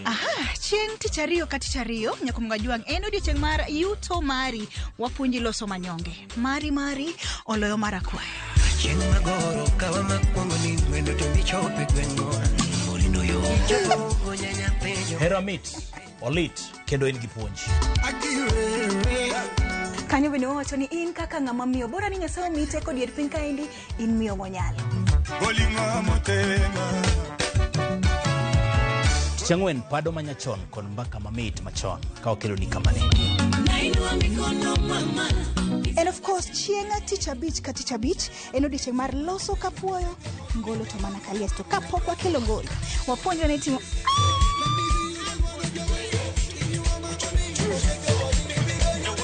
Aha, chieng' tich ariyo ka tich ariyo Nyakumga Jwang' en odiochieng' mar yuto mari. Wapuonji loso manyonge. Mari mari oloyo mar akwaya. Chieng' magoro kawa makwongo ni wendo to michope gweng'wa Morindo yo Hera mit, olit kendo en gi puonj. Kanyo bende wawacho ni in kaka ng'ama miyo bora ni Nyasaye omiyi teko dier piny kaendi in miyo monyalo. Tich ang'wen pado manyachon kod mbaka mamit machon ka wakeloni kamane. And of course chieng' tich abich ka tich abich en odiochieng' mar loso kapuoyo ngolo to mana kaliech to kapok wakelo ngolo wapuonjre ni timo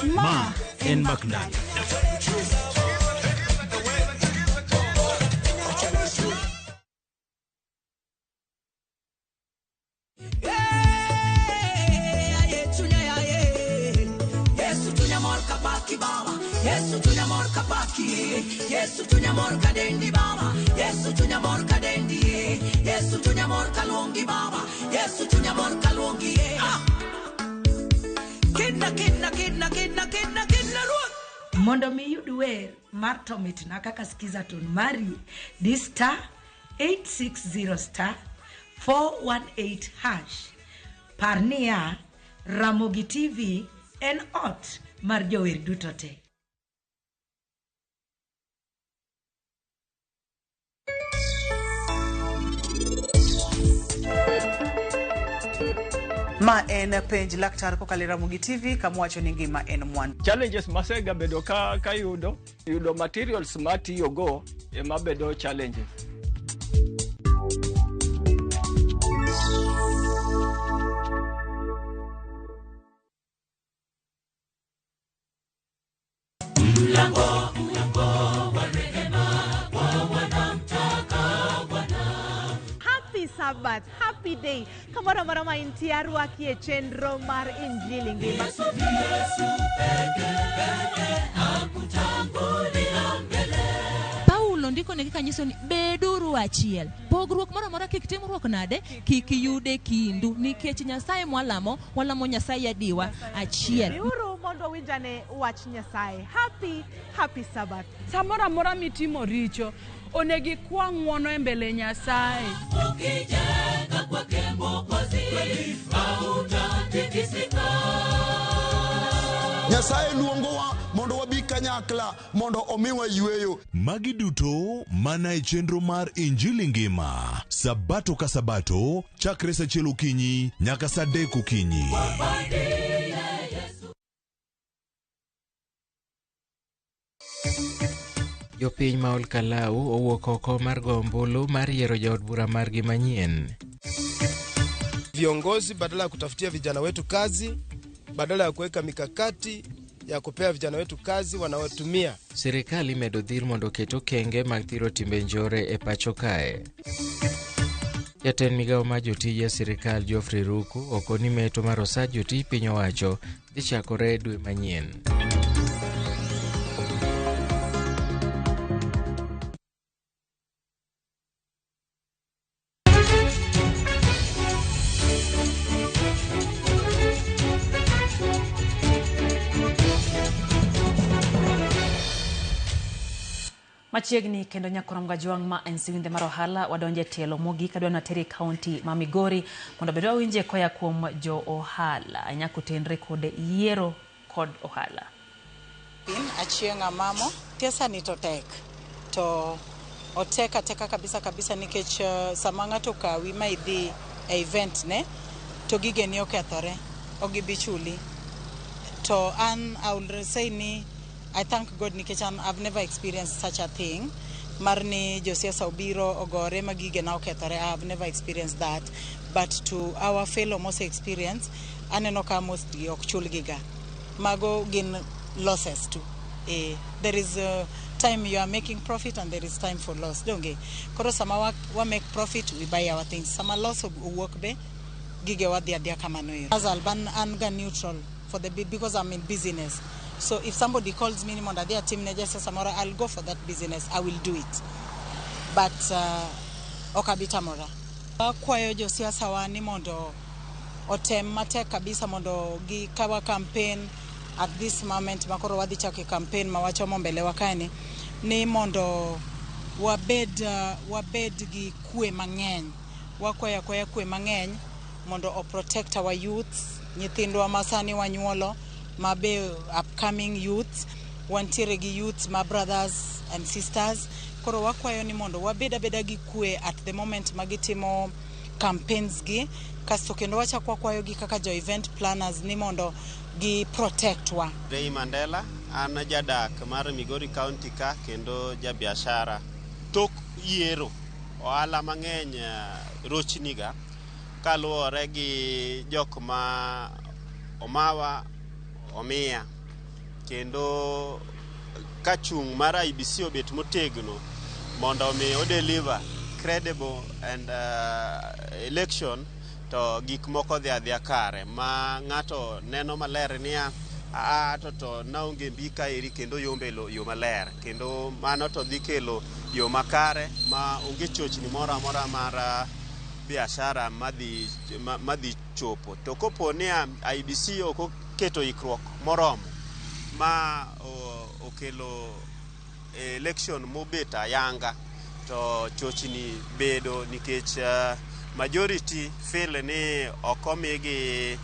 Ma en Mbak Ndalo. Yesu tunyamor kabaki baba Yesu tunyamor kabaki Yesu tunyamor kadendi baba Yesu tunyamor kadendi Yesu tunyamor kalongi baba Yesu tunyamor kalongi ah Kidna kidna kidna kidna kidna kidna ruoth Mondo mi iyud wer mar to mitna kaka skiza tune mari di star 860 star 418 hash. Par niya, Ramogi TV en ot mar jower duto te. Ma en penj laktar kokalo e Ramogi TV kama wacho ni ngima en mwandu. Challenges masegabedo ka yudo yudo materials matiyogo ema bedo challenges. Mlango mlango wa rehema kwa wanamtaka Bwana. Happy Sabbath, happy day. Kamoro amora ma intie arwaki e chenro mar Injili Ngima. Yesu Yesu peke peke akutangulia mbele. Paulo ndiko negi kanyiso ni beduru achiel. Pogruok moro amora kik timruok nade, kik yude kindu nikech Nyasaye mwalamo, walamo Nyasaye adiwa achiel. Biuru mondo wawinjane wach Nyasaye. Happy, happy Sabbath. Samoro amora mitimo richo, onego ikwa ng'uono e mbele Nyasaye. Ukijenga kwake Mwokozi hautatikisika. Nyasaye luongowa mondo wabi kanyakla mondo omiwa yweyo. Magi duto mana e chenro mar Injili Ngima, Sabato ka Sabato, chakre saa achiel okinyi nyaka saa adek okinyi. Jopiny ma Olkalau owuok oko mar go ombulu mar yiero jaod bura margi manyien. Viongozi badala ya kutafutia vijana wetu kazi, badala ya kuweka mikakati ya kupea vijana wetu kazi wanaotumia. Sirikal imedo dhir mondo oket okenge mag thiro timbe njore e pacho kae. Jatend migao mar jotije sirikal Geoffrey Ruku okoni meto mar osach jotij piny owacho dhi chakore dwe manyien. Machiegni kendo nyakorom gajwang' ma en siwindhe mar ohala wadonje tielo mogik adwa nateri e kaunti ma Migori mondo bed wawinje koya kuom jo ohala nyaka otenre kod yiero kod ohala. Achieng' Amamo, siasa ni to tek to otek ateka kabisa kabisa nikech sama ng'ato okawi ma idhi e event ne to gigeni okethore ok gibi chuli to an I will say ni I thank God nikech an I've never experienced such a thing mar ni josiasa obiro ogore ma gigena okethore. I have never experienced that, but to our fellow mose experience aneno ka mostly ok chulgi ga mago gin losses too. There is a time you are making profit and there is time for loss, donge? Koro sama wa make profit, we buy our things. Sama loss owuok be gige wadhi adhiya kamano ero. As Alban, an ga neutral for the because I'm in business. So if somebody calls me ni mondo adhi atim ne jasiasa moro, I'll go for that business. I will do it. But ok abi tamora. Akwayo josiasa wa ni mondo otem matek kabisa mondo gikawa campaign at this moment makoro wadhi chako campaign ma wachomo mbele wa kaeni ni mondo wabed gi kwe mang'eny. Wakwayo akwaya kwe mang'eny mondo o protect our youths, nyithindwa ma sani wanyuolo ma be upcoming youths, wantiere gi youths ma brothers and sisters. Koro wakwayo ni mondo wabed abeda gi kwe at the moment ma gitimo campaigns gi. Kasto kendo wachako wakwayo gi kaka jo event planners ni mondo gi protect wa. Ray Mandela, an jadak mar Migori County ka kendo jabiashara. Tok yiero, ohala mang'eny rochniga kaluwore gi jok ma omawa omiya, kendo ka chung' mar IEBC obet motegno mondo omi o deliver credible and election, to gik moko dhi adhiya kare ma ng'ato neno maler niya aa to naonge mbi kaeri kendo yombe yo maler, kendo mano to dhi kelo yo makare ma onge chochni moro amora mar biashara madhi chopo. To kopo ni IEBC ok oketo ikruok moromo ma okelo election mobet ayanga, to chochni bedo nikech majority feel ni ok omigi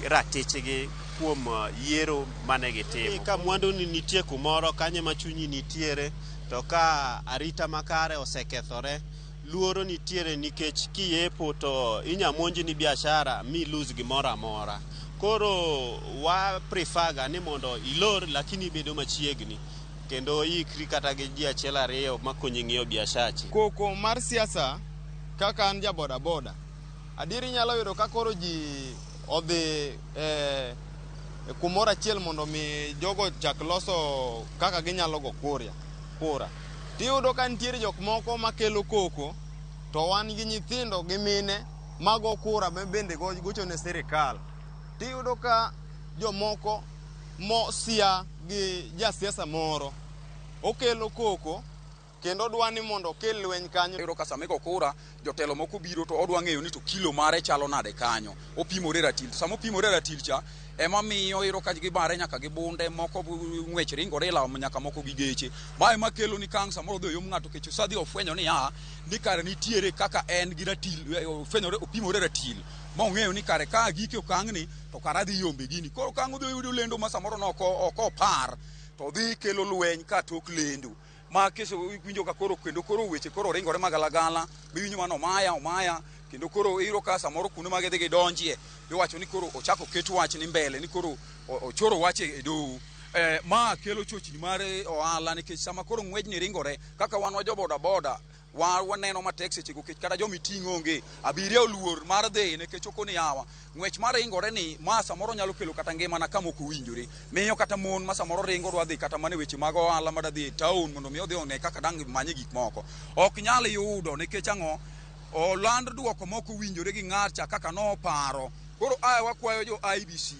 ratichgi kuom yiero mane gitimo. Ka mwandu ni nitie kumoro kanye ma chunyi nitiere, to ka arita makare osekethore, luoro nitiere nikech kiyepo to inya monji ni biashara mi lose gimoro amora. Koro wa prefer ga ni mondo ilor, lakini ibedo machiegni kendo ikri kata gi ji achiel ariyo makonyi ng'iyo biashachi. Koko mar siasa kaka an ja boda boda, adieri inyalo yudo ka koro ji odhi kumoro achiel mondo mi jogo chak loso kaka ginyalo go kura. Tiyudo ka nitiere jok moko makelo koko, to wan gi nyithindo gi mine mago kura ma bende gocho ne sirikal. Tiyudo ka jomoko mosia gi jasiasa moro okelo koko kendo dwa ni mondo okel lweny kanyo. Iyudo ka sama igo kura, jotelo moko biro to odwa ng'eyo ni to kilo mare chalo nade kanyo. Opimore ratil. Sama opimore ratil cha, ema miyo iyudo ka gibare nyaka gi bunde, moko ng'wech ringore ilawo nyaka moko gi geche. Ma ema kelo ni kang' samoro odhi oyom ng'ato kech osadhi ofwenyo ni a ni kare nitiere kaka en gi ratil, ofwenyore opimore ratil. Ma ong'eyo ni kare ka agike okang'ni to kara adhi yombe gini. Koro kang' odhi oyudo lendo ma samoro ok opar, to dhi kelo lweny ka tok lendo. Ma keso winjo ka koro kendo koro weche koro ringore magalagala, miwinjo mano omaya, kendo koro iyudo ka samoro kuonde ma gidhi gidonjie, iwacho ni koro ochako ket wach ni mbele, ni koro ochoro wach e doho. Ma kelo chochni mar ohala nikech sama koro ng'wejni ringore, kaka wan wa jo boda boda, waneno matek sechego nikech kata jomiting'o onge, abiria oluor mar dhi nikech okoni yawa ng'wech mar ringore ni ma samoro nyalo kelo kata ngimana kama ok owinjore. Miyo kata mon ma samoro ringo dwa dhi kata mana e weche mag ohala ma dhi e town mondo mi odhi one kaka dang' manye gik moko, ok nyal yudo nikech ang'o? Oland duoko mok owinjore gi ng'acha kaka noparo. Koro ae wakwayo jo IEBC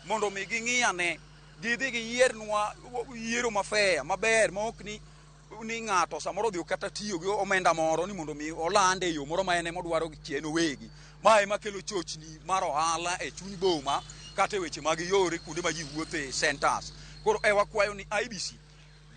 mondo mi ging'i ane, gidhi giyiernwa yiero mafair maber ma ok ni ng'ato samoro odhi kata tiyo gi omenda moro ni mondo mi olande e yo moro ma en ema odwaro gi chien owegi. Ma ema kelo chochni mar ohala e chuny boma kata e weche mag yore kuonde ma ji wuothe centers. Koro e wakwayo ni IEBC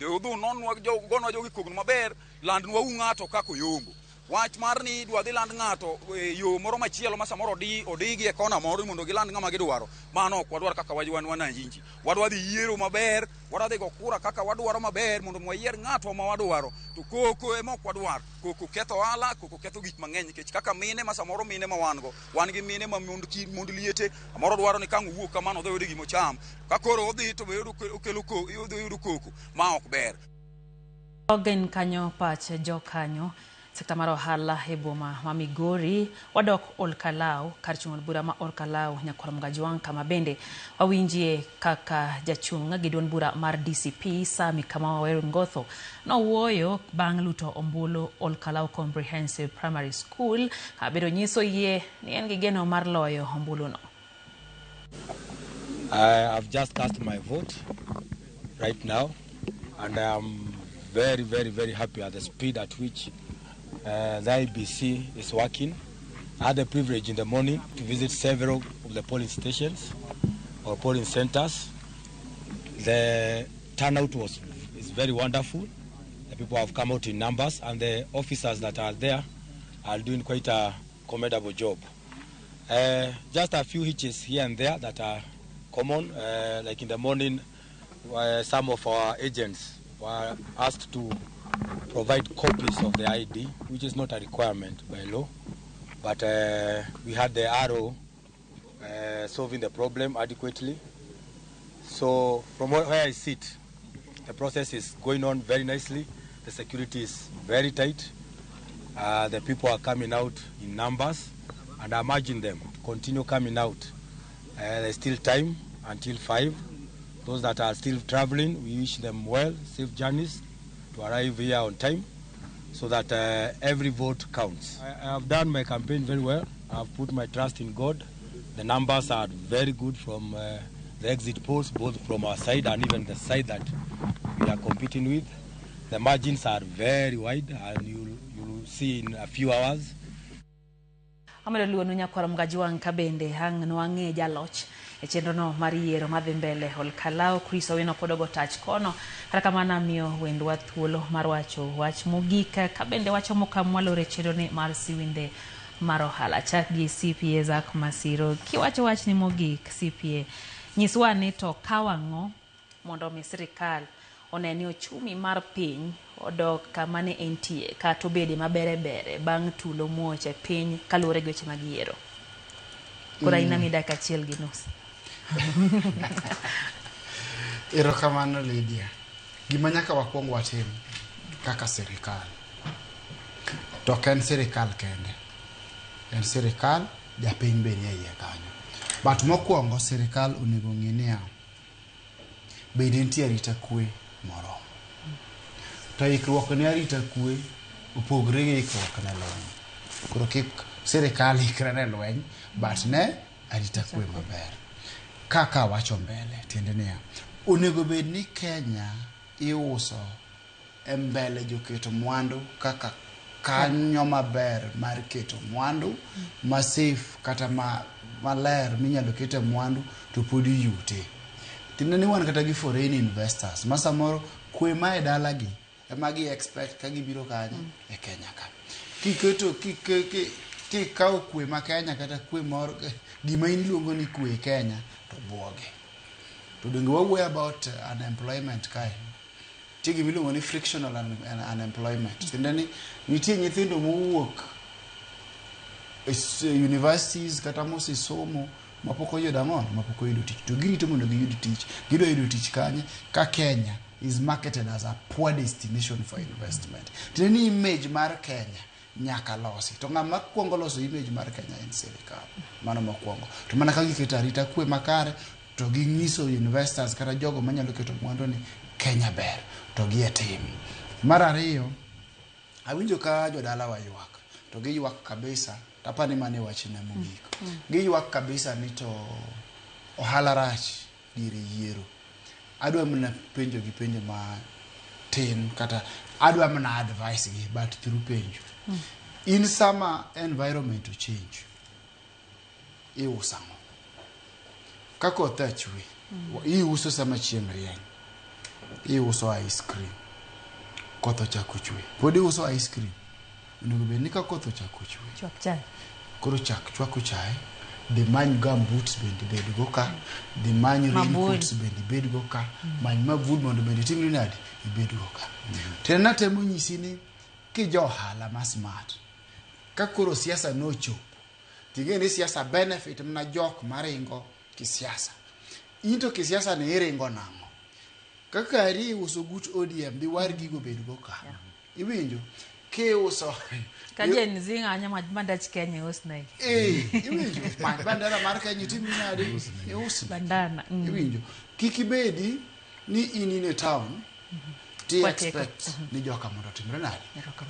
udhi nonwa gonwa jogi kogno maber, landnwa u ng'ato kaka oyombo. Wach mar ni idwa dhi land ng'ato e yo moro machielo ma samoro odigi e kona moro mondo giland ng'ama gidwaro, mano ok wadwar kaka wan wananchi. Wadwa dhi yiero maber, wadwa dhi go kura kaka wadwaro maber mondo wayier ng'atwa ma wadwaro. To koko ema ok wadwar. Koko ketho ohala, koko ketho gik mang'eny nikech kaka mine ma samoro mine ma wan go, wan gi mine ma mond liete, samoro dwaro ni kang' owuok kamano odhi oyud gimocham. Ka koro odhi to be odhi oyudo koko ma ok ber. Ogen kanyo pach jokanyo sekta mar ohala e boma ma Migori. Wadok Olkalau, kar chung' od bura ma Olkalau, Nyakwar Mgajwang', kama bende wawinjie kaka jachung' gi duond bura mar DCP Sami Kamau Waweru Ngotho nowuoyo bang' luto ombulu Olkalau Comprehensive Primary School, kabedo nyiso yie ni en gi geno mar loyo ombuluno. I have just cast my vote right now, and I am very, very, very happy at the speed at which The IEBC is working. I had the privilege in the morning to visit several of the polling stations or polling centers. The turnout is very wonderful. The people have come out in numbers, and the officers that are there are doing quite a commendable job. Just a few hitches here and there that are common, like in the morning, some of our agents were asked to provide copies of the ID, which is not a requirement by law, but we had the RO solving the problem adequately. So from where I sit, the process is going on very nicely. The security is very tight. The people are coming out in numbers, and I imagine them continue coming out. There's still time until 5. Those that are still traveling, we wish them well, safe journeys to arrive here on time so that every vote counts. I have done my campaign very well. I've put my trust in God. The numbers are very good from the exit polls, both from our side and even the side that we are competing with. The margins are very wide, and you'll see in a few hours. Amedo luonu nyakwar Mgajwang' ka bende ang' nwang'e jaloch e chenrono mar yiero madhi mbele Olkalou. Chris Owino pod ogo tach kono, kata kamano miyo wendwa thuolo mar wacho wach mogik ka bende wachomo kamwalore e chenroni mar siwinde mar ohala. Chak gi CPA Zack Masiro, kiwacho wachni mogik CPA, nyiswa ni to kaw ang'o mondo mi sirikal one ni ochumi mar piny odok kama ne entie kata obede mabere bere bang' tulo muoch e piny kaluwore gi weche mag yiero. Koro in ami dakika 1.5. Erokamano Lydia. Gima nyaka wakwong watim kaka sirikal, to ok en sirikal kende, en sirikal, japiny be nie iye kanyo. But mokwongo sirikal onego ng'e niya, bende nitie arita kwe moromo. To ikruok ne arita kwe opogre gi ikruok ne lweny. Koro kik sirikal ikre ne lweny, but ne arita kwe maber. Kaka wacho mbele, tiende niya, onego bed ni Kenya iuso e mbele joketo mwandu kaka kanyo maber mar keto mwandu ma safe kata maler minyalo kete mwandu to pod iyute. Tiende ni wan kata gi foreign investors ma samoro kwe ma e dalagi ema gi expect ka gibiro kanye e Kenya ka. Kiketo kikawo kwe ma Kenya kata kwe moro gima in iluongo ni kwe Kenya to buoge. To donge wawuoyo about unemployment kae. Nitie gima iluongo ni frictional unemployment. Tiende ni nitie nyithindo mowuok e universities kata mosesomo mapok oyudo ang'o, mapok oyudo tich. To girito mondo giyud tich. Gidwa yudo tich kanye ka Kenya is marketed as a poor destination for investment. Tiende ni image mar Kenya nyaka losi. To ng'ama kuongo loso image mar Kenya en sirikal. Mano mokwongo. To mana ka giketo arita kwe makare to ging'iso investors kata jogo manyalo keto mwandu ni Kenya ber to gi e tim. Mar ariyo, awinjo ka jodalawa ywak to giywak kabisa, tapani mane wachne mogik. Giywak kabisa ni to ohala rach diere yiero. Adwa mana penjo gi penjo matin kata adwa mana advice gi but through penjo. In sama environment change, iuso ang'o? Ka koth chwe, iuso sama chieng' rieny, iuso ice cream. Koth ochako chwe, pod iuso ice cream. Onego bed ni ka koth ochako chwe, Chwak chai. Koro chak chwako chae, dhi many gumboots bende ibed go ka, dhi many raincoats bende ibed go ka, many mavul mondo bende itimri nade, ibed go ka. Tiende natemo nyisi ni ki jo ohala ma smart, ka koro siasa nochopo, ting'e ni siasa benefit mana jok maringo kisiasa. In to kisiasa ni iringo nang'o? Kaka ari uso gut ODM, dhi war gigo bed go ka. Iwinjo? Kiuso Ka Gen Z ng'anyo mandach Kenya iusnegi. Iwinjo? Many bandera mar Kenya itimri nade? Iusne. Bandana. Iwinjo? Kik ibedi ni in e town ti Watieko. expect ni joka mondo otimre nade?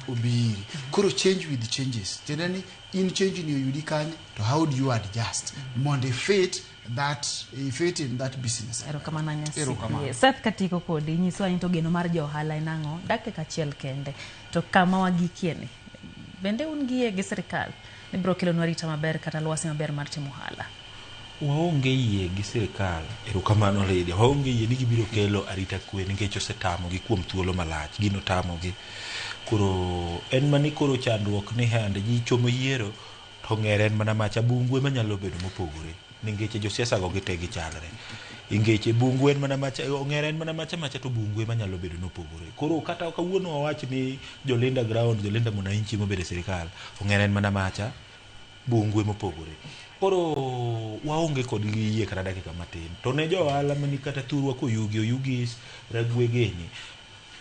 Obiri. Koro change with changes. Tiende ni in change ni oyudi kanye to how do you adjust mondo i fit that i fit in that business. Erokamano Nyasi. Erokamano. Seth Katiko kodi nyiswa ni to geno mar jo ohala en ang'o? Dakika achiel kende. To kama wagikie ni Bende un gi yie gi sirikal ni biro kelonwa arita maber kata lwasi maber mar timo ohala? Waonge yie gi sirikal, erokamano Lydia, waonge yie ni gibiro kelo arita kwe nikech osetamogi kuom thuolo malach, gino tamogi. Koro en mani koro chandruok ni hande ji chomo yiero to ng'er en mana macha bungu ema nyalo bedo mopogore nikech josiasa go gite gichalre. Ingeche bungu en mana macha, ong'er en mana macha macha to bungu ema nyalo bedo nopogore. Koro kata kawuono wawach ni jolinda ground, jolinda mwananchi mobedo e sirikal, ong'er en mana macha, bungu ema opogore. Koro waonge kodgi yie kata dakika matin. To ne jo ohala mani kata thurwa koyugi, oyugis, ragwe gini,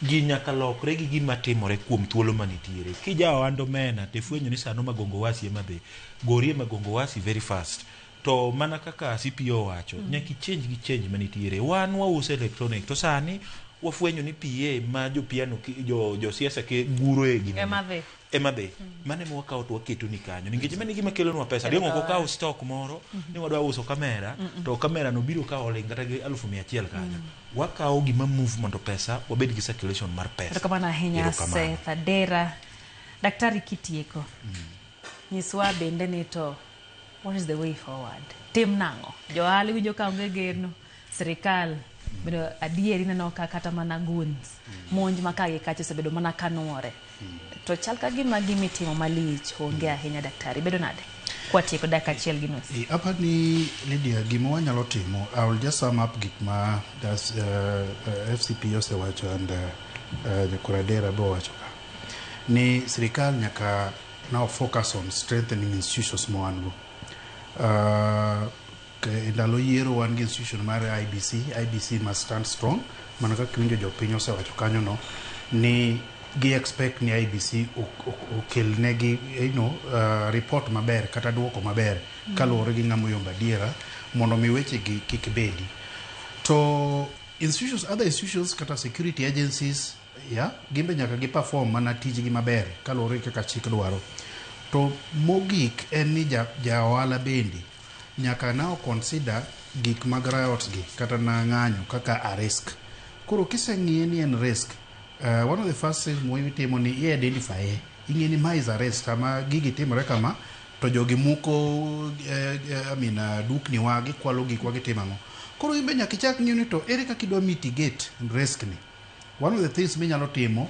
ji nyaka lokre gi gima timore kuom thuolo manitiere. Kija ohand omena to ifwenyo ni sano Magongo Wasi ema dhi, gorie Magongo Wasi very fast. To mana kaka CPO owacho, nyaka i change gi change manitiere. Wan wauso electronic to sani wafwenyo ni PA ma jopiano jo josiasa ke guro e gini. Ema dhi. Ema dhi. Mano ema wakawo to waketo ni kanyo. Nikech mano e gima kelonwa pesa. Ding' ok okaw stock moro ni wadwa uso kamera to kamera no biro kawo oling' kata gi 100,000 kanyo. Wakawo gima move mondo pesa wabed gi circulation mar pesa. Erokamano ahinya Erokamano. Seth Adera. Daktari kitieko. Nyiswa bende ni to what is the way forward? Tim nang'o? Johala winjo ka onge geno, sirikal bedo adieri neno ka kata mana goons monj ma ka gi kacha osebedo mana ka nuore. To chal ka gima gimitimo malich onge ahinya daktari. Bedo nade? Kwatieko dakika achiel gi nus. Apa ni Lydia, gima wanyalo timo, I will just sum up gik ma FCP osewacho and Nyakwar Adera be owacho ka. Ni sirikal nyaka now focus on strengthening institutions ma wan go. E ndalo yiero wan gi institution mar IEBC, IEBC must stand strong, mana kaka iwinjo jopiny osewacho kanyo no, ni gi expect ni IEBC okelnegi report maber kata duoko maber kaluwore gi ng'ama oyombo adiera mondo mi weche gi kik bedi. To institutions, other institutions kata security agencies, yeah, gimbe nyaka gi perform mana tijgi maber kaluwore gi kaka chik dwaro. To mogik en ni ja ohala bende nyaka now consider gik mag riots gi kata na ng'anyo kaka a risk. Koro kiseng'iye ni en risk, one of the first things mitimo ni i identify e, ing'e ni ma is a risk sama gigi timore kama to jogi muko I mean, dukni wa gikwalo gikwa gitimo ang'o. Koro in be nyaka ichak ng'iyo ni to ere kaka idwa mitigate risk ni. One of the things minyalo timo,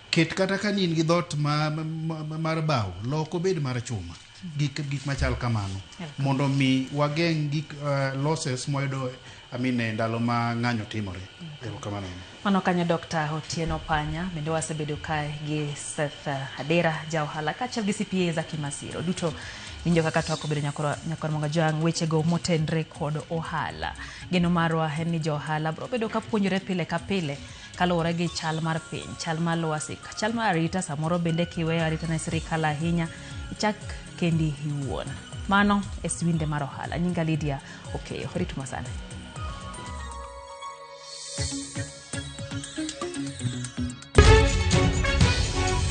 ket kata ka in gi dhoot mar bao, lok obed mar chuma. Gik machal kamano. Mondo mi wageng' gik losses mwayudo I mean, e ndalo ma ng'anyo timore. Erokamano. Mano kanyo Dr. Otieno Panya, bende wasebedo kae gi Seth Adera, ja ohala kaachiel gi CPA Zaki Masiro. Duto winjo kaka twak obedo nyakwar Mongajwang' wechego motenre kod ohala. Geno marwa en ni jo ohala biro bedo ka puonjore pile ka pile kaluwore gi chal mar piny, chal mar lwasi, chal mar arita, samoro bende kiweyo arita ne sirikal ahinya, ichak kendi iwuon. Mano e siwinde mar ohala. Nyinga Lydia Okeyo. Rit masani.